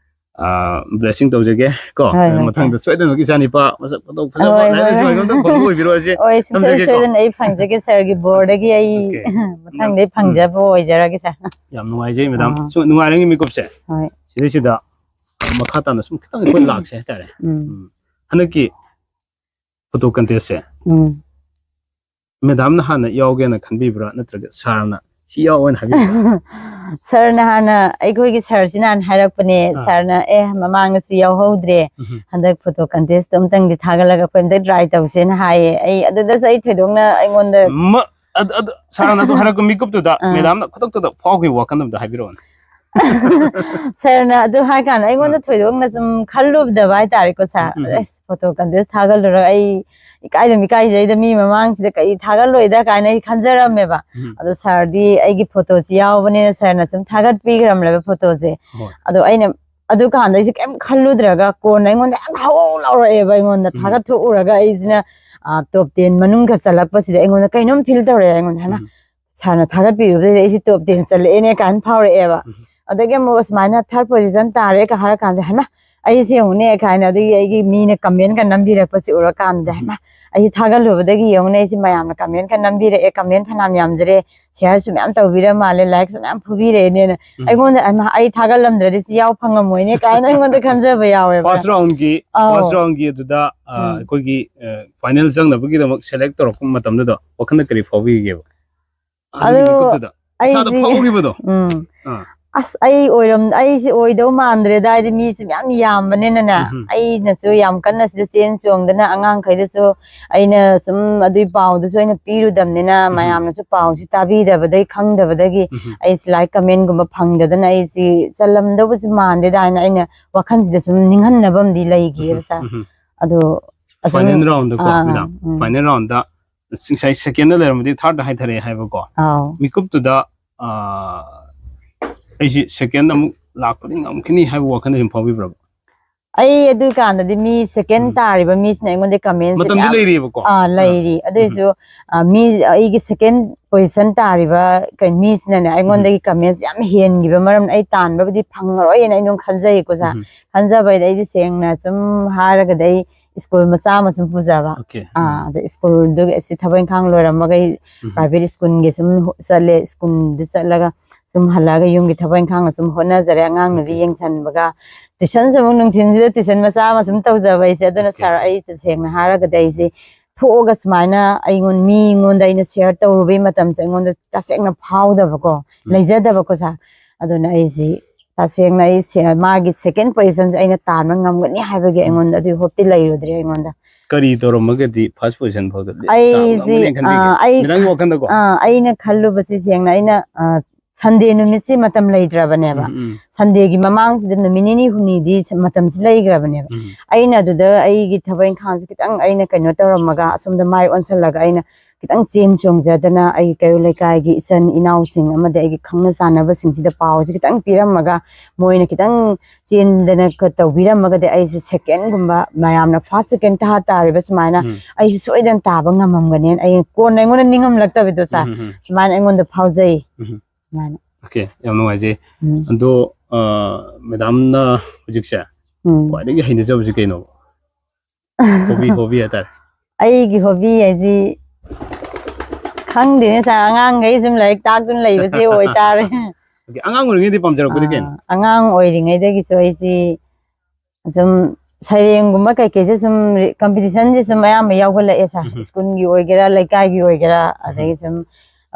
ꯑ, ꯕ꯭ꯂꯦꯁꯤꯡ ꯇꯧꯖꯒꯦ ꯀꯣ꯫ ꯍꯣꯏ, ꯍꯣꯏ, ꯃꯊꯪꯗ ꯁꯥꯔ꯫ ꯁꯣꯏꯗꯅꯃꯛꯀꯤ ꯏꯆꯥ ꯅꯤꯄꯥ ꯃꯁꯛ ꯐꯖꯕ ꯐꯖꯕ ꯍꯣꯏ, ꯂꯥꯏꯔꯤꯛ ꯍꯣꯏ, ꯂꯥꯏꯁꯨ ꯍꯣꯏ꯫ ꯍꯩꯕ ꯑꯝꯇ ꯐꯪꯕ ꯑꯣꯏꯕꯤꯔꯣ ꯍꯥꯏꯁꯦ ꯍꯣꯏ, ꯁꯨꯡꯁꯣꯏ ꯊꯝꯖꯒꯦꯀꯣ꯫ ꯁꯣꯏꯗꯅ ꯑꯩ ꯐꯪꯖꯒꯦ ꯁꯥꯔꯒꯤ ꯕꯣꯔꯗꯒꯤ ꯑꯩ ꯑꯣꯀꯦ꯫ ꯃꯊꯪꯗ ꯑꯩ ꯎꯝ꯫ ꯐꯪꯖꯕ ꯑꯣꯏꯖꯔꯒꯦ, ꯁꯥꯔ꯫ ꯌꯥꯝ ꯅꯨꯡꯉꯥꯏꯖꯩ, ꯃꯦꯗꯥꯝ꯫ ꯑꯥ꯫ ꯁꯨꯝ ꯅꯨꯡꯉꯥꯏꯔꯦ ꯃꯤꯀꯨꯞꯁꯦ꯫ ꯍꯣꯏ꯫ ꯁꯤꯗꯩꯁꯤꯗ ꯃꯈꯥ ꯇꯥꯅ ꯁꯨꯝ ꯈꯤꯇꯪ ꯑꯩꯈꯣꯏ ꯂꯥꯛꯁꯦ ꯍꯥꯏꯇꯥꯔꯦ꯫ ꯎꯝ꯫ ꯎꯝ꯫ ꯍꯟꯗꯛꯀꯤ ꯐꯣꯇꯣ ꯀꯟꯇꯦꯁꯁꯦ ꯎꯝ꯫ ꯃꯦꯗꯥꯝꯅ ꯍꯥꯟꯅ ꯌꯥꯎꯒꯦꯅ ꯈꯟꯕꯤꯕ꯭ꯔꯥ, ꯅꯠꯇ꯭ꯔꯒ ꯁꯥꯔꯅ "ꯁꯤ ꯌꯥꯎ" ꯍꯥꯏꯅ ꯍꯥꯏꯕꯤꯕ꯭ꯔꯥ? ꯁꯥꯔꯅ ꯍꯥꯟꯅ, ꯑꯩꯈꯣꯏꯒꯤ ꯁꯥꯔꯁꯤꯅ ꯍꯥꯟꯅ ꯍꯥꯏꯔꯛꯄꯅꯦ꯫ ꯑꯥ꯫ ꯁꯥꯔꯅ, "ꯑꯦ, ꯃꯃꯥꯡꯗꯁꯨ ꯌꯥꯎꯍꯧꯗ꯭ꯔꯦ, ꯎꯝꯍꯨꯝ꯫ ꯍꯟꯗꯛ ꯐꯣꯇꯣ ꯀꯟꯇꯦꯁꯇꯣ ꯑꯝꯇꯪꯗꯤ ꯊꯥꯒꯠꯂꯒ ꯑꯩꯈꯣꯏ ꯑꯝꯇ ꯇ꯭ꯔꯥꯏ ꯇꯧꯁꯦꯅ" ꯍꯥꯏꯌꯦ꯫ ꯑꯩ ꯑꯗꯨꯗꯁꯨ ꯑꯩ ꯊꯣꯏꯗꯣꯛꯅ ꯑꯩꯉꯣꯟꯗ ꯃ-, ꯑꯗꯨ, ꯑꯗꯨ, ꯁꯥꯔꯅ ꯑꯗꯨ ꯍꯥꯏꯔꯛꯄ ꯃꯤꯀꯨꯞꯇꯨꯗ ꯑꯥ꯫ ꯃꯦꯗꯥꯝꯅ ꯈꯨꯗꯛꯇꯨꯗ ꯐꯥꯎꯈꯤꯕ ꯋꯥꯈꯜ ꯑꯝꯇ ꯍꯥꯏꯕꯤꯔꯛꯑꯣꯅꯦ꯫ ꯁꯥꯔꯅ ꯑꯗꯨ ꯍꯥꯏ ꯀꯥꯟꯗ ꯑꯩꯉꯣꯟꯗ ꯑꯥ꯫ ꯊꯣꯏꯗꯣꯛꯅ ꯁꯨꯝ ꯈꯜꯂꯨꯗꯕ ꯍꯥꯏꯇꯥꯔꯦꯀꯣ, ꯁꯥꯔ꯫ ꯎꯝ, ꯎꯝ, ꯎꯝ꯫ ꯑꯁ, ꯐꯣꯇꯣ ꯀꯟꯇꯦꯁ ꯊꯥꯒꯠꯂꯨꯔꯒ ꯑꯩ ꯏꯀꯥꯏꯗꯨꯝ ꯏꯀꯥꯏꯖꯩꯗ, ꯃꯤ ꯃꯃꯥꯡꯁꯤꯗ ꯀꯩ ꯊꯥꯒꯠꯂꯣꯏꯗ ꯀꯥꯏꯅ ꯑꯩ ꯈꯟꯖꯔꯝꯃꯦꯕ꯫ ꯎꯝ꯫ ꯑꯗꯣ ꯁꯥꯔꯗꯤ ꯑꯩꯒꯤ ꯐꯣꯇꯣꯁꯤ ꯌꯥꯎꯕꯅꯤꯅ ꯁꯥꯔꯅ ꯁꯨꯝ ꯊꯥꯒꯠꯄꯤꯈ꯭ꯔꯝꯂꯦꯕ ꯐꯣꯇꯣꯁꯦ꯫ ꯍꯣꯏ꯫ ꯑꯗꯣ ꯑꯩꯅ ꯑꯗꯨ ꯀꯥꯟꯗ ꯑꯩꯁꯦ ꯀꯩꯝ ꯈꯜꯂꯨꯗ꯭ꯔꯒ ꯀꯣꯟꯅ ꯑꯩꯉꯣꯟꯗ ꯌꯥꯝ ꯍꯧ ꯂꯥꯎꯔꯛꯑꯦꯕ, ꯑꯩꯉꯣꯟꯗ ꯎꯝ꯫ ꯊꯥꯒꯠꯊꯣꯛꯎꯔꯒ ꯑꯩꯁꯤꯅ, ꯑ, ꯇꯣꯞ ꯇꯦꯟ ꯃꯅꯨꯡꯗ ꯆꯜꯂꯛꯄꯁꯤꯗ ꯑꯩꯉꯣꯟꯗ ꯀꯩꯅꯣꯝ ꯐꯤꯜ ꯇꯧꯔꯛꯑꯦ ꯑꯩꯉꯣꯟꯗ, ꯍꯥꯏꯅ ꯎꯝ꯫ ꯁꯥꯔꯅ ꯊꯥꯒꯠꯄꯤꯔꯨꯕꯗꯩꯗꯤ ꯑꯩꯁꯦ ꯇꯣꯞ ꯇꯦꯟ ꯆꯜꯂꯛꯑꯦꯅꯦ ꯀꯥꯏꯅ ꯐꯥꯎꯔꯛꯑꯦꯕ꯫ ꯎꯝ꯫ ꯑꯗꯒꯤ ꯑꯃꯨꯛ ꯁꯨꯃꯥꯏꯅ ꯊꯥꯔꯠ ꯄꯣꯖꯤꯁꯟ ꯇꯥꯔꯦ ꯀ ꯍꯥꯏꯔ ꯀꯥꯟꯗ, ꯍꯩꯃꯥ, ꯑꯩꯁꯦ ꯌꯦꯡꯉꯨꯅꯦ ꯀꯥꯏꯅ, ꯑꯗꯒꯤ ꯑꯩꯒꯤ ꯃꯤꯅ ꯀꯃꯦꯟꯒ ꯅꯝꯕꯤꯔꯛꯄꯁꯦ ꯎꯔꯀꯥꯟꯗ, ꯎꯝ꯫ ꯍꯩꯃꯥ, ꯑꯩꯁꯦ ꯊꯥꯒꯠꯂꯨꯕꯗꯒꯤ ꯌꯦꯡꯉꯨꯅꯦ, ꯑꯩꯁꯦ ꯃꯌꯥꯝꯅ ꯀꯃꯦꯟ ꯈꯔ ꯅꯝꯕꯤꯔꯛꯑꯦ, ꯀꯃꯦꯟ ꯐꯅꯌꯥꯝ ꯌꯥꯝꯖꯔꯦ, ꯁꯤꯌꯔꯁꯨ ꯃꯌꯥꯝ ꯇꯧꯕꯤꯔ ꯃꯥꯜꯂꯦ, ꯂꯥꯏꯛꯁꯨ ꯃꯌꯥꯝ ꯐꯨꯕꯤꯔꯛꯑꯦꯅꯦꯅ ꯎꯝ꯫ ꯑꯩꯉꯣꯟꯗ, "ꯍꯩꯃꯥ, ꯑꯩ ꯊꯥꯒꯠꯂꯝꯗ꯭ꯔꯗꯤ ꯁꯤ ꯌꯥꯎ ꯐꯪꯉꯝꯃꯣꯏꯅꯦ" ꯀꯥꯏꯅ ꯑꯩꯉꯣꯟꯗ ꯈꯟꯖꯕ ꯌꯥꯎꯋꯦꯕ꯫ ꯐꯥꯔꯁ ꯔꯥꯎꯟꯒꯤ, ꯑꯧ꯫ ꯐꯥꯔꯁ ꯔꯥꯎꯟꯒꯤ ꯑꯗꯨꯗ, ꯑ, ꯎꯝ꯫ ꯑꯩꯈꯣꯏꯒꯤ, ꯑ, ꯐꯥꯏꯅꯦꯜ ꯆꯪꯅꯕꯒꯤꯗꯃꯛ ꯁꯦꯂꯦꯛ ꯇꯧꯔꯛꯄ ꯃꯇꯝꯗꯨꯗ ꯋꯥꯈꯜꯗ ꯀꯔꯤ ꯐꯥꯎꯕꯤꯒꯦꯕ? ꯑꯗꯨꯒꯤ ꯑꯗꯣ ꯃꯤꯀꯨꯞꯇꯨꯗ ꯏꯁꯥꯗ ꯑꯩꯁꯤ, ꯐꯥꯎꯈꯤꯕꯗꯣ꯫ ꯎꯝ꯫ ꯑꯥ꯫ ꯑꯁ, ꯑꯩ ꯑꯣꯏꯔꯝ-, ꯑꯩꯁꯤ ꯑꯣꯏꯗꯧ ꯃꯥꯟꯗ꯭ꯔꯦꯗ, ꯍꯥꯏꯗꯤ ꯃꯤꯁꯨ ꯃꯌꯥꯝ ꯌꯥꯝꯕꯅꯤꯅꯅꯦ, ꯎꯝꯍꯨꯝ꯫ ꯑꯩꯅꯁꯨ ꯌꯥꯝ ꯀꯟꯅ ꯁꯤꯗ ꯆꯦꯟ ꯆꯣꯡꯗꯅ ꯑꯉꯥꯡꯈꯩꯗꯁꯨ ꯑꯩꯅ ꯁꯨꯝ ꯑꯗꯨꯒꯤ ꯄꯥꯎꯗꯨꯁꯨ ꯑꯩꯅ ꯄꯤꯔꯨꯗꯕꯅꯤꯅ, ꯎꯝꯍꯨꯝ꯫ ꯃꯌꯥꯝꯅꯁꯨ ꯄꯥꯎꯁꯤ ꯇꯥꯕꯤꯗꯕꯗꯒꯤ, ꯈꯪꯗꯕꯗꯒꯤ ꯎꯝꯍꯨꯝ꯫ ꯑꯩꯁꯤ ꯂꯥꯏꯛ ꯀꯃꯦꯟꯒꯨꯝꯕ ꯐꯪꯗꯗꯅ ꯑꯩꯁꯤ ꯆꯜꯂꯝꯗꯧꯕꯁꯨ ꯃꯥꯟꯗꯦꯗ ꯍꯥꯏꯅ ꯑꯩꯅ ꯋꯥꯈꯜꯁꯤꯗ ꯁꯨꯝ ꯅꯤꯡꯍꯟꯅꯕ ꯑꯃꯗꯤ ꯂꯩꯈꯤꯑꯕ, ꯎꯝꯍꯨꯝ, ꯁꯥꯔ꯫ ꯎꯝꯍꯨꯝ꯫ ꯑꯗꯣ ꯑꯁꯨꯝ, ꯐꯥꯏꯅꯦꯜ ꯔꯥꯎꯟꯗꯀꯣ ꯑꯥ, ꯃꯦꯗꯥꯝ, ꯎꯝ꯫ ꯐꯥꯏꯅꯦꯜ ꯔꯥꯎꯟꯗ ꯉꯁꯥꯏ ꯁꯦꯀꯦꯟꯗ ꯂꯩꯔꯝꯕꯗꯤ ꯊꯥꯔꯗ ꯍꯥꯏꯊꯔꯛꯑꯦ ꯍꯥꯏꯕꯀꯣ꯫ ꯑꯥꯎ꯫ ꯃꯤꯀꯨꯞꯇꯨꯗ ꯑꯩꯁꯤ ꯁꯦꯀꯦꯟꯗ ꯑꯃꯨꯛ ꯂꯥꯛꯄꯗꯤ ꯉꯝꯈꯤꯅꯤ ꯍꯥꯏꯕ ꯋꯥꯈꯜꯗ ꯁꯨꯝ ꯐꯥꯎꯕꯤꯕ꯭ꯔꯕ? ꯑꯩ ꯑꯗꯨ ꯀꯥꯟꯗꯗꯤ ꯃꯤ ꯁꯦꯀꯦꯟ ꯎꯝ꯫ ꯇꯥꯔꯤꯕ ꯃꯤꯁꯤꯅ ꯑꯩꯉꯣꯟꯗ ꯀꯃꯦꯟꯁꯦ ꯃꯇꯝꯗꯤ ꯃꯌꯥꯝ ꯂꯩꯔꯤꯕꯀꯣ? ꯑꯥ, ꯂꯩꯔꯤ꯫ ꯑꯗꯨꯏꯁꯨ ꯑꯥ, ꯃꯤ ꯑꯩꯒꯤ ꯁꯦꯀꯦꯟ ꯄꯣꯖꯤꯁꯟ ꯇꯥꯔꯤꯕ ꯀꯩ ꯃꯤꯁꯤꯅꯅꯦ ꯑꯩꯉꯣꯟꯗꯒꯤ ꯀꯃꯦꯟꯁ ꯌꯥꯝ ꯍꯦꯟꯈꯤꯕ ꯃꯔꯝꯅ ꯑꯩ ꯇꯥꯟꯕꯕꯨꯗꯤ ꯐꯪꯉꯔꯣꯏꯅ ꯑꯩ ꯑꯗꯨꯝ ꯈꯟꯖꯩꯀꯣ ꯁꯥꯔ꯫ ꯎꯝ꯫ ꯈꯟꯖꯕꯩꯗ ꯑꯩꯗꯤ ꯁꯦꯡꯅ ꯁꯨꯝ ꯍꯥꯏꯔꯒꯗꯤ ꯑꯩ ꯁ꯭ꯀꯨꯜ ꯃꯆꯥ ꯑꯃ ꯁꯨꯝ ꯄꯨꯖꯕ꯫ ꯑꯣꯀꯦ꯫ ꯑꯥ, ꯑꯗ ꯁ꯭ꯀꯨꯜꯗꯨꯒꯤ ꯑꯁꯤ ꯊꯕꯛ ꯏꯪꯈꯥꯡ ꯂꯣꯏꯔꯝꯃꯒ ꯑꯩ ꯎꯝ꯫ ꯄ꯭ꯔꯥꯏꯚꯦꯠ ꯁ꯭ꯀꯨꯜꯒꯤ ꯁꯨꯝ ꯍꯣ-, ꯆꯠꯂꯦ꯫ ꯁ꯭ꯀꯨꯜꯗꯨ ꯆꯠꯂꯒ ꯁꯨꯝ ꯍꯜꯂꯛꯑꯒ ꯌꯨꯝꯒꯤ ꯊꯕꯛ ꯏꯪꯈꯥꯡ ꯁꯨꯝ ꯍꯣꯠꯅꯖꯔꯦ꯫ ꯑꯉꯥꯡ ꯅꯨꯕꯤ ꯑꯣꯀꯦ꯫ ꯌꯦꯡꯁꯟꯕꯒ ꯇ꯭ꯌꯨꯁꯟꯁꯨ ꯑꯃꯨꯛ ꯅꯨꯡꯊꯤꯟꯁꯤꯗ ꯇ꯭ꯌꯨꯁꯟ ꯃꯆꯥ ꯑꯃ ꯁꯨꯝ ꯇꯧꯖꯕ ꯑꯩꯁꯦ꯫ ꯑꯗꯨꯅ ꯑꯣꯀꯦ꯫ ꯁꯥꯔ, ꯑꯩ ꯇꯁꯦꯡꯅ ꯍꯥꯏꯔꯒꯗꯤ ꯑꯩꯁꯦ ꯊꯣꯛꯑꯒ ꯁꯨꯃꯥꯏꯅ ꯑꯩꯉꯣꯟ-, ꯃꯤꯉꯣꯟꯗ ꯑꯩꯅ ꯁꯤꯌꯔ ꯇꯧꯔꯨꯕꯩ ꯃꯇꯝꯁꯦ ꯑꯩꯉꯣꯟꯗ ꯇꯁꯦꯡꯅ ꯐꯥꯎꯗꯕꯀꯣ, ꯎꯝ꯫ ꯂꯩꯖꯗꯕꯀꯣ ꯁꯥꯔ꯫ ꯑꯗꯨꯅ ꯑꯩꯁꯤ ꯇꯁꯦꯡꯅ ꯑꯩ ꯁꯦ-, ꯃꯥꯒꯤ ꯁꯦꯀꯦꯟ ꯄꯣꯖꯤꯁꯟꯁꯦ ꯑꯩꯅ ꯇꯥꯟꯕ ꯉꯝꯒꯅꯤ ꯍꯥꯏꯕꯒꯤ ꯎꯝ꯫ ꯑꯩꯉꯣꯟꯗ ꯑꯗꯨꯒꯤ ꯍꯣꯞꯇꯤ ꯂꯩꯔꯨꯗ꯭ꯔꯦ ꯑꯩꯉꯣꯟꯗ꯫ ꯀꯔꯤ ꯇꯧꯔꯝꯃꯒꯗꯤ ꯐꯥꯔꯁ ꯄꯣꯖꯤꯁꯟ ꯐꯥꯎꯗ ꯂꯦ-, ꯑꯩꯁꯤ, ꯇꯥꯕ ꯉꯝꯒꯅꯤ ꯈꯟꯕꯤꯒꯦ? ꯑꯥ, ꯑꯩ, ꯃꯦꯗꯥꯝꯒꯤ ꯋꯥꯈꯜꯗꯀꯣ? ꯑꯥ, ꯑꯩꯅ ꯈꯜꯂꯨꯕꯁꯤ ꯁꯦꯡꯅ ꯑꯩꯅ, ꯑꯥ, ꯁꯟꯗꯦ ꯅꯨꯃꯤꯠꯁꯤ ꯃꯇꯝ ꯂꯩꯇ꯭ꯔꯕꯅꯦꯕ꯫ ꯎꯝ, ꯎꯝ꯫ ꯁꯟꯗꯦꯒꯤ ꯃꯃꯥꯡꯁꯤꯗ ꯅꯨꯃꯤꯠ ꯅꯤꯅꯤ ꯍꯨꯝꯅꯤꯗꯤ ꯁ-, ꯃꯇꯝꯁꯤ ꯂꯩꯈ꯭ꯔꯕꯅꯦꯕ꯫ ꯎꯝ꯫ ꯑꯩꯅ ꯑꯗꯨꯗ ꯑꯩꯒꯤ ꯊꯕꯛ ꯏꯪꯈꯥꯡꯁꯤ ꯈꯤꯇꯪ ꯑꯩꯅ ꯀꯩꯅꯣ ꯇꯧꯔꯝꯃꯒ ꯑꯁꯣꯝꯗ ꯃꯥꯏ ꯑꯣꯟꯁꯤꯜꯂꯒ ꯑꯩꯅ ꯈꯤꯇꯪ ꯆꯦꯟ ꯆꯣꯡꯖꯗꯅ ꯑꯩꯒꯤ ꯀꯩꯔꯣꯜ ꯂꯩꯀꯥꯏꯒꯤ ꯏꯆꯟ ꯏꯅꯥꯎꯁꯤꯡ ꯑꯃꯗꯤ ꯑꯩꯒꯤ ꯈꯪꯅ ꯆꯥꯟꯅꯕꯁꯤꯡꯁꯤꯗ ꯄꯥꯎꯁꯤ ꯈꯤꯇꯪ ꯄꯤꯔꯝꯃꯒ ꯃꯣꯏꯅ ꯈꯤꯇꯪ ꯆꯦꯟꯗꯅ ꯈ-, ꯇꯧꯕꯤꯔꯝꯃꯒꯗꯤ ꯑꯩꯁꯦ ꯁꯦꯀꯦꯟꯒꯨꯝꯕ ꯃꯌꯥꯝꯅ ꯐꯥꯔꯁ ꯁꯦꯀꯦꯟ ꯊꯥꯔ ꯇꯥꯔꯤꯕ ꯁꯨꯃꯥꯏꯅ ꯎꯝ꯫ ꯑꯩꯁꯦ ꯁꯣꯏꯗꯅ ꯇꯥꯕ ꯉꯝꯃꯝꯒꯅꯦꯅ ꯑꯩ ꯀꯣꯟꯅ ꯑꯩꯉꯣꯟꯗ ꯅꯤꯡꯉꯝꯂꯛꯇꯕꯗꯣ ꯁꯥꯔ꯫ ꯎꯝ, ꯎꯝ, ꯎꯝ꯫ ꯁꯨꯃꯥꯏꯅ ꯑꯩꯉꯣꯟꯗ ꯐꯥꯎꯖꯩ꯫ ꯎꯝ꯫ ꯁꯨꯃꯥꯏꯅ꯫ ꯑꯣꯀꯦ, ꯌꯥꯝ ꯅꯨꯡꯉꯥꯏꯖꯩ꯫ ꯎꯝ꯫ ꯑꯗꯣ, ꯑ, ꯃꯦꯗꯥꯝꯅ ꯍꯧꯖꯤꯛꯁꯦ ꯎꯝ꯫ ꯈ꯭ꯋꯥꯏꯗꯒꯤ ꯍꯩꯅꯖꯕꯁꯤ ꯀꯩꯅꯣ? ꯍꯣꯕꯤ, ꯍꯣꯕꯤ ꯍꯥꯏꯇꯥꯔꯦ꯫ ꯑꯩꯒꯤ ꯍꯣꯕꯤ ꯍꯥꯏꯁꯤ ꯈꯪꯗꯦꯅꯦ ꯁꯥꯔ, ꯑꯉꯥꯡꯈꯩ ꯁꯨꯝ ꯂꯥꯏꯔꯤꯛ ꯇꯥꯛꯇꯨꯅ ꯂꯩꯕꯁꯦ ꯑꯣꯏꯇꯥꯔꯦ꯫ ꯑꯣꯀꯦ, ꯑꯉꯥꯡ ꯑꯣꯏꯔꯤꯉꯩꯗꯤ ꯄꯥꯝꯖꯔꯛꯄꯗꯤ ꯀꯩꯅꯣ? ꯑꯥ, ꯑꯉꯥꯡ ꯑꯣꯏꯔꯤꯉꯩꯗꯒꯤꯁꯨ ꯑꯩꯁꯤ ꯁꯨꯝ ꯁꯩꯔꯦꯡꯒꯨꯝꯕ ꯀꯩꯀꯩꯁꯦ ꯁꯨꯝ ꯔꯤ-, ꯀꯝꯄꯤꯇꯤꯁꯟꯁꯦ ꯁꯨꯝ ꯑꯌꯥꯝꯕ ꯌꯥꯎꯒꯠꯂꯛꯑꯦ ꯁꯥꯔ꯫ ꯎꯝ꯫ ꯁ꯭ꯀꯨꯜꯒꯤ ꯑꯣꯏꯒꯦꯔꯥ, ꯂꯩꯀꯥꯏꯒꯤ ꯑꯣꯏꯒꯦꯔꯥ, ꯎꯝ꯫ ꯑꯗꯒꯤ ꯁꯨꯝ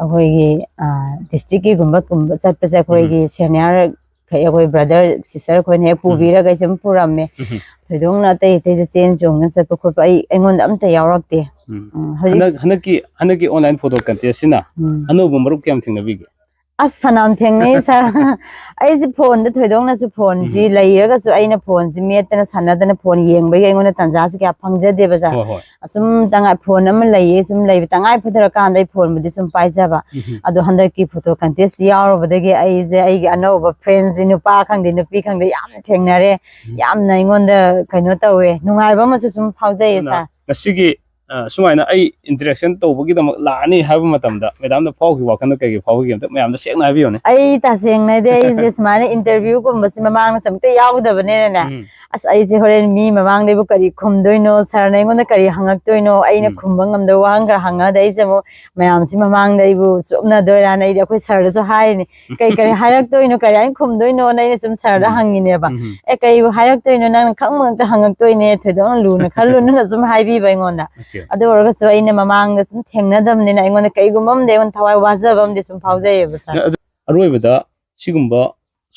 ꯑꯩꯈꯣꯏꯒꯤ, ꯑꯥ, ꯗꯤꯁꯇ꯭ꯔꯤꯛꯀꯤꯒꯨꯝꯕ ꯀꯨꯝꯕ ꯆꯠꯄꯁꯦ ꯑꯩꯈꯣꯏꯒꯤ ꯁꯦꯅꯤꯌꯔ ꯈꯩ, ꯑꯩꯈꯣꯏ ꯕ꯭ꯔꯗꯔ ꯁꯤꯁꯇꯔ ꯑꯩꯈꯣꯏꯅ ꯍꯦꯛ ꯎꯝ꯫ ꯄꯨꯕꯤꯔꯒ ꯑꯩꯁꯦ ꯑꯗꯨꯝ ꯄꯨꯔꯝꯃꯦ꯫ ꯎꯝ꯫ ꯊꯣꯏꯗꯣꯛꯅ ꯑꯇꯩ ꯑꯇꯩꯗ ꯆꯦꯟ ꯆꯣꯡꯅ ꯆꯠꯄ ꯈꯣꯠꯄ ꯑꯩ, ꯑꯩꯉꯣꯟꯗ ꯑꯝꯇ ꯌꯥꯎꯔꯛꯇꯦ꯫ ꯎꯝ꯫ ꯎꯝ, ꯍꯧꯖꯤꯛ ꯍꯟꯗꯛ, ꯍꯟꯗꯛꯀꯤ, ꯍꯟꯗꯛꯀꯤ online photo contest ꯁꯤꯅ ꯎꯝ꯫ ꯑꯅꯧꯕ ꯃꯔꯨꯞ ꯀꯌꯥꯝ ꯊꯦꯡꯅꯕꯤꯒꯦ? ꯑꯁ, ꯐꯅꯌꯥꯝ ꯊꯦꯡꯅꯩ, ꯁꯥꯔ꯫ ꯑꯩꯁꯦ ꯐꯣꯟꯗ ꯊꯣꯏꯗꯣꯛꯅꯁꯨ, ꯐꯣꯟꯁꯤ ꯎꯝ꯫ ꯂꯩꯔꯒꯁꯨ ꯑꯩꯅ ꯐꯣꯟꯁꯤ ꯃꯦꯠꯇꯅ ꯁꯥꯟꯅꯗꯅ ꯐꯣꯟ ꯌꯦꯡꯕꯒꯤ ꯑꯩꯉꯣꯟꯗ ꯇꯥꯟꯖꯥꯁꯤ ꯀꯌꯥ ꯐꯪꯖꯗꯦꯕ, ꯁꯥꯔ꯫ ꯍꯣꯏ, ꯍꯣꯏ꯫ ꯑꯁꯨꯝ ꯇꯉꯥꯏ, ꯐꯣꯟ ꯑꯃ ꯂꯩꯌꯦ, ꯁꯨꯝ ꯂꯩꯕ ꯇꯉꯥꯏ ꯐꯗ꯭ꯔꯀꯥꯟꯗ ꯑꯩ ꯐꯣꯟꯕꯨꯗꯤ ꯁꯨꯝ ꯄꯥꯏꯖꯕ꯫ ꯎꯝ꯫ ꯑꯗꯣ ꯍꯟꯗꯛꯀꯤ ꯐꯣꯇꯣ ꯀꯟꯇꯦꯁ ꯌꯥꯎꯔꯨꯕꯗꯒꯤ ꯑꯩꯁꯦ ꯑꯩꯒꯤ ꯑꯅꯧꯕ ꯐ꯭ꯔꯦꯟꯁꯤ, ꯅꯨꯄꯥ ꯈꯪꯗꯦ ꯅꯨꯄꯤ ꯈꯪꯗꯦ, ꯌꯥꯝ ꯊꯦꯡꯅꯔꯦ꯫ ꯎꯝ꯫ ꯌꯥꯝꯅ ꯑꯩꯉꯣꯟꯗ ꯀꯩꯅꯣ ꯇꯧꯋꯦ, ꯅꯨꯡꯉꯥꯏꯕ ꯑꯃꯁꯨ ꯁꯨꯝ ꯐꯥꯎꯖꯩꯌꯦ, ꯑꯗꯨꯅ ꯁꯥꯔ꯫ ꯉꯁꯤꯒꯤ ꯑ, ꯁꯨꯃꯥꯏꯅ ꯑꯩ ꯏꯟꯇꯔꯦꯛꯁꯟ ꯇꯧꯕꯒꯤꯗꯃꯛ ꯂꯥꯛꯑꯅꯤ ꯍꯥꯏꯕ ꯃꯇꯝꯗ ꯃꯦꯗꯥꯝꯅ ꯐꯥꯎꯈꯤꯕ ꯋꯥꯈꯜꯗ ꯀꯩ ꯀꯩ ꯐꯥꯎꯈꯤꯒꯦ, ꯑꯝꯇ ꯃꯌꯥꯝꯗ ꯁꯦꯡꯅ ꯍꯥꯏꯕꯤꯌꯨꯅꯦ꯫ ꯑꯩ ꯇꯁꯦꯡꯅꯗꯤ ꯑꯩꯁꯦ ꯁꯨꯃꯥꯏꯅ ꯏꯟꯇꯔꯚꯤꯌꯨꯒꯨꯝꯕꯁꯤ ꯃꯃꯥꯡꯗꯁꯨ ꯑꯝꯇ ꯌꯥꯎꯗꯕꯅꯤꯅꯅꯦ, ꯎꯝ꯫ ꯑꯁ, ꯑꯩꯁꯦ ꯍꯣꯔꯦꯟ ꯃꯤ ꯃꯃꯥꯡꯗ ꯑꯩꯕꯨ ꯀꯔꯤ ꯈꯨꯝꯗꯣꯏꯅꯣ, ꯁꯥꯔꯅ ꯑꯩꯉꯣꯟꯗ ꯀꯔꯤ ꯍꯪꯉꯛꯇꯣꯏꯅꯣ, ꯑꯩꯅ ꯎꯝ꯫ ꯈꯨꯝꯕ ꯉꯝꯗꯕ ꯋꯥꯍꯪ ꯈꯔ ꯍꯪꯉꯛꯑꯗꯤ ꯑꯩꯁꯦ ꯑꯃꯨꯛ ꯃꯌꯥꯝꯁꯤ ꯃꯃꯥꯡꯗ ꯑꯩꯕꯨ ꯆꯣꯞꯅꯗꯣꯏꯔꯥꯅ ꯑꯩꯗꯤ ꯑꯩꯈꯣꯏ ꯁꯥꯔꯗꯁꯨ ꯍꯥꯏꯔꯤꯅꯤ꯫ ꯀꯩ ꯀꯔꯤ ꯍꯥꯏꯔꯛꯇꯣꯏꯅꯣ, ꯀꯔꯤ ꯍꯥꯏꯅ ꯈꯨꯝꯗꯣꯏꯅꯣꯅ ꯑꯩꯅ ꯁꯨꯝ ꯁꯥꯔꯗ ꯎꯝ꯫ ꯍꯪꯉꯤꯅꯦꯕ꯫ ꯎꯝ꯫ ꯑꯦ, ꯀꯩꯕꯨ ꯍꯥꯏꯔꯛꯇꯣꯏꯅꯣ, ꯅꯪꯅ ꯈꯪꯕ ꯉꯥꯛꯇ ꯍꯪꯉꯛꯇꯣꯏꯅꯦ, ꯊꯣꯏꯗꯣꯛꯅ ꯂꯨꯅ ꯈꯜꯂꯨꯅꯨꯅ ꯁꯨꯝ ꯍꯥꯏꯕꯤꯕ ꯑꯩꯉꯣꯟꯗ꯫ ꯑꯣꯀꯦ꯫ ꯑꯗꯨ ꯑꯣꯏꯔꯒꯁꯨ ꯑꯩꯅ ꯃꯃꯥꯡꯗ ꯁꯨꯝ ꯊꯦꯡꯅꯗꯕꯅꯤꯅ ꯑꯩꯉꯣꯟꯗ ꯀꯩꯒꯨꯝꯕ ꯑꯃꯗꯤ ꯑꯩꯉꯣꯟꯗ ꯊꯋꯥꯏ ꯋꯥꯖꯕ ꯑꯃꯗꯤ ꯁꯨꯝ ꯐꯥꯎꯖꯩꯌꯦꯕ, ꯁꯥꯔ꯫ ꯑꯗꯨ ꯑꯔꯣꯏꯕꯗ ꯁꯤꯒꯨꯝꯕ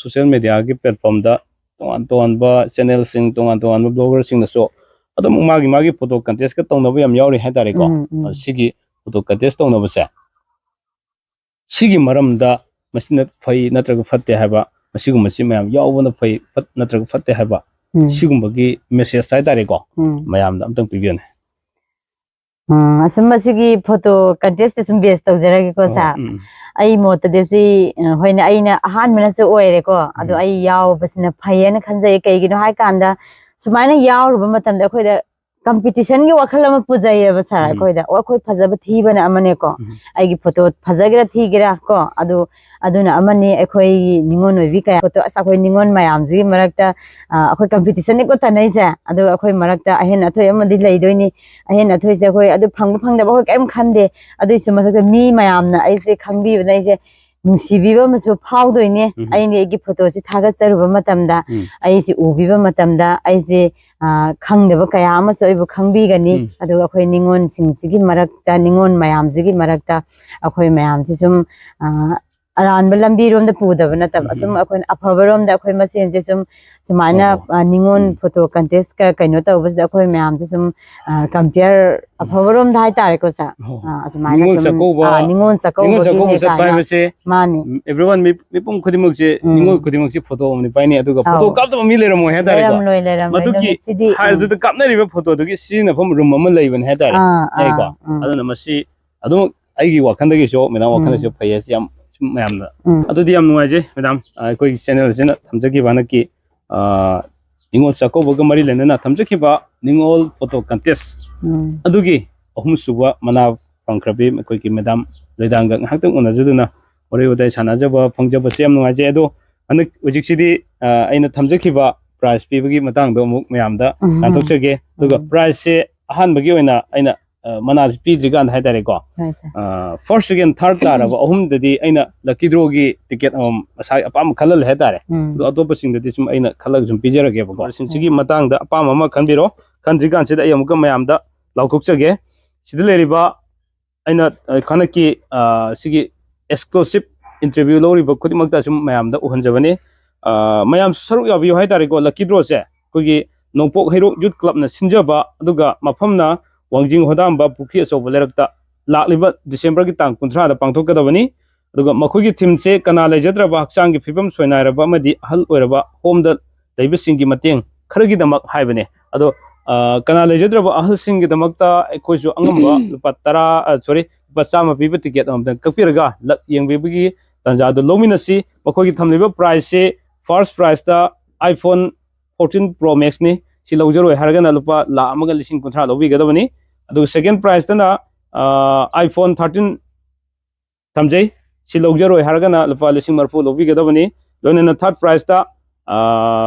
ꯁꯣꯁꯤꯌꯦꯜ ꯃꯦꯗꯤꯌꯥꯒꯤ ꯄ꯭ꯂꯦꯠꯐꯣꯝꯗ ꯇꯣꯉꯥꯟ ꯇꯣꯉꯥꯟꯕ ꯆꯦꯅꯦꯜꯁꯤꯡ, ꯇꯣꯉꯥꯟ ꯇꯣꯉꯥꯟꯕ ꯕ꯭ꯂꯣꯒꯔꯁꯤꯡꯅꯁꯨ ꯑꯗꯨꯝ ꯃꯥꯒꯤ ꯃꯥꯒꯤ ꯐꯣꯇꯣ ꯀꯟꯇꯦꯁꯀ ꯇꯧꯅꯕ ꯌꯥꯝ ꯌꯥꯎꯔꯤ ꯍꯥꯏꯇꯥꯔꯦꯀꯣ꯫ ꯎꯝ, ꯎꯝ꯫ ꯑꯗꯣ ꯁꯤꯒꯤ ꯐꯣꯇꯣ ꯀꯟꯇꯦꯁ ꯇꯧꯅꯕꯁꯦ, ꯁꯤꯒꯤ ꯃꯔꯝꯗ ꯃꯁꯤꯅ ꯐꯩ ꯅꯠꯇ꯭ꯔꯒ ꯐꯠꯇꯦ ꯍꯥꯏꯕ, ꯃꯁꯤꯒꯨꯝꯕꯁꯤ ꯃꯌꯥꯝ ꯌꯥꯎꯕꯅ ꯐꯩ ꯐꯠ-, ꯅꯠꯇ꯭ꯔꯒ ꯐꯠꯇꯦ ꯍꯥꯏꯕ, ꯎꯝ꯫ ꯁꯤꯒꯨꯝꯕꯒꯤ ꯃꯦꯁꯦꯖ ꯍꯥꯏꯇꯥꯔꯦꯀꯣ, ꯎꯝ꯫ ꯃꯌꯥꯝꯗ ꯑꯝꯇꯪ ꯄꯤꯕꯤꯌꯨꯅꯦ꯫ ꯎꯝ, ꯑꯁꯨꯝ ꯃꯁꯤꯒꯤ ꯐꯣꯇꯣ ꯀꯟꯇꯦꯁꯇ ꯁꯨꯝ ꯕꯦꯁ ꯇꯧꯖꯔꯒꯦꯀꯣ, ꯑꯣ, ꯁꯥꯔ꯫ ꯎꯝ꯫ ꯑꯩ ꯃꯣꯠꯇꯗꯤ ꯁꯤ, ꯑ, ꯍꯣꯏꯅꯦ, ꯑꯩꯅ ꯑꯍꯥꯟꯕꯅꯁꯨ ꯑꯣꯏꯔꯦꯀꯣ, ꯑꯗꯣ ꯎꯝ꯫ ꯑꯩ ꯌꯥꯎꯕꯁꯤꯅ ꯐꯩꯌꯦꯅ ꯈꯟꯖꯩ꯫ ꯀꯩꯒꯤꯅꯣ ꯍꯥꯏꯀꯥꯟꯗ ꯁꯨꯃꯥꯏꯅ ꯌꯥꯎꯔꯨꯕ ꯃꯇꯝꯗ ꯑꯩꯈꯣꯏꯗ ꯀꯝꯄꯤꯇꯤꯁꯟꯒꯤ ꯋꯥꯈꯜ ꯑꯃ ꯄꯨꯖꯩꯌꯦꯕ, ꯁꯥꯔ, ꯎꯝ꯫ ꯑꯩꯈꯣꯏꯗ꯫ ꯑꯣ, ꯑꯩꯈꯣꯏ ꯐꯖꯕ ꯊꯤꯕꯅ ꯑꯃꯅꯦꯀꯣ, ꯎꯝ꯫ ꯑꯩꯒꯤ ꯐꯣꯇꯣ ꯐꯖꯒꯦꯔꯥ ꯊꯤꯒꯦꯔꯥ ꯀꯣ, ꯑꯗꯨ, ꯑꯗꯨꯅ ꯑꯃꯅꯤ꯫ ꯑꯩꯈꯣꯏꯒꯤ ꯅꯤꯉꯣꯜ ꯑꯣꯏꯕꯤ ꯀꯌꯥ ꯐꯣꯇꯣ, ꯑꯁ, ꯑꯩꯈꯣꯏ ꯅꯤꯉꯣꯜ ꯃꯌꯥꯝꯁꯤꯒꯤ ꯃꯔꯛꯇ, ꯑ, ꯑꯩꯈꯣꯏ ꯀꯝꯄꯤꯇꯤꯁꯟꯅꯤꯀꯣ ꯇꯥꯟꯅꯩꯁꯦ, ꯑꯗꯨꯒ ꯑꯩꯈꯣꯏ ꯃꯔꯛꯇ ꯑꯍꯦꯟ ꯑꯊꯣꯏ ꯑꯃꯗꯤ ꯂꯩꯗꯣꯏꯅꯤ꯫ ꯑꯍꯦꯟ ꯑꯊꯣꯏꯁꯦ ꯑꯩꯈꯣꯏ ꯑꯗꯨ ꯐꯪꯕ ꯐꯪꯗꯕ ꯑꯩꯈꯣꯏ ꯀꯔꯤꯝ ꯈꯟꯗꯦ꯫ ꯑꯗꯨꯏꯁꯨ ꯃꯊꯛꯇ ꯃꯤ ꯃꯌꯥꯝꯅ ꯑꯩꯁꯦ ꯈꯪꯕꯤꯕꯅ, ꯑꯩꯁꯦ ꯅꯨꯡꯁꯤꯕꯤꯕ ꯑꯃꯁꯨ ꯐꯥꯎꯗꯣꯏꯅꯦ꯫ ꯎꯝ꯫ ꯑꯩꯅ ꯑꯩꯒꯤ ꯐꯣꯇꯣꯁꯤ ꯊꯥꯒꯠꯆꯔꯨꯕ ꯃꯇꯝꯗ, ꯎꯝ꯫ ꯑꯩꯁꯦ ꯎꯕꯤꯕ ꯃꯇꯝꯗ ꯑꯩꯁꯦ, ꯑ, ꯈꯪꯗꯕ ꯀꯌꯥ ꯑꯃꯁꯨ ꯑꯩꯕꯨ ꯈꯪꯕꯤꯒꯅꯤ꯫ ꯎꯝ꯫ ꯑꯗꯨꯒ ꯑꯩꯈꯣꯏ ꯅꯤꯉꯣꯜꯁꯤꯡꯁꯤꯒꯤ ꯃꯔꯛꯇ, ꯅꯤꯉꯣꯜ ꯃꯌꯥꯝꯁꯤꯒꯤ ꯃꯔꯛꯇ ꯑꯩꯈꯣꯏ ꯃꯌꯥꯝꯁꯤ ꯁꯨꯝ, ꯑ, ꯑꯔꯥꯟꯕ ꯂꯝꯕꯤꯔꯣꯝꯗ ꯄꯨꯗꯕ ꯅꯠꯇꯕ, ꯎꯝ꯫ ꯁꯨꯝ ꯑꯩꯈꯣꯏꯅ ꯑꯐꯕꯔꯣꯝꯗ ꯑꯩꯈꯣꯏ ꯃꯁꯦꯟꯁꯦ ꯁꯨꯝ ꯁꯨꯃꯥꯏꯅ, ꯍꯣꯏ, ꯍꯣꯏ꯫ ꯑ, ꯅꯤꯉꯣꯜ ꯎꯝ꯫ ꯐꯣꯇꯣ ꯀꯟꯇꯦꯁꯀ ꯀꯩꯅꯣ ꯇꯧꯕꯁꯤꯗ ꯑꯩꯈꯣꯏ ꯃꯌꯥꯝꯁꯦ ꯁꯨꯝ, ꯑ, ꯀꯝꯄꯤꯌꯔ ꯑꯐꯕꯔꯣꯝꯗ ꯍꯥꯏꯇꯥꯔꯦꯀꯣ, ꯁꯥꯔ꯫ ꯍꯣꯏ, ꯍꯣꯏ꯫ ꯑ, ꯑꯁꯨꯃꯥꯏꯅ ꯅꯤꯉꯣꯜ ꯁꯨꯝ, ꯆꯥꯛꯀꯧꯕ, ꯑ, ꯅꯤꯉꯣꯜ ꯅꯤꯉꯣꯜ ꯆꯥꯛꯀꯧꯕꯒꯤꯅꯦ ꯆꯥꯛꯀꯧꯕ ꯆꯠꯄ ꯀꯥꯏꯅ꯫ ꯍꯥꯏꯕꯁꯦ, ꯃꯥꯅꯤ꯫ ꯎꯝ, everyone, ꯃꯤ-, ꯃꯤꯄꯨꯝ ꯈꯨꯗꯤꯡꯃꯛꯁꯦ, ꯎꯝ꯫ ꯅꯤꯉꯣꯜ ꯈꯨꯗꯤꯡꯃꯛꯁꯦ ꯐꯣꯇꯣ ꯑꯃꯗꯤ ꯄꯥꯏꯅꯩ, ꯑꯗꯨꯒ ꯐꯣꯇꯣ ꯑꯧ꯫ ꯀꯥꯞꯇꯕ ꯃꯤ ꯂꯩꯔꯝꯃꯣꯏ ꯍꯥꯏꯇꯥꯔꯦꯀꯣ꯫ ꯂꯩꯔꯝꯂꯣꯏ, ꯂꯩꯔꯝꯂꯣꯏ꯫ ꯃꯗꯨꯒꯤ ꯅꯨꯃꯤꯠꯁꯤꯗꯤ, ꯎꯝ꯫ ꯍꯥꯏꯔꯗꯨꯗ ꯀꯥꯞꯅꯔꯤꯕ ꯐꯣꯇꯣꯗꯨꯒꯤ ꯁꯤꯖꯤꯟꯅꯐꯝ ꯔꯨꯝ ꯑꯃ ꯂꯩꯕꯅꯦ ꯍꯥꯏꯇꯥꯔꯦ꯫ ꯑꯥ, ꯑꯥ, ꯌꯥꯏꯀꯣ? ꯎꯝ꯫ ꯑꯗꯨꯅ ꯃꯁꯤ ꯑꯗꯨꯝ ꯑꯩꯒꯤ ꯋꯥꯈꯜꯗꯒꯤꯁꯨ, ꯃꯦꯗꯥꯝ ꯋꯥꯈꯜꯗꯁꯨ ꯎꯝ꯫ ꯐꯩ ꯍꯥꯏꯁꯤ ꯌꯥꯝ ꯁꯨꯝ ꯃꯌꯥꯝꯅ꯫ ꯎꯝ꯫ ꯑꯗꯨꯗꯤ ꯌꯥꯝ ꯅꯨꯡꯉꯥꯏꯖꯩ, ꯃꯦꯗꯥꯝ, ꯑ, ꯑꯩꯈꯣꯏꯒꯤ ꯆꯦꯅꯦꯜꯁꯤꯅ ꯊꯝꯖꯈꯤꯕ ꯍꯟꯗꯛꯀꯤ, ꯑ, ꯅꯤꯉꯣꯜ ꯆꯥꯛꯀꯧꯕꯒ ꯃꯔꯤ ꯂꯩꯅꯅ ꯊꯝꯖꯈꯤꯕ ꯅꯤꯉꯣꯜ ꯐꯣꯇꯣ ꯀꯟꯇꯦꯁ ꯎꯝ꯫ ꯑꯗꯨꯒꯤ ꯑꯍꯨꯝꯁꯨꯕ ꯃꯅꯥ ꯐꯪꯈ꯭ꯔꯕꯤ ꯑꯩꯈꯣꯏꯒꯤ ꯃꯦꯗꯥꯝ ꯂꯣꯏꯗꯥꯡꯒ ꯉꯥꯏꯍꯥꯛꯇꯪ ꯎꯅꯖꯗꯨꯅ ꯋꯥꯔꯤ ꯋꯥꯇꯥꯏ ꯁꯥꯟꯅꯖꯕ ꯐꯪꯖꯕꯁꯦ ꯌꯥꯝ ꯅꯨꯡꯉꯥꯏꯖꯩ꯫ ꯑꯗꯣ ꯍꯟꯗꯛ ꯍꯧꯖꯤꯛꯁꯤꯗꯤ, ꯑ, ꯑꯩꯅ ꯊꯝꯖꯈꯤꯕ ꯄ꯭ꯔꯥꯏꯖ ꯄꯤꯕꯒꯤ ꯃꯇꯥꯡꯗꯣ ꯑꯃꯨꯛ ꯃꯌꯥꯝꯗ ꯎꯝ꯫ ꯇꯥꯟꯊꯣꯛꯆꯒꯦ꯫ ꯑꯗꯨꯒ ꯎꯝ꯫ ꯄ꯭ꯔꯥꯏꯖꯁꯦ ꯑꯍꯥꯟꯕꯒꯤ ꯑꯣꯏꯅ ꯑꯩꯅ, ꯑ, ꯃꯅꯥꯁꯦ ꯄꯤꯗ꯭ꯔꯤꯀꯥꯟꯗ ꯍꯥꯏꯇꯥꯔꯦꯀꯣ, ꯍꯣꯏ, ꯁꯥꯔ꯫ ꯑ, first, second, third ꯇꯥꯔꯕ ꯑꯍꯨꯝꯗꯗꯤ ꯑꯩꯅ lucky drawꯒꯤ ticket ꯑꯃꯃꯝ ꯃꯁꯥꯒꯤ ꯑꯄꯥꯝꯕ ꯈꯜꯍꯜꯂꯦ ꯍꯥꯏꯇꯥꯔꯦ꯫ ꯎꯝ꯫ ꯑꯗꯣ ꯑꯇꯣꯞꯄꯁꯤꯡꯗꯗꯤ ꯁꯨꯝ ꯑꯩꯅ ꯈꯜꯂꯒ ꯁꯨꯝ ꯄꯤꯖꯔꯒꯦꯕꯀꯣ꯫ ꯁꯤꯡꯁꯤꯒꯤ ꯎꯝ꯫ ꯃꯇꯥꯡꯗ ꯑꯄꯥꯝꯕ ꯑꯃ ꯈꯟꯕꯤꯔꯣ꯫ ꯈꯟꯗ꯭ꯔꯤꯀꯥꯟꯁꯤꯗ ꯑꯩ ꯑꯃꯨꯛꯀ ꯃꯌꯥꯝꯗ ꯂꯥꯎꯊꯣꯛꯆꯒꯦ꯫ ꯁꯤꯗ ꯂꯩꯔꯤꯕ ꯑꯩꯅ, ꯑ, ꯍꯟꯗꯛꯀꯤ, ꯑ, ꯁꯤꯒꯤ exclusive interview ꯂꯧꯔꯤꯕ ꯈꯨꯗꯤꯡꯃꯛꯇ ꯁꯨꯝ ꯃꯌꯥꯝꯗ ꯎꯍꯟꯖꯕꯅꯤ꯫ ꯑ, ꯃꯌꯥꯝꯁꯨ ꯁꯔꯨꯛ ꯌꯥꯕꯤꯌꯨ ꯍꯥꯏꯇꯥꯔꯦꯀꯣ꯫ Lucky drawꯁꯦ ꯑꯩꯈꯣꯏꯒꯤ ꯅꯣꯡꯄꯣꯛ ꯍꯩꯔꯣꯛ Youth Clubꯅ ꯁꯤꯟꯖꯕ, ꯑꯗꯨꯒ ꯃꯐꯝꯅ ꯋꯥꯡꯖꯤꯡ ꯍꯣꯗꯥꯝꯕ ꯄꯨꯈ꯭ꯔꯤ ꯑꯆꯧꯕ ꯂꯩꯔꯛꯇ ꯂꯥꯛꯂꯤꯕ Decemberꯒꯤ ꯇꯥꯡ ꯀꯨꯟꯊ꯭ꯔꯥꯗ ꯄꯥꯡꯊꯣꯛꯀꯗꯕꯅꯤ꯫ ꯑꯗꯨꯒ ꯃꯈꯣꯏꯒꯤ themeꯁꯦ ꯀꯅꯥ ꯂꯩꯖꯗ꯭ꯔꯕ, ꯍꯛꯆꯥꯡꯒꯤ ꯐꯤꯕꯝ ꯁꯣꯏꯅꯥꯏꯔꯕ ꯑꯃꯗꯤ ꯑꯍꯜ ꯑꯣꯏꯔꯕ home ꯗ ꯂꯩꯕꯁꯤꯡꯒꯤ ꯃꯇꯦꯡ ꯈꯔꯒꯤꯗꯃꯛ ꯍꯥꯏꯕꯅꯦ꯫ ꯑꯗꯣ, ꯑ, ꯀꯅꯥ ꯂꯩꯖꯗ꯭ꯔꯕ ꯑꯍꯜꯁꯤꯡꯒꯤꯗꯃꯛꯇ ꯑꯩꯈꯣꯏꯁꯨ ꯑꯉꯝꯕ ꯂꯨꯄꯥ ꯇꯔꯥ, ꯑ, sorry, ꯂꯨꯄꯥ ꯆꯥꯝꯃ ꯄꯤꯕ ticket ꯑꯃꯃꯝꯇꯪ ꯀꯛꯄꯤꯔꯒ ꯂꯛ ꯌꯦꯡꯕꯤꯕꯒꯤ ꯇꯥꯟꯖꯥꯗꯨ ꯂꯧꯃꯤꯟꯅꯁꯤ꯫ ꯃꯈꯣꯏꯒꯤ ꯊꯝꯂꯤꯕ prizeꯁꯦ, first prizeꯇ iPhone fourteen Pro Maxꯅꯤ꯫ ꯁꯤ ꯂꯧꯖꯔꯣꯏ ꯍꯥꯏꯔꯒꯅ ꯂꯨꯄꯥ ꯂꯥꯈ ꯑꯃꯒ ꯂꯤꯁꯤꯡ ꯀꯨꯟꯊ꯭ꯔꯥ ꯂꯧꯕꯤꯒꯗꯕꯅꯤ꯫ ꯑꯗꯨꯒ second prizeꯇꯅ, ꯑ, iPhone thirteen ꯊꯝꯖꯩ꯫ ꯁꯤ ꯂꯧꯖꯔꯣꯏ ꯍꯥꯏꯔꯒꯅ ꯂꯨꯄꯥ ꯂꯤꯁꯤꯡ ꯃꯔꯤꯐꯨ ꯂꯧꯕꯤꯒꯗꯕꯅꯤ꯫ ꯂꯣꯏꯅꯅ third prizeꯇ, ꯑ,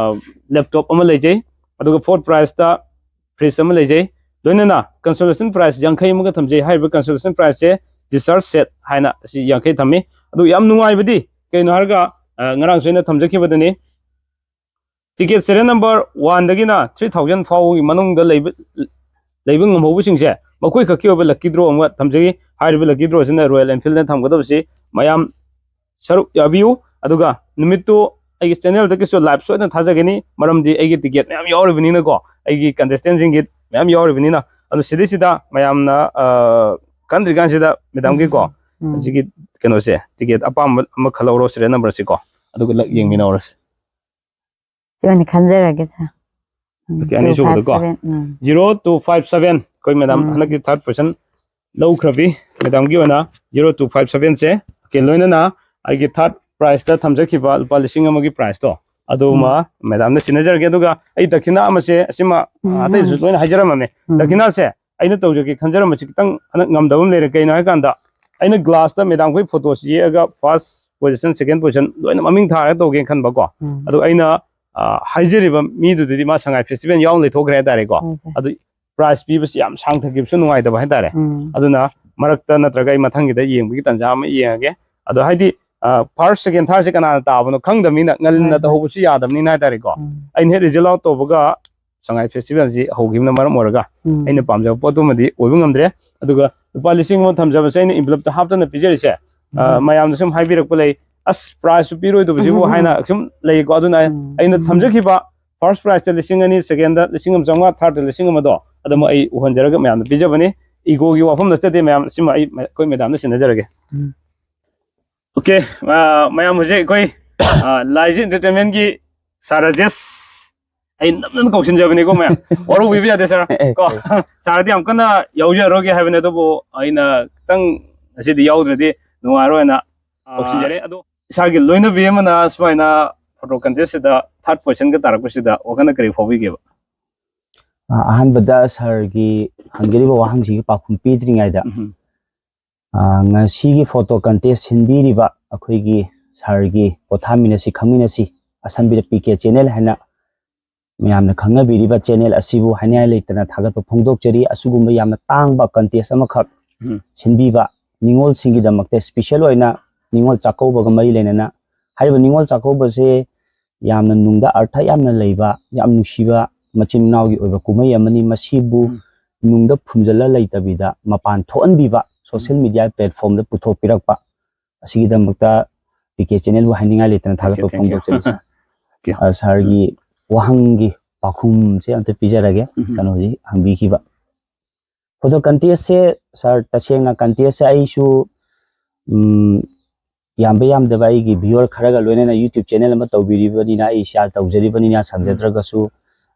laptop ꯑꯃ ꯂꯩꯖꯩ꯫ ꯑꯗꯨꯒ fourth prizeꯇ fridge ꯑꯃ ꯂꯩꯖꯩ꯫ ꯂꯣꯏꯅꯅ consolation prize ꯌꯥꯡꯈꯩ ꯑꯃꯒ ꯊꯝꯖꯩ꯫ ꯍꯥꯏꯔꯤꯕ consolation prizeꯁꯦ discharge set ꯍꯥꯏꯅ ꯑꯁꯤ ꯌꯥꯡꯈꯩ ꯊꯝꯃꯤ꯫ ꯑꯗꯨ ꯌꯥꯝ ꯅꯨꯡꯉꯥꯏꯕꯗꯤ ꯀꯩꯅꯣ ꯍꯥꯏꯔꯒ, ꯑ, ꯉꯔꯥꯡꯁꯨ ꯑꯩꯅ ꯊꯝꯖꯈꯤꯕꯗꯨꯅꯤ꯫ Ticket serial number oneꯗꯒꯤꯅ three thousand ꯐꯥꯎꯕꯒꯤ ꯃꯅꯨꯡꯗ ꯂꯩꯕ, ꯂꯩꯕ ꯉꯝꯍꯧꯕꯁꯤꯡꯁꯦ ꯃꯈꯣꯏ ꯈꯛꯀꯤ ꯑꯣꯏꯕ lucky draw ꯑꯃ ꯊꯝꯖꯒꯦ꯫ ꯍꯥꯏꯔꯤꯕ lucky drawꯁꯤꯅ Royal Enfieldꯅ ꯊꯝꯒꯗꯕꯁꯤ ꯃꯌꯥꯝ ꯁꯔꯨꯛ ꯌꯥꯕꯤꯌꯨ꯫ ꯑꯗꯨꯒ ꯅꯨꯃꯤꯠꯇꯨ ꯑꯩꯒꯤ ꯆꯦꯅꯦꯜꯗꯒꯤꯁꯨ ꯂꯥꯏꯚ ꯁꯣꯏꯗꯅ ꯊꯥꯖꯒꯅꯤ, ꯃꯔꯝꯗꯤ ꯑꯩꯒꯤ ꯇꯤꯀꯦꯠ ꯃꯌꯥꯝ ꯌꯥꯎꯔꯤꯕꯅꯤꯅꯀꯣ, ꯑꯩꯒꯤ ꯀꯟꯇꯦꯁꯇꯦꯟꯁꯤꯡꯒꯤ ꯃꯌꯥꯝ ꯌꯥꯎꯔꯤꯕꯅꯤꯅ꯫ ꯑꯗꯨ ꯁꯤꯗꯩꯁꯤꯗ ꯃꯌꯥꯝꯅ ꯀꯟꯗ꯭ꯔꯤꯀꯥꯟꯁꯤꯗ ꯃꯦꯗꯥꯝꯒꯤꯀꯣ, ꯎꯝ꯫ ꯑꯁꯤꯒꯤ ꯀꯩꯅꯣꯁꯦ, ꯇꯤꯀꯦꯠ ꯑꯄꯥꯝꯕ ꯑꯃ ꯈꯜꯍꯧꯔꯣ, ꯁꯤꯔꯤꯌꯦꯜ ꯅꯝꯕꯔꯁꯤꯀꯣ, ꯑꯗꯨꯒ ꯂꯛ ꯌꯦꯡꯃꯤꯟꯅꯧꯔꯁꯤ꯫ ꯁꯤ ꯑꯣꯏꯅ ꯈꯟꯖꯔꯒꯦ, ꯁꯥꯔ꯫ ꯎꯝ, ꯑꯣꯀꯦ, ꯑꯅꯤꯁꯨꯕꯗꯀꯣ꯫ Two five seven, ꯎꯝ꯫ Zero two five seven, ꯑꯩꯈꯣꯏ ꯃꯦꯗꯥꯝ ꯎꯝ꯫ ꯍꯟꯗꯛꯀꯤ ꯊꯥꯔꯠ ꯄꯣꯖꯤꯁꯟ ꯂꯧꯈ꯭ꯔꯕꯤ ꯃꯦꯗꯥꯝꯒꯤ ꯑꯣꯏꯅ zero two five seven ꯁꯦ꯫ ꯑꯣꯀꯦ, ꯂꯣꯏꯅꯅ ꯑꯩꯒꯤ ꯊꯥꯔꯠ ꯄ꯭ꯔꯥꯏꯖꯇ ꯊꯝꯖꯈꯤꯕ ꯂꯨꯄꯥ ꯂꯤꯁꯤꯡ ꯑꯃꯒꯤ ꯄ꯭ꯔꯥꯏꯖꯇꯣ ꯑꯗꯨꯃ ꯎꯝ꯫ ꯃꯦꯗꯥꯝꯅ ꯁꯤꯟꯅꯖꯔꯒꯦ꯫ ꯑꯗꯨꯒ ꯑꯩ ꯗꯈꯤꯅꯥ ꯑꯃꯁꯦ, ꯑꯁꯤꯃ, ꯎꯝ꯫ ꯑꯇꯩꯁꯨ ꯂꯣꯏꯅ ꯍꯥꯏꯖꯔꯝꯃꯕꯅꯦ꯫ ꯎꯝ꯫ ꯗꯈꯤꯅꯥꯁꯦ ꯑꯩꯅ ꯇꯧꯖꯒꯦ ꯈꯟꯖꯔꯝꯕꯁꯤ ꯈꯤꯇꯪ ꯍꯟꯗꯛ ꯉꯝꯗꯕ ꯑꯃ ꯂꯩꯔꯦ꯫ ꯀꯩꯅꯣ ꯍꯥꯏꯀꯥꯟꯗ, ꯑꯩꯅ ꯒ꯭ꯂꯥꯁꯇ ꯃꯦꯗꯥꯝꯈꯣꯏ ꯐꯣꯇꯣꯁꯤ ꯌꯦꯛꯑꯒ ꯐꯥꯔꯁ ꯄꯣꯖꯤꯁꯟ, ꯁꯦꯀꯦꯟ ꯄꯣꯖꯤꯁꯟ ꯂꯣꯏꯅ ꯃꯃꯤꯡ ꯊꯥꯔꯒ ꯇꯧꯒꯦꯅ ꯈꯟꯕꯀꯣ꯫ ꯎꯝ꯫ ꯑꯗꯣ ꯑꯩꯅ, ꯑ, ꯍꯥꯏꯖꯔꯤꯕ ꯃꯤꯗꯨꯗꯗꯤ ꯃꯥ ꯁꯉꯥꯏ ꯐꯦꯁꯇꯤꯚꯦꯜ ꯌꯥꯎꯅ ꯂꯩꯊꯣꯛꯈ꯭ꯔꯦ ꯍꯥꯏꯇꯥꯔꯦꯀꯣ꯫ ꯍꯣꯏ, ꯁꯥꯔ꯫ ꯑꯗꯨ ꯄ꯭ꯔꯥꯏꯖ ꯄꯤꯕꯁꯤ ꯌꯥꯝ ꯁꯥꯡꯊꯈꯤꯕꯁꯨ ꯅꯨꯡꯉꯥꯏꯇꯕ ꯍꯥꯏꯇꯥꯔꯦ꯫ ꯎꯝ꯫ ꯑꯗꯨꯅ ꯃꯔꯛꯇ ꯅꯠꯇ꯭ꯔꯒ ꯑꯩ ꯃꯊꯪꯒꯤꯗ ꯌꯦꯡꯕꯒꯤ ꯇꯥꯟꯖꯥ ꯑꯃ ꯌꯦꯡꯉꯒꯦ꯫ ꯑꯗꯣ ꯍꯥꯏꯗꯤ, ꯑ, ꯐꯥꯔꯁ, ꯁꯦꯀꯦꯟ, ꯊꯥꯔꯠꯁꯦ ꯀꯅꯥꯅ ꯇꯥꯕꯅꯣ ꯈꯪꯗꯕꯅꯤꯅ, ꯉꯜꯅ ꯍꯣꯏ, ꯍꯣꯏ꯫ ꯇꯧꯍꯧꯕꯁꯨ ꯌꯥꯗꯕꯅꯤꯅ ꯍꯥꯏꯇꯥꯔꯦꯀꯣ꯫ ꯎꯝ꯫ ꯑꯩꯅ ꯍꯦꯛ ꯔꯤꯖꯜ ꯑꯥꯎꯠ ꯇꯧꯕꯒ ꯁꯉꯥꯏ ꯐꯦꯁꯇꯤꯚꯦꯜꯁꯤ ꯍꯧꯈꯤꯕꯅ ꯃꯔꯝ ꯑꯣꯏꯔꯒ ꯎꯝ꯫ ꯑꯩꯅ ꯄꯥꯝꯖꯕ ꯄꯣꯠꯇꯨꯃꯗꯤ ꯑꯣꯏꯕ ꯉꯝꯗ꯭ꯔꯦ꯫ ꯑꯗꯨꯒ ꯂꯨꯄꯥ ꯂꯤꯁꯤꯡ ꯑꯃ ꯊꯝꯖꯕꯁꯦ ꯑꯩꯅ ꯏꯟꯚꯦꯂꯞꯇ ꯍꯥꯞꯇꯅ ꯄꯤꯖꯔꯤꯁꯦ, ꯑ, ꯎꯝ꯫ ꯃꯌꯥꯝꯅ ꯁꯨꯝ ꯍꯥꯏꯕꯤꯔꯛꯄ ꯂꯩ, "ꯑꯁ, ꯄ꯭ꯔꯥꯏꯖꯁꯨ ꯄꯤꯔꯣꯏꯗꯕꯁꯤꯕꯨ" ꯎꯝ꯫ ꯍꯥꯏꯅ ꯁꯨꯝ ꯂꯩꯀꯣ꯫ ꯑꯗꯨꯅ ꯎꯝ꯫ ꯑꯩꯅ ꯊꯝꯖꯈꯤꯕ ꯐꯥꯔꯁ ꯄ꯭ꯔꯥꯏꯖꯇ ꯂꯤꯁꯤꯡ ꯑꯅꯤ, ꯁꯦꯀꯦꯟꯗ ꯂꯤꯁꯤꯡ ꯑꯃ ꯆꯥꯝꯃꯉꯥ, ꯊꯥꯔꯠꯇ ꯂꯤꯁꯤꯡ ꯑꯃꯗꯣ, ꯑꯗꯨꯃꯛ ꯑꯩ ꯎꯍꯟꯖꯔꯒ ꯃꯌꯥꯝꯗ ꯄꯤꯖꯕꯅꯤ꯫ ꯏꯒꯣꯒꯤ ꯋꯥꯐꯝ ꯅꯠꯆꯗꯦ ꯃꯌꯥꯝ, ꯁꯤꯃ ꯑꯩ, ꯑꯩꯈꯣꯏ ꯃꯦꯗꯥꯝꯗ ꯁꯤꯟꯅꯖꯔꯒꯦ꯫ ꯎꯝ꯫ ꯑꯣꯀꯦ, ꯑ, ꯃꯌꯥꯝ ꯍꯧꯖꯤꯛ ꯑꯩꯈꯣꯏ, ꯑ, ꯂꯥꯏꯖꯤ ꯏꯟꯇꯔꯇꯦꯟꯃꯦꯟꯒꯤ ꯁꯥꯔ ꯔꯥꯖꯦꯁ, ꯑꯩ ꯅꯝꯗꯅ ꯀꯧꯁꯤꯟꯖꯕꯅꯤꯀꯣ ꯃꯌꯥꯝ꯫ ꯋꯥꯔꯧꯕꯤꯕ ꯌꯥꯗꯦ ꯁꯥꯔ꯫ ꯑꯦ, ꯀꯣ, ꯑꯦ꯫ ꯁꯥꯔꯗꯤ ꯌꯥꯝ ꯀꯟꯅ ꯌꯥꯎꯖꯔꯣꯏꯒꯦ ꯍꯥꯏꯕꯅꯤ, ꯑꯗꯨꯕꯨ ꯑꯩꯅ ꯈꯤꯇꯪ ꯉꯁꯤꯗꯤ ꯌꯥꯎꯗ꯭ꯔꯗꯤ ꯅꯨꯡꯉꯥꯏꯔꯣꯏꯅ, ꯑ, ꯀꯧꯁꯤꯟꯖꯔꯦ꯫ ꯑꯗꯣ ꯏꯁꯥꯒꯤ ꯂꯣꯏꯅꯕꯤ ꯑꯃꯅ ꯁꯨꯃꯥꯏꯅ ꯐꯣꯇꯣ ꯀꯟꯇꯦꯁꯁꯤꯗ ꯊꯥꯔꯠ ꯄꯣꯖꯤꯁꯟꯒ ꯇꯥꯔꯛꯄꯁꯤꯗ ꯋꯥꯈꯜꯅ ꯀꯔꯤ ꯐꯥꯎꯕꯤꯒꯦꯕ? ꯑ, ꯑꯍꯥꯟꯕꯗ ꯁꯥꯔꯒꯤ ꯍꯪꯖꯔꯤꯕ ꯋꯥꯍꯪꯁꯤꯒꯤ ꯄꯥꯎꯈꯨꯝ ꯄꯤꯗ꯭ꯔꯤꯉꯩꯗ, ꯎꯝ꯫ ꯑ, ꯉꯁꯤꯒꯤ ꯐꯣꯇꯣ ꯀꯟꯇꯦꯁ ꯁꯤꯟꯕꯤꯔꯤꯕ ꯑꯩꯈꯣꯏꯒꯤ ꯁꯥꯔꯒꯤ ꯄꯣꯊꯥꯃꯤꯟꯅꯁꯤ ꯈꯪꯃꯤꯟꯅꯁꯤ ꯑꯁꯝꯕꯤꯗ ꯄꯤ ꯀꯦ ꯆꯦꯅꯦꯜ ꯍꯥꯏꯅ ꯃꯌꯥꯝꯅ ꯈꯪꯅꯕꯤꯔꯤꯕ ꯆꯦꯅꯦꯜ ꯑꯁꯤꯕꯨ ꯍꯥꯏꯅꯤꯡꯉꯥꯏ ꯂꯩꯇꯅ ꯊꯥꯒꯠꯄ ꯐꯣꯡꯗꯣꯛꯆꯔꯤ꯫ ꯑꯁꯤꯒꯨꯝꯕ ꯌꯥꯝꯅ ꯇꯥꯡꯕ ꯀꯟꯇꯦꯁ ꯑꯃꯈꯛ ꯎꯝ꯫ ꯁꯤꯟꯕꯤꯕ, ꯅꯤꯉꯣꯜꯁꯤꯡꯒꯤꯗꯃꯛꯇ ꯏꯁꯄꯤꯁꯦꯜ ꯑꯣꯏꯅ ꯅꯤꯉꯣꯜ ꯆꯥꯛꯀꯧꯕꯒ ꯃꯔꯤ ꯂꯩꯅꯅ ꯍꯥꯏꯔꯤꯕ ꯅꯤꯉꯣꯜ ꯆꯥꯛꯀꯧꯕꯁꯦ ꯌꯥꯝꯅ ꯅꯨꯡꯗ ꯑꯔꯊ ꯌꯥꯝꯅ ꯂꯩꯕ, ꯌꯥꯝ ꯅꯨꯡꯁꯤꯕ ꯃꯆꯤꯟ ꯃꯅꯥꯎꯒꯤ ꯑꯣꯏꯕ ꯀꯨꯝꯍꯩ ꯑꯃꯅꯤ꯫ ꯃꯁꯤꯕꯨ ꯎꯝ꯫ ꯅꯨꯡꯗ ꯐꯨꯝꯖꯤꯜꯂ ꯂꯩꯇꯕꯤꯗ ꯃꯄꯥꯟ ꯊꯣꯛꯍꯟꯕꯤꯕ, ꯁꯣꯁꯤꯌꯦꯜ ꯎꯝ꯫ ꯃꯤꯗꯤꯌꯥ ꯄ꯭ꯂꯦꯠꯐꯣꯝꯗ ꯄꯨꯊꯣꯛꯄꯤꯔꯛꯄ, ꯑꯁꯤꯒꯤꯗꯃꯛꯇ ꯄꯤ ꯀꯦ ꯆꯦꯅꯦꯜꯕꯨ ꯍꯥꯏꯅꯤꯡꯉꯥꯏ ꯂꯩꯇꯅ ꯊꯥꯒꯠꯄ Thank you, thank you. ꯐꯣꯡꯗꯣꯛꯆꯔꯤ, ꯁꯥꯔ꯫ Thank you. ꯑ, ꯁꯥꯔꯒꯤ ꯋꯥꯍꯪꯒꯤ ꯄꯥꯎꯈꯨꯝꯁꯦ ꯑꯝꯇ ꯄꯤꯖꯔꯒꯦ, ꯎꯝ. ꯀꯩꯅꯣ ꯍꯧꯖꯤꯛ ꯍꯪꯕꯤꯈꯤꯕ ꯐꯣꯇꯣ ꯀꯟꯇꯦꯁꯁꯦ꯫ ꯁꯥꯔ, ꯇꯁꯦꯡꯅ ꯀꯟꯇꯦꯁꯁꯦ ꯑꯩꯁꯨ, ꯎꯝ, ꯌꯥꯝꯕ ꯌꯥꯝꯗꯕ ꯑꯩꯒꯤ ꯚ꯭ꯌꯨꯋꯔ ꯈꯔꯒ ꯂꯣꯏꯅꯅ YouTube ꯆꯦꯅꯦꯜ ꯑꯃ ꯇꯧꯕꯤꯔꯤꯕꯅꯤꯅ, ꯑꯩ ꯏꯁꯥ ꯇꯧꯖꯔꯤꯕꯅꯤꯅ, ꯁꯪꯖꯗ꯭ꯔꯒꯁꯨ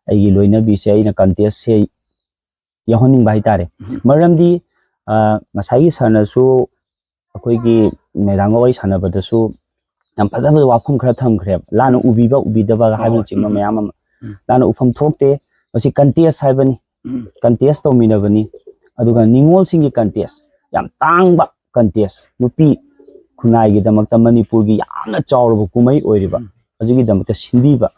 ꯑꯩꯒꯤ ꯂꯣꯏꯅꯕꯤꯁꯦ ꯑꯩꯅ ꯀꯟꯇꯦꯁꯁꯦ ꯌꯥꯎꯍꯟꯅꯤꯡꯕ ꯍꯥꯏꯇꯥꯔꯦ꯫ ꯎꯝ. ꯃꯔꯝꯗꯤ, ꯑ, ꯉꯁꯥꯏꯒꯤ ꯁꯥꯔꯅꯁꯨ ꯑꯩꯈꯣꯏꯒꯤ ꯃꯦꯗꯥꯝꯒ ꯋꯥꯔꯤ ꯁꯥꯟꯅꯕꯗꯁꯨ ꯌꯥꯝ ꯐꯖ ꯐꯖꯕ ꯋꯥꯐꯝ ꯈꯔ ꯊꯝꯈ꯭ꯔꯦꯕ, ꯂꯥꯟꯅ ꯎꯕꯤꯕ ꯎꯕꯤꯗꯕ ꯍꯣꯏ, ꯍꯥꯏꯕꯅꯆꯤꯡꯕ ꯎꯝ. ꯃꯌꯥꯝ ꯑꯃ꯫ ꯎꯝ. ꯂꯥꯟꯅ ꯎꯐꯝ ꯊꯣꯛꯇꯦ, ꯃꯁꯤ ꯀꯟꯇꯦꯁ ꯍꯥꯏꯕꯅꯤ, ꯎꯝ. ꯀꯟꯇꯦꯁ ꯇꯧꯃꯤꯟꯅꯕꯅꯤ꯫ ꯑꯗꯨꯒ ꯅꯤꯉꯣꯜꯁꯤꯡꯒꯤ ꯀꯟꯇꯦꯁ, ꯌꯥꯝ ꯇꯥꯡꯕ ꯀꯟꯇꯦꯁ, ꯅꯨꯄꯤ ꯈꯨꯟꯅꯥꯏꯒꯤꯗꯃꯛꯇ ꯃꯅꯤꯄꯨꯔꯒꯤ ꯌꯥꯝꯅ ꯆꯥꯎꯔꯕ ꯀꯨꯝꯍꯩ ꯑꯣꯏꯔꯤꯕ, ꯎꯝ. ꯑꯗꯨꯒꯤꯗꯃꯛꯇ ꯁꯤꯟꯕꯤꯕ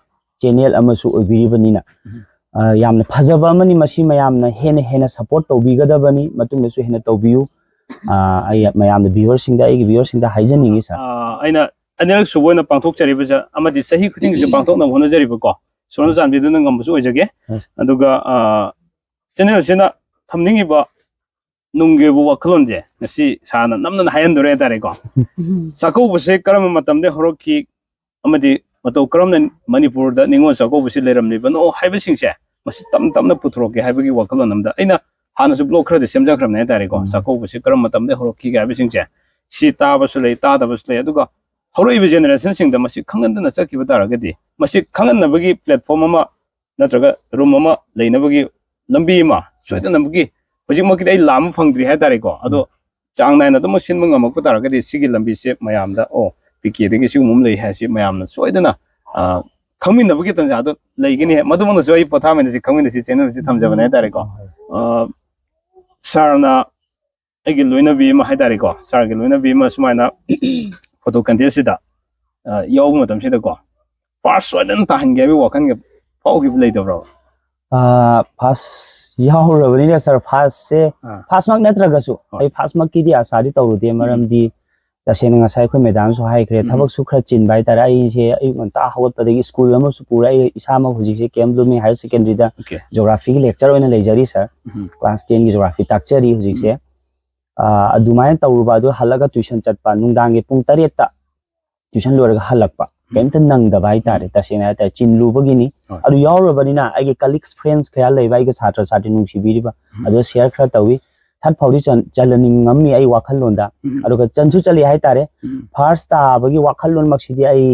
ꯆꯦꯅꯦꯜ ꯑꯃꯁꯨ ꯑꯣꯏꯕꯤꯔꯤꯕꯅꯤꯅ, ꯎꯝ. ꯑ, ꯌꯥꯝꯅ ꯐꯖꯕ ꯑꯃꯅꯤ꯫ ꯃꯁꯤ ꯃꯌꯥꯝꯅ ꯍꯦꯟꯅ ꯍꯦꯟꯅ ꯁꯞꯄꯣꯔꯠ ꯇꯧꯕꯤꯒꯗꯕꯅꯤ, ꯃꯇꯨꯡꯗꯁꯨ ꯍꯦꯟꯅ ꯇꯧꯕꯤꯌꯨ꯫ ꯑ, ꯑꯩ ꯃꯌꯥꯝꯗ, ꯚ꯭ꯌꯨꯋꯔꯁꯤꯡꯗ, ꯑꯩꯒꯤ ꯚ꯭ꯌꯨꯋꯔꯁꯤꯡꯗ ꯍꯥꯏꯖꯅꯤꯡꯉꯤ, ꯁꯥꯔ꯫ ꯑ, ꯑꯩꯅ ꯑꯅꯤꯔꯛ ꯁꯨꯕ ꯑꯣꯏꯅ ꯄꯥꯡꯊꯣꯛꯆꯔꯤꯕꯁꯦ, ꯑꯃꯗꯤ ꯆꯍꯤ ꯈꯨꯗꯤꯡꯒꯤꯁꯨ ꯄꯥꯡꯊꯣꯛꯅꯕ ꯍꯣꯠꯅꯖꯔꯤꯕꯀꯣ, ꯁꯣꯔꯅ ꯆꯥꯟꯕꯤꯗꯨꯅ ꯉꯝꯕꯁꯨ ꯑꯣꯏꯖꯒꯦ꯫ ꯍꯣꯏ. ꯑꯗꯨꯒ, ꯑ, ꯆꯦꯅꯦꯜꯁꯤꯅ ꯊꯝꯅꯤꯡꯉꯤꯕ ꯅꯨꯡꯒꯤ ꯑꯣꯏꯕ ꯋꯥꯈꯜꯂꯣꯟꯁꯦ ꯉꯁꯤ ꯁꯥꯔꯅ ꯅꯝꯅꯅ ꯍꯥꯏꯍꯟꯗꯣꯔꯦ ꯍꯥꯏꯇꯥꯔꯦꯀꯣ꯫ ꯆꯥꯛꯀꯧꯕꯁꯦ ꯀꯔꯝꯕ ꯃꯇꯝꯗ ꯍꯧꯔꯛꯈꯤ ꯑꯃꯗꯤ ꯃꯇꯧ ꯀꯔꯝꯅ ꯃꯅꯤꯄꯨꯔꯗ ꯅꯤꯉꯣꯜ ꯆꯥꯛꯀꯧꯕꯁꯤ ꯂꯩꯔꯝꯂꯤꯕꯅꯣ ꯍꯥꯏꯕꯁꯤꯡꯁꯦ ꯃꯁꯤ ꯇꯞ ꯇꯞꯅ ꯄꯨꯊꯣꯔꯛꯀꯦ ꯍꯥꯏꯕꯒꯤ ꯋꯥꯈꯜꯂꯣꯟ ꯑꯃꯗ ꯑꯩꯅ ꯍꯥꯟꯅꯁꯨ ꯕ꯭ꯂꯣꯛ ꯈꯔꯗꯤ ꯁꯦꯝꯖꯈ꯭ꯔꯕꯅꯦ ꯍꯥꯏꯇꯥꯔꯦꯀꯣ꯫ ꯎꯝ. ꯆꯥꯛꯀꯧꯕꯁꯤ ꯀꯔꯝꯕ ꯃꯇꯝꯗ ꯍꯧꯔꯛꯈꯤꯒꯦ ꯍꯥꯏꯕꯁꯤꯡꯁꯦ ꯁꯤ ꯇꯥꯕꯁꯨ ꯂꯩ, ꯇꯥꯗꯕꯁꯨ ꯂꯩ꯫ ꯑꯗꯨꯒ ꯍꯧꯔꯛꯏꯕ ꯖꯦꯅꯦꯔꯦꯁꯟꯁꯤꯡꯗ ꯃꯁꯤ ꯈꯪꯍꯟꯗꯅ ꯆꯠꯈꯤꯕ ꯇꯥꯔꯒꯗꯤ, ꯃꯁꯤ ꯈꯪꯍꯟꯅꯕꯒꯤ ꯄ꯭ꯂꯦꯠꯐꯣꯝ ꯑꯃ ꯅꯠꯇ꯭ꯔꯒ ꯔꯨꯝ ꯑꯃ ꯂꯩꯅꯕꯒꯤ ꯂꯝꯕꯤ ꯑꯃ ꯁꯣꯏꯗꯅꯃꯛꯀꯤ, ꯍꯧꯖꯤꯛꯃꯛꯀꯤꯗꯤ ꯑꯩ ꯂꯥꯝꯕ ꯐꯪꯗ꯭ꯔꯤ ꯍꯥꯏꯇꯥꯔꯦꯀꯣ꯫ ꯑꯗꯣ ꯆꯥꯡ ꯅꯥꯏꯅ ꯑꯗꯨꯃꯛ ꯁꯤꯟꯕ ꯉꯝꯃꯛꯄ ꯇꯥꯔꯒꯗꯤ ꯁꯤꯒꯤ ꯂꯝꯕꯤꯁꯦ ꯃꯌꯥꯝꯗ, ꯑꯣ, ꯄꯤ ꯀꯦꯗꯒꯤ ꯁꯤꯒꯨꯝꯕ ꯑꯃ ꯂꯩ ꯍꯥꯏꯁꯤ ꯃꯌꯥꯝꯅ ꯁꯣꯏꯗꯅ, ꯑ, ꯈꯪꯃꯤꯟꯅꯕꯒꯤ ꯇꯥꯟꯖꯥꯗꯣ ꯂꯩꯒꯅꯤ꯫ ꯃꯗꯨꯃꯛꯅꯁꯨ ꯑꯩ ꯄꯣꯊꯥꯃꯤꯟꯅꯁꯤ, ꯈꯪꯃꯤꯟꯅꯁꯤ ꯆꯦꯅꯦꯜꯁꯤ ꯊꯝꯖꯕꯅꯦ ꯍꯥꯏꯇꯥꯔꯦꯀꯣ꯫ ꯑ, ꯁꯥꯔꯅ ꯑꯩꯒꯤ ꯂꯣꯏꯅꯕꯤ ꯑꯃ ꯍꯥꯏꯇꯥꯔꯦꯀꯣ, ꯁꯥꯔꯒꯤ ꯂꯣꯏꯅꯕꯤ ꯑꯃ ꯁꯨꯃꯥꯏꯅ ꯐꯣꯇꯣ ꯀꯟꯇꯦꯁꯁꯤꯗ, ꯑ, ꯌꯥꯎꯕ ꯃꯇꯝꯁꯤꯗꯀꯣ, ꯐꯥꯔꯁ ꯁꯣꯏꯗꯅ ꯇꯥꯍꯟꯒꯦ ꯍꯥꯏꯕꯒꯤ ꯋꯥꯈꯜꯒ ꯐꯥꯎꯈꯤꯕ ꯂꯩꯇꯕ꯭ꯔꯣ? ꯑ, ꯐꯥꯔꯁ ꯌꯥꯎꯔꯕꯅꯤꯅ, ꯁꯥꯔ, ꯐꯥꯔꯁꯁꯦ, ꯑꯥ. ꯐꯥꯔꯁꯃꯛ ꯅꯠꯇ꯭ꯔꯒꯁꯨ ꯍꯣꯏ. ꯑꯩ ꯐꯥꯔꯁꯃꯛꯀꯤꯗꯤ ꯑꯁꯥꯗꯤ ꯇꯧꯔꯨꯗꯦ, ꯃꯔꯝꯗꯤ ꯇꯁꯦꯡꯅ ꯉꯁꯥꯏ ꯑꯩꯈꯣꯏ ꯃꯦꯗꯥꯝꯁꯨ ꯍꯥꯏꯈ꯭ꯔꯦ, ꯎꯝ. ꯊꯕꯛꯁꯨ ꯈꯔ ꯆꯤꯟꯕ ꯍꯥꯏꯇꯥꯔꯦ꯫ ꯑꯩꯁꯦ ꯑꯌꯨꯛ ꯉꯟꯇꯥ ꯍꯧꯒꯠꯄꯗꯒꯤ ꯁ꯭ꯀꯨꯜ ꯑꯃꯁꯨ ꯄꯨꯔꯦ, ꯑꯩ ꯏꯁꯥꯃꯛ ꯍꯧꯖꯤꯛꯁꯦ ꯀꯦ ꯑꯦꯝ ꯕ꯭ꯂꯨꯃꯤꯡ ꯍꯥꯌꯔ ꯁꯦꯀꯦꯟꯗꯔꯤꯗ Okay. ꯖꯣꯒ꯭ꯔꯥꯐꯤꯒꯤ ꯂꯦꯛꯆꯔ ꯑꯣꯏꯅ ꯂꯩꯖꯔꯤ, ꯁꯥꯔ꯫ ꯎꯝ. ꯀ꯭ꯂꯥꯁ ꯇꯦꯟꯒꯤ ꯖꯣꯒ꯭ꯔꯥꯐꯤ ꯇꯥꯛꯆꯔꯤ ꯍꯧꯖꯤꯛꯁꯦ꯫ ꯑ, ꯑꯗꯨꯃꯥꯏꯅ ꯇꯧꯔꯨꯕ ꯑꯗꯨ ꯍꯜꯂꯒ ꯇ꯭ꯋꯤꯁꯟ ꯆꯠꯄ, ꯅꯨꯡꯗꯥꯡꯒꯤ ꯄꯨꯡ ꯇꯔꯦꯠꯇ ꯇ꯭ꯌꯨꯁꯟ ꯂꯣꯏꯔꯒ ꯍꯜꯂꯛꯄ, ꯀꯩꯝꯇ ꯅꯪꯗꯕ ꯍꯥꯏꯇꯥꯔꯦ꯫ ꯇꯁꯦꯡꯅ ꯍꯥꯏꯇꯥꯔꯦ, ꯆꯤꯟꯂꯨꯕꯒꯤꯅꯤ꯫ ꯍꯣꯏ꯫ ꯑꯗꯨ ꯌꯥꯎꯔꯨꯔꯕꯅꯤꯅ ꯑꯩꯒꯤ ꯀꯂꯤꯛꯁ, ꯐ꯭ꯔꯦꯟꯁ ꯈꯔ ꯂꯩꯕ, ꯑꯩꯒ ꯁꯥꯇ꯭ꯔ ꯁꯥꯇ꯭ꯔꯤ ꯅꯨꯡꯁꯤꯕꯤꯔꯤꯕ, ꯎꯝ꯫ ꯑꯗꯨ ꯁꯤꯌꯔ ꯈꯔ ꯇꯧꯏ꯫ ꯊꯠ ꯐꯥꯎꯗꯤ ꯆꯟ- ꯆꯜꯍꯟꯅꯤꯡꯉꯝꯃꯤ ꯑꯩ ꯋꯥꯈꯜꯂꯣꯟꯗ꯫ ꯎꯝ꯫ ꯑꯗꯨꯒ ꯆꯟꯁꯨ ꯆꯜꯂꯤ ꯍꯥꯏꯇꯥꯔꯦ꯫ ꯎꯝ꯫ ꯐꯥꯔꯁ ꯇꯥꯕꯒꯤ ꯋꯥꯈꯜꯂꯣꯟꯃꯛꯁꯤꯗꯤ ꯑꯩ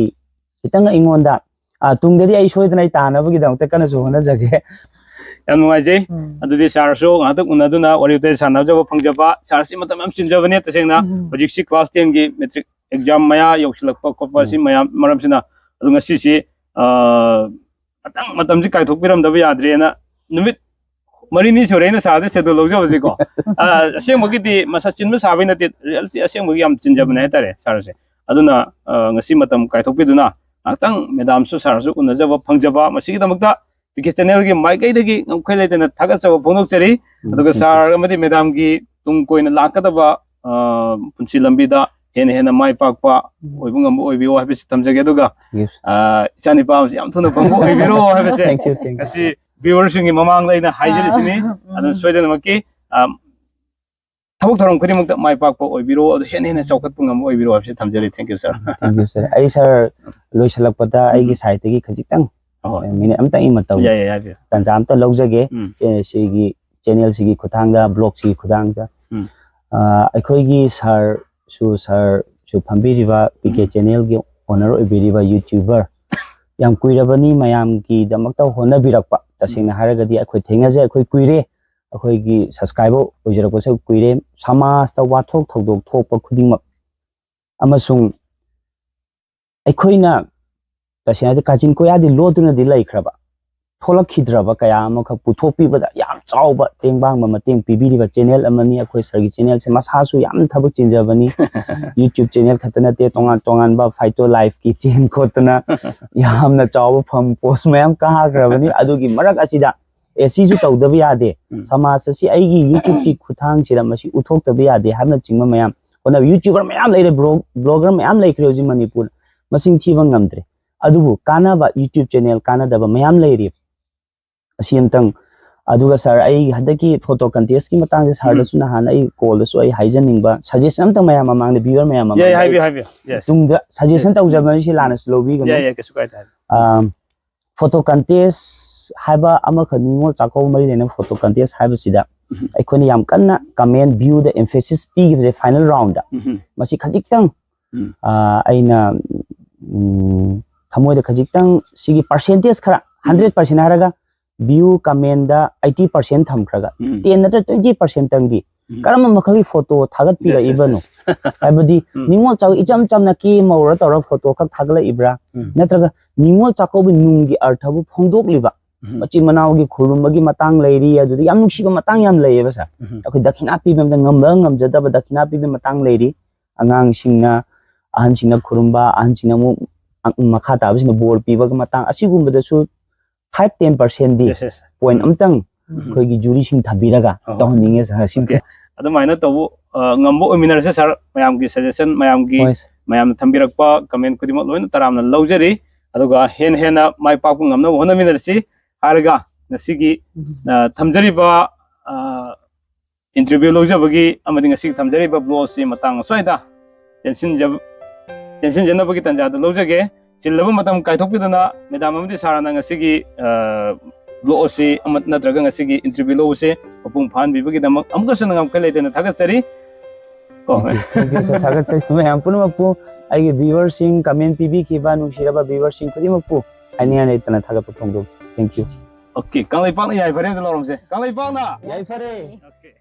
ꯈꯤꯇꯪ ꯑꯩꯉꯣꯟꯗ, ꯑ, ꯇꯨꯡꯗꯗꯤ ꯑꯩ ꯁꯣꯏꯗꯅ ꯑꯩ ꯇꯥꯅꯕꯒꯤꯗꯃꯛꯇ ꯀꯟꯅꯁꯨ ꯍꯣꯠꯅꯖꯒꯦ꯫ ꯌꯥꯝ ꯅꯨꯡꯉꯥꯏꯖꯩ꯫ ꯎꯝ꯫ ꯑꯗꯨꯗꯤ ꯁꯥꯔꯁꯨ ꯉꯥꯏꯍꯥꯛꯇꯪ ꯎꯅꯗꯨꯅ ꯋꯥꯔꯤ ꯋꯥꯇꯥꯏ ꯁꯥꯟꯅꯖꯕ ꯐꯪꯖꯕ꯫ ꯁꯥꯔꯁꯤ ꯃꯇꯝ ꯌꯥꯝ ꯆꯤꯟꯖꯕꯅꯦ ꯇꯁꯦꯡꯅ꯫ ꯎꯝ꯫ ꯍꯧꯖꯤꯛꯁꯤ ꯀ꯭ꯂꯥꯁ ꯇꯦꯟꯒꯤ ꯃꯦꯇ꯭ꯔꯤꯛ ꯑꯦꯛꯖꯥꯝ ꯃꯌꯥ ꯌꯧꯁꯤꯜꯂꯛꯄ ꯈꯣꯠꯄ ꯎꯝ꯫ ꯁꯤ ꯃꯌꯥꯝ ꯃꯔꯝꯁꯤꯅ꯫ ꯑꯗꯨ ꯉꯁꯤꯁꯤ, ꯑ, ꯉꯥꯛꯇꯪ ꯃꯇꯝꯁꯤ ꯀꯥꯏꯊꯣꯛꯄꯤꯔꯝꯗꯕ ꯌꯥꯗ꯭ꯔꯦꯅ ꯅꯨꯃꯤꯠ ꯃꯔꯤꯅꯤ ꯁꯨꯔꯦ ꯑꯩꯅ ꯁꯥꯔꯗ ꯁꯦꯗꯨꯜ ꯂꯧꯖꯕꯁꯤꯀꯣ꯫ ꯑ, ꯑꯁꯦꯡꯕꯒꯤꯗꯤ ꯃꯁꯥ ꯆꯤꯟꯕ ꯁꯥꯕꯩ ꯅꯠꯇꯦ, ꯔꯤꯌꯦꯜꯁꯤ ꯑꯁꯦꯡꯕꯒꯤ ꯌꯥꯝ ꯆꯤꯟꯖꯕꯅꯦ ꯍꯥꯏꯇꯥꯔꯦ ꯁꯥꯔꯁꯦ꯫ ꯑꯗꯨꯅ, ꯑ, ꯉꯁꯤ ꯃꯇꯝ ꯀꯥꯏꯊꯣꯛꯄꯤꯗꯨꯅ ꯉꯥꯏꯍꯥꯛꯇꯪ ꯃꯦꯗꯥꯝꯁꯨ ꯁꯥꯔꯁꯨ ꯎꯅꯖꯕ ꯐꯪꯖꯕ, ꯃꯁꯤꯒꯤꯗꯃꯛꯇ ꯄꯤ ꯀꯦ ꯆꯦꯅꯦꯜꯒꯤ ꯃꯥꯏꯀꯩꯗꯒꯤ ꯉꯝꯈꯩ ꯂꯩꯇꯅ ꯊꯥꯒꯠꯆꯕ ꯐꯣꯡꯗꯣꯛꯆꯔꯤ꯫ ꯎꯝ, ꯑꯗꯨꯒ thank you. ꯁꯥꯔ ꯑꯃꯗꯤ ꯃꯦꯗꯥꯝꯒꯤ ꯇꯨꯡ ꯀꯣꯏꯅ ꯂꯥꯛꯀꯗꯕ, ꯑ, ꯄꯨꯟꯁꯤ ꯂꯝꯕꯤꯗ ꯍꯦꯟꯅ ꯍꯦꯟꯅ ꯃꯥꯏ ꯄꯥꯛꯄ ꯎꯝ꯫ ꯑꯣꯏꯕ ꯉꯝꯕ ꯑꯣꯏꯕꯤꯌꯨ ꯍꯥꯏꯕꯁꯤ ꯊꯝꯖꯒꯦ꯫ ꯑꯗꯨꯒ, Yes. ꯑ, ꯏꯆꯥ ꯅꯤꯄꯥ ꯑꯃꯁꯤ ꯌꯥꯝ ꯊꯨꯅ ꯐꯪꯕ ꯑꯣꯏꯕꯤꯔꯣ ꯍꯥꯏꯕꯁꯦ Thank you, thank you. ꯉꯁꯤ ꯚ꯭ꯌꯨꯋꯔꯁꯤꯡꯒꯤ ꯃꯃꯥꯡꯗ ꯑꯩꯅ ꯍꯥꯏꯖꯔꯤꯁꯤꯅꯤ꯫ ꯎꯝ꯫ ꯑꯗꯨꯅ ꯁꯣꯏꯗꯅꯃꯛꯀꯤ, ꯑ, ꯊꯕꯛ ꯊꯧꯔꯝ ꯈꯨꯗꯤꯡꯃꯛꯇ ꯃꯥꯏ ꯄꯥꯛꯄ ꯑꯣꯏꯕꯤꯔꯣ, ꯑꯗꯨ ꯍꯦꯟꯅ ꯍꯦꯟꯅ ꯆꯥꯎꯈꯠꯄ ꯉꯝꯕ ꯑꯣꯏꯕꯤꯔꯣ ꯍꯥꯏꯕꯁꯤ ꯊꯝꯖꯔꯤ꯫ Thank you, sir. Thank you, sir. ꯑꯩ ꯁꯥꯔ ꯂꯣꯏꯁꯤꯜꯂꯛꯄꯗ ꯑꯩꯒꯤ ꯁꯥꯏꯠꯇꯒꯤ ꯈꯖꯤꯛꯇꯪ, ꯑꯍꯣꯏ꯫ ꯃꯤꯅꯤꯠ ꯑꯝꯇꯪ ꯏꯃ ꯇꯧꯒꯦ꯫ ꯌꯥꯏ, ꯌꯥꯏ, ꯌꯥꯏ, ꯌꯥꯏ꯫ ꯇꯥꯟꯖꯥ ꯑꯝꯇ ꯂꯧꯖꯒꯦ꯫ ꯎꯝ꯫ ꯑꯦ, ꯁꯤꯒꯤ ꯆꯦꯅꯦꯜꯁꯤꯒꯤ ꯈꯨꯊꯥꯡꯗ, ꯕ꯭ꯂꯣꯒꯁꯤꯒꯤ ꯈꯨꯊꯥꯡꯗ, ꯎꯝ꯫ ꯑ, ꯑꯩꯈꯣꯏꯒꯤ ꯁꯥꯔꯁꯨ, ꯁꯥꯔꯁꯨ ꯐꯝꯕꯤꯔꯤꯕ ꯄꯤ ꯀꯦ ꯎꯝ꯫ ꯆꯦꯅꯦꯜꯒꯤ ꯑꯣꯅꯔ ꯑꯣꯏꯕꯤꯔꯤꯕ ꯌꯨꯇ꯭ꯌꯨꯕꯔ, ꯌꯥꯝ ꯀꯨꯏꯔꯕꯅꯤ ꯃꯌꯥꯝꯒꯤꯗꯃꯛꯇ ꯍꯣꯠꯅꯕꯤꯔꯛꯄ꯫ ꯇꯁꯦꯡꯅ ꯍꯥꯏꯔꯒꯗꯤ ꯑꯩꯈꯣꯏ ꯊꯦꯡꯅꯖꯩ, ꯑꯩꯈꯣꯏ ꯀꯨꯏꯔꯦ, ꯑꯩꯈꯣꯏꯒꯤ ꯁꯕꯁꯀ꯭ꯔꯥꯏꯕꯔ ꯑꯣꯏꯖꯔꯛꯄꯁꯨ ꯀꯨꯏꯔꯦ꯫ ꯁꯃꯥꯖꯇ ꯋꯥꯊꯣꯛ ꯊꯧꯗꯣꯛ ꯊꯣꯛꯄ ꯈꯨꯗꯤꯡꯃꯛ ꯑꯃꯁꯨꯡ ꯑꯩꯈꯣꯏꯅ ꯇꯁꯦꯡꯅ ꯍꯥꯏꯔꯗꯤ ꯀꯥꯆꯤꯟ ꯀꯣꯌꯥꯗꯤ ꯂꯣꯠꯇꯨꯅꯗꯤ ꯂꯩꯈ꯭ꯔꯕ, ꯊꯣꯛꯂꯛꯈꯤꯗ꯭ꯔꯕ ꯀꯌꯥ ꯑꯃꯈꯛ ꯄꯨꯊꯣꯛꯄꯤꯕꯗ ꯌꯥꯝ ꯆꯥꯎꯕ ꯇꯦꯡꯕꯥꯡꯕ ꯃꯇꯦꯡ ꯄꯤꯕꯤꯔꯤꯕ ꯆꯦꯅꯦꯜ ꯑꯃꯅꯤ꯫ ꯑꯩꯈꯣꯏ ꯁꯥꯔꯒꯤ ꯆꯦꯅꯦꯜꯁꯦ ꯃꯁꯥꯁꯨ ꯌꯥꯝ ꯊꯕꯛ ꯆꯤꯟꯖꯕꯅꯤ꯫ ꯌꯨꯇ꯭ꯌꯨꯕ ꯆꯦꯅꯦꯜ ꯈꯛꯇ ꯅꯠꯇꯦ, ꯇꯣꯉꯥꯟ ꯇꯣꯉꯥꯟꯕ ꯐꯥꯏꯇꯣ ꯂꯥꯏꯐꯀꯤ ꯆꯦꯟ ꯈꯣꯠꯇꯅ ꯌꯥꯝꯅ ꯆꯥꯎꯕ ꯐꯝ ꯄꯣꯁ ꯃꯌꯥꯝ ꯀꯥꯈ꯭ꯔꯕꯅꯤ꯫ ꯑꯗꯨꯒꯤ ꯃꯔꯛ ꯑꯁꯤꯗ ꯑꯦ, ꯁꯤꯁꯨ ꯇꯧꯗꯕ ꯌꯥꯗꯦ꯫ ꯎꯝ꯫ ꯁꯃꯥꯖ ꯑꯁꯤ ꯑꯩꯒꯤ ꯌꯨꯇ꯭ꯌꯨꯕꯀꯤ ꯈꯨꯠꯊꯥꯡꯁꯤꯗ ꯃꯁꯤ ꯎꯠꯊꯣꯛꯇꯕ ꯌꯥꯗꯦ ꯍꯥꯏꯕꯅꯆꯤꯡꯕ ꯃꯌꯥꯝ ꯍꯣꯠꯅꯕ꯫ ꯌꯨꯇ꯭ꯌꯨꯕꯔ ꯃꯌꯥꯝ ꯂꯩꯔꯦ, ꯕ꯭ꯂꯣ-, ꯕ꯭ꯂꯣꯒꯔ ꯃꯌꯥꯝ ꯂꯩꯈ꯭ꯔꯦ ꯍꯧꯖꯤꯛ ꯃꯅꯤꯄꯨꯔꯗ, ꯃꯁꯤꯡ ꯊꯤꯕ ꯉꯝꯗ꯭ꯔꯦ꯫ ꯑꯗꯨꯕꯨ ꯀꯥꯟꯅꯕ ꯌꯨꯇ꯭ꯌꯨꯕ ꯆꯦꯅꯦꯜ ꯀꯥꯟꯅꯗꯕ ꯃꯌꯥꯝ ꯂꯩꯔꯤ꯫ ꯑꯁꯤ ꯑꯝꯇꯪ, ꯑꯗꯨꯒ ꯁꯥꯔ, ꯑꯩ ꯍꯟꯗꯛꯀꯤ ꯐꯣꯇꯣ ꯀꯟꯇꯦꯁꯀꯤ ꯃꯇꯥꯡꯁꯦ ꯁꯥꯔꯗꯁꯨ ꯅꯍꯥꯟ ꯑꯩ ꯀꯣꯜꯗꯁꯨ ꯑꯩ ꯍꯥꯏꯖꯅꯤꯡꯕ ꯁꯖꯦꯁꯟ ꯑꯝꯇꯪ ꯃꯌꯥꯝ ꯃꯃꯥꯡꯗ, ꯚ꯭ꯌꯨꯋꯔ ꯃꯌꯥꯝ ꯃꯃꯥꯡꯗ, ꯌꯥꯏ, ꯑꯩ ꯍꯥꯏꯕꯤꯌꯨ, ꯍꯥꯏꯕꯤꯌꯨ꯫ Yes. ꯇꯨꯡꯗ ꯁꯖꯦꯁꯟ Yes. ꯇꯧꯖꯕꯅꯤ, ꯁꯤ ꯂꯥꯟꯅꯁꯨ ꯂꯧꯕꯤꯒꯅꯨ꯫ ꯌꯥꯏ, ꯌꯥꯏ, ꯀꯩꯁꯨ ꯀꯥꯏꯗꯦ, ꯍꯥꯏꯕꯤꯌꯨ꯫ ꯐꯣꯇꯣ ꯀꯟꯇꯦꯁ ꯍꯥꯏꯕ ꯑꯃꯈꯛ, ꯅꯤꯉꯣꯜ ꯆꯥꯛꯀꯧꯕ ꯃꯔꯤ ꯂꯩꯅꯕ ꯐꯣꯇꯣ ꯀꯟꯇꯦꯁ ꯍꯥꯏꯕꯁꯤꯗ ꯎꯝ. ꯑꯩꯈꯣꯏꯅ ꯌꯥꯝ ꯀꯟꯅ ꯀꯃꯦꯟ ꯚ꯭ꯌꯨꯗ ꯑꯦꯝꯐꯦꯁꯤꯁ ꯄꯤꯈꯤꯕꯁꯦ ꯐꯥꯏꯅꯦꯜ ꯔꯥꯎꯟꯗ ꯎꯝ. ꯃꯁꯤ ꯈꯖꯤꯛꯇꯪ ꯎꯝ. ꯑꯥ, ꯑꯩꯅ ꯎꯝ, ꯊꯃꯣꯏꯗ ꯈꯖꯤꯛꯇꯪ ꯁꯤꯒꯤ ꯄꯥꯔꯁꯦꯟꯇꯦꯖ ꯈꯔ, ꯍꯟꯗ꯭ꯔꯦꯠ ꯄꯥꯔꯁꯦꯟ ꯍꯥꯏꯔꯒ ꯚ꯭ꯌꯨ, ꯀꯃꯦꯟꯗ ꯑꯩꯠꯇꯤ ꯄꯥꯔꯁꯦꯟ ꯊꯝꯈ꯭ꯔꯒ ꯎꯝ. ꯇꯦꯟ ꯅꯠꯇ꯭ꯔ ꯇ꯭ꯋꯦꯟꯇꯤ ꯄꯥꯔꯁꯦꯟꯇꯪꯗꯤ ꯎꯝ. ꯀꯔꯝꯕ ꯃꯈꯜꯒꯤ ꯐꯣꯇꯣ ꯊꯥꯒꯠꯄꯤꯔꯛꯏꯕꯅꯣ? Yes, yes, yes. ꯍꯥꯏꯕꯗꯤ ꯎꯝ. ꯅꯤꯉꯣꯜ ꯆꯥꯛ ꯏꯆꯝ ꯆꯝꯅ ꯀꯦ ꯃꯧꯔ ꯇꯧꯔ ꯐꯣꯇꯣ ꯈꯛ ꯊꯥꯒꯠꯂꯛꯏꯕ꯭ꯔꯥ? ꯎꯝ. ꯅꯠꯇ꯭ꯔꯒ ꯅꯤꯉꯣꯜ ꯆꯥꯛꯀꯧꯕ ꯅꯨꯡꯒꯤ ꯑꯔꯊꯕꯨ ꯐꯣꯡꯗꯣꯛꯂꯤꯕ ꯎꯝ. ꯃꯆꯤꯟ ꯃꯅꯥꯎꯒꯤ ꯈꯨꯔꯨꯝꯕꯒꯤ ꯃꯇꯥꯡ ꯂꯩꯔꯤ, ꯑꯗꯨꯗ ꯌꯥꯝ ꯅꯨꯡꯁꯤꯕ ꯃꯇꯥꯡ ꯌꯥꯝ ꯂꯩꯌꯦꯕ ꯁꯥꯔ꯫ ꯎꯝ. ꯑꯩꯈꯣꯏ ꯗꯈꯤꯅꯥ ꯄꯤꯕ ꯑꯃꯗ ꯉꯝꯕ ꯉꯝꯖꯗꯕ ꯗꯈꯤꯅꯥ ꯄꯤꯕꯒꯤ ꯃꯇꯥꯡ ꯂꯩꯔꯤ꯫ ꯑꯉꯥꯡꯁꯤꯡꯅ ꯑꯍꯟꯁꯤꯡꯅ ꯈꯨꯔꯨꯝꯕ, ꯑꯍꯟꯁꯤꯡꯅ ꯑꯃꯨꯛ ꯑ-, ꯃꯈꯥ ꯇꯥꯕꯁꯤꯡꯅ ꯕꯣꯔ ꯄꯤꯕꯒꯤ ꯃꯇꯥꯡ, ꯑꯁꯤꯒꯨꯝꯕꯗꯁꯨ ꯐꯥꯏꯚ ꯇꯦꯟ ꯄꯥꯔꯁꯦꯟꯗꯤ Yes, yes. ꯄꯣꯏꯟ ꯑꯝꯇꯪ ꯎꯝ. ꯑꯩꯈꯣꯏꯒꯤ ꯖꯨꯔꯤꯁꯤꯡ ꯊꯥꯕꯤꯔꯒ ꯑꯣ. ꯇꯧꯍꯟꯅꯤꯡꯉꯦ ꯁꯥꯔ꯫ ꯁꯤꯝꯇ Okay. ꯑꯗꯨꯃꯥꯏꯅ ꯇꯧꯕ ꯑ, ꯉꯝꯕ ꯑꯣꯏꯃꯤꯟꯅꯔꯁꯦ ꯁꯥꯔ꯫ ꯃꯌꯥꯝꯒꯤ ꯁꯖꯦꯁꯟ, ꯃꯌꯥꯝꯒꯤ ꯍꯣꯏ ꯁꯥꯔ. ꯃꯌꯥꯝꯅ ꯊꯝꯕꯤꯔꯛꯄ ꯀꯃꯦꯟ ꯈꯨꯗꯤꯡꯃꯛ ꯂꯣꯏꯅ ꯇꯔꯥꯝꯅ ꯂꯧꯖꯔꯤ꯫ ꯑꯗꯨꯒ ꯍꯦꯟꯅ ꯍꯦꯟꯅ ꯃꯥꯏ ꯄꯥꯛꯄ ꯉꯝꯅꯕ ꯍꯣꯠꯅꯃꯤꯟꯅꯔꯁꯤ ꯍꯥꯏꯔꯒ ꯉꯁꯤꯒꯤ ꯑ, ꯊꯝꯖꯔꯤꯕ ꯏꯟꯇꯔꯚꯤꯌꯨ ꯂꯧꯖꯕꯒꯤ ꯑꯃꯗꯤ ꯉꯁꯤꯒꯤ ꯊꯝꯖꯔꯤꯕ ꯕ꯭ꯂꯣꯒ ꯑꯁꯤ ꯃꯇꯥꯡ ꯑꯁ꯭ꯋꯥꯏꯗ ꯇꯦꯟꯁꯤꯟꯖ-, ꯇꯦꯟꯁꯤꯟꯖꯅꯕꯒꯤ ꯇꯥꯟꯖꯥꯗꯨ ꯂꯧꯖꯒꯦ꯫ ꯆꯤꯜꯂꯕ ꯃꯇꯝ ꯀꯥꯏꯊꯣꯛꯄꯤꯗꯨꯅ ꯃꯦꯗꯥꯝ ꯑꯃꯗꯤ ꯁꯥꯔꯅ ꯉꯁꯤꯒꯤ ꯕ꯭ꯂꯣꯒ ꯑꯁꯤ ꯑꯃ ꯅꯠꯇ꯭ꯔꯒ ꯉꯁꯤꯒꯤ ꯏꯟꯇꯔꯚꯤꯌꯨ ꯂꯧꯕꯁꯦ ꯃꯄꯨꯡ ꯐꯥꯍꯟꯕꯤꯕꯒꯤꯗꯃꯛ ꯑꯃꯨꯛꯀꯁꯨ ꯍꯦꯟꯅ ꯉꯝꯈꯩ ꯂꯩꯇꯅ ꯊꯥꯒꯠꯆꯔꯤ꯫ ꯀꯣ? Thank you, sir. ꯊꯥꯒꯠꯆꯔꯤ ꯃꯌꯥꯝ ꯄꯨꯝꯅꯃꯛꯄꯨ, ꯑꯩꯒꯤ ꯚ꯭ꯌꯨꯋꯔꯁꯤꯡ, ꯀꯃꯦꯟ ꯄꯤꯕꯤꯈꯤꯕ ꯅꯨꯡꯁꯤꯔꯕ ꯚ꯭ꯌꯨꯋꯔꯁꯤꯡ ꯈꯨꯗꯤꯡꯃꯛꯄꯨ ꯍꯥꯏꯅꯤꯡꯉꯥꯏ ꯂꯩꯇꯅ ꯊꯥꯒꯠꯄ ꯐꯣꯡꯗꯣꯛꯆꯔꯤ꯫ Thank you. Okay, ꯀꯪꯂꯩꯄꯥꯛꯅ ꯌꯥꯏꯐꯔꯦ ꯑꯝꯇ ꯂꯧꯔꯝꯁꯦ꯫ ꯀꯪꯂꯩꯄꯥꯛꯅ! ꯌꯥꯏꯐꯔꯦ! Okay.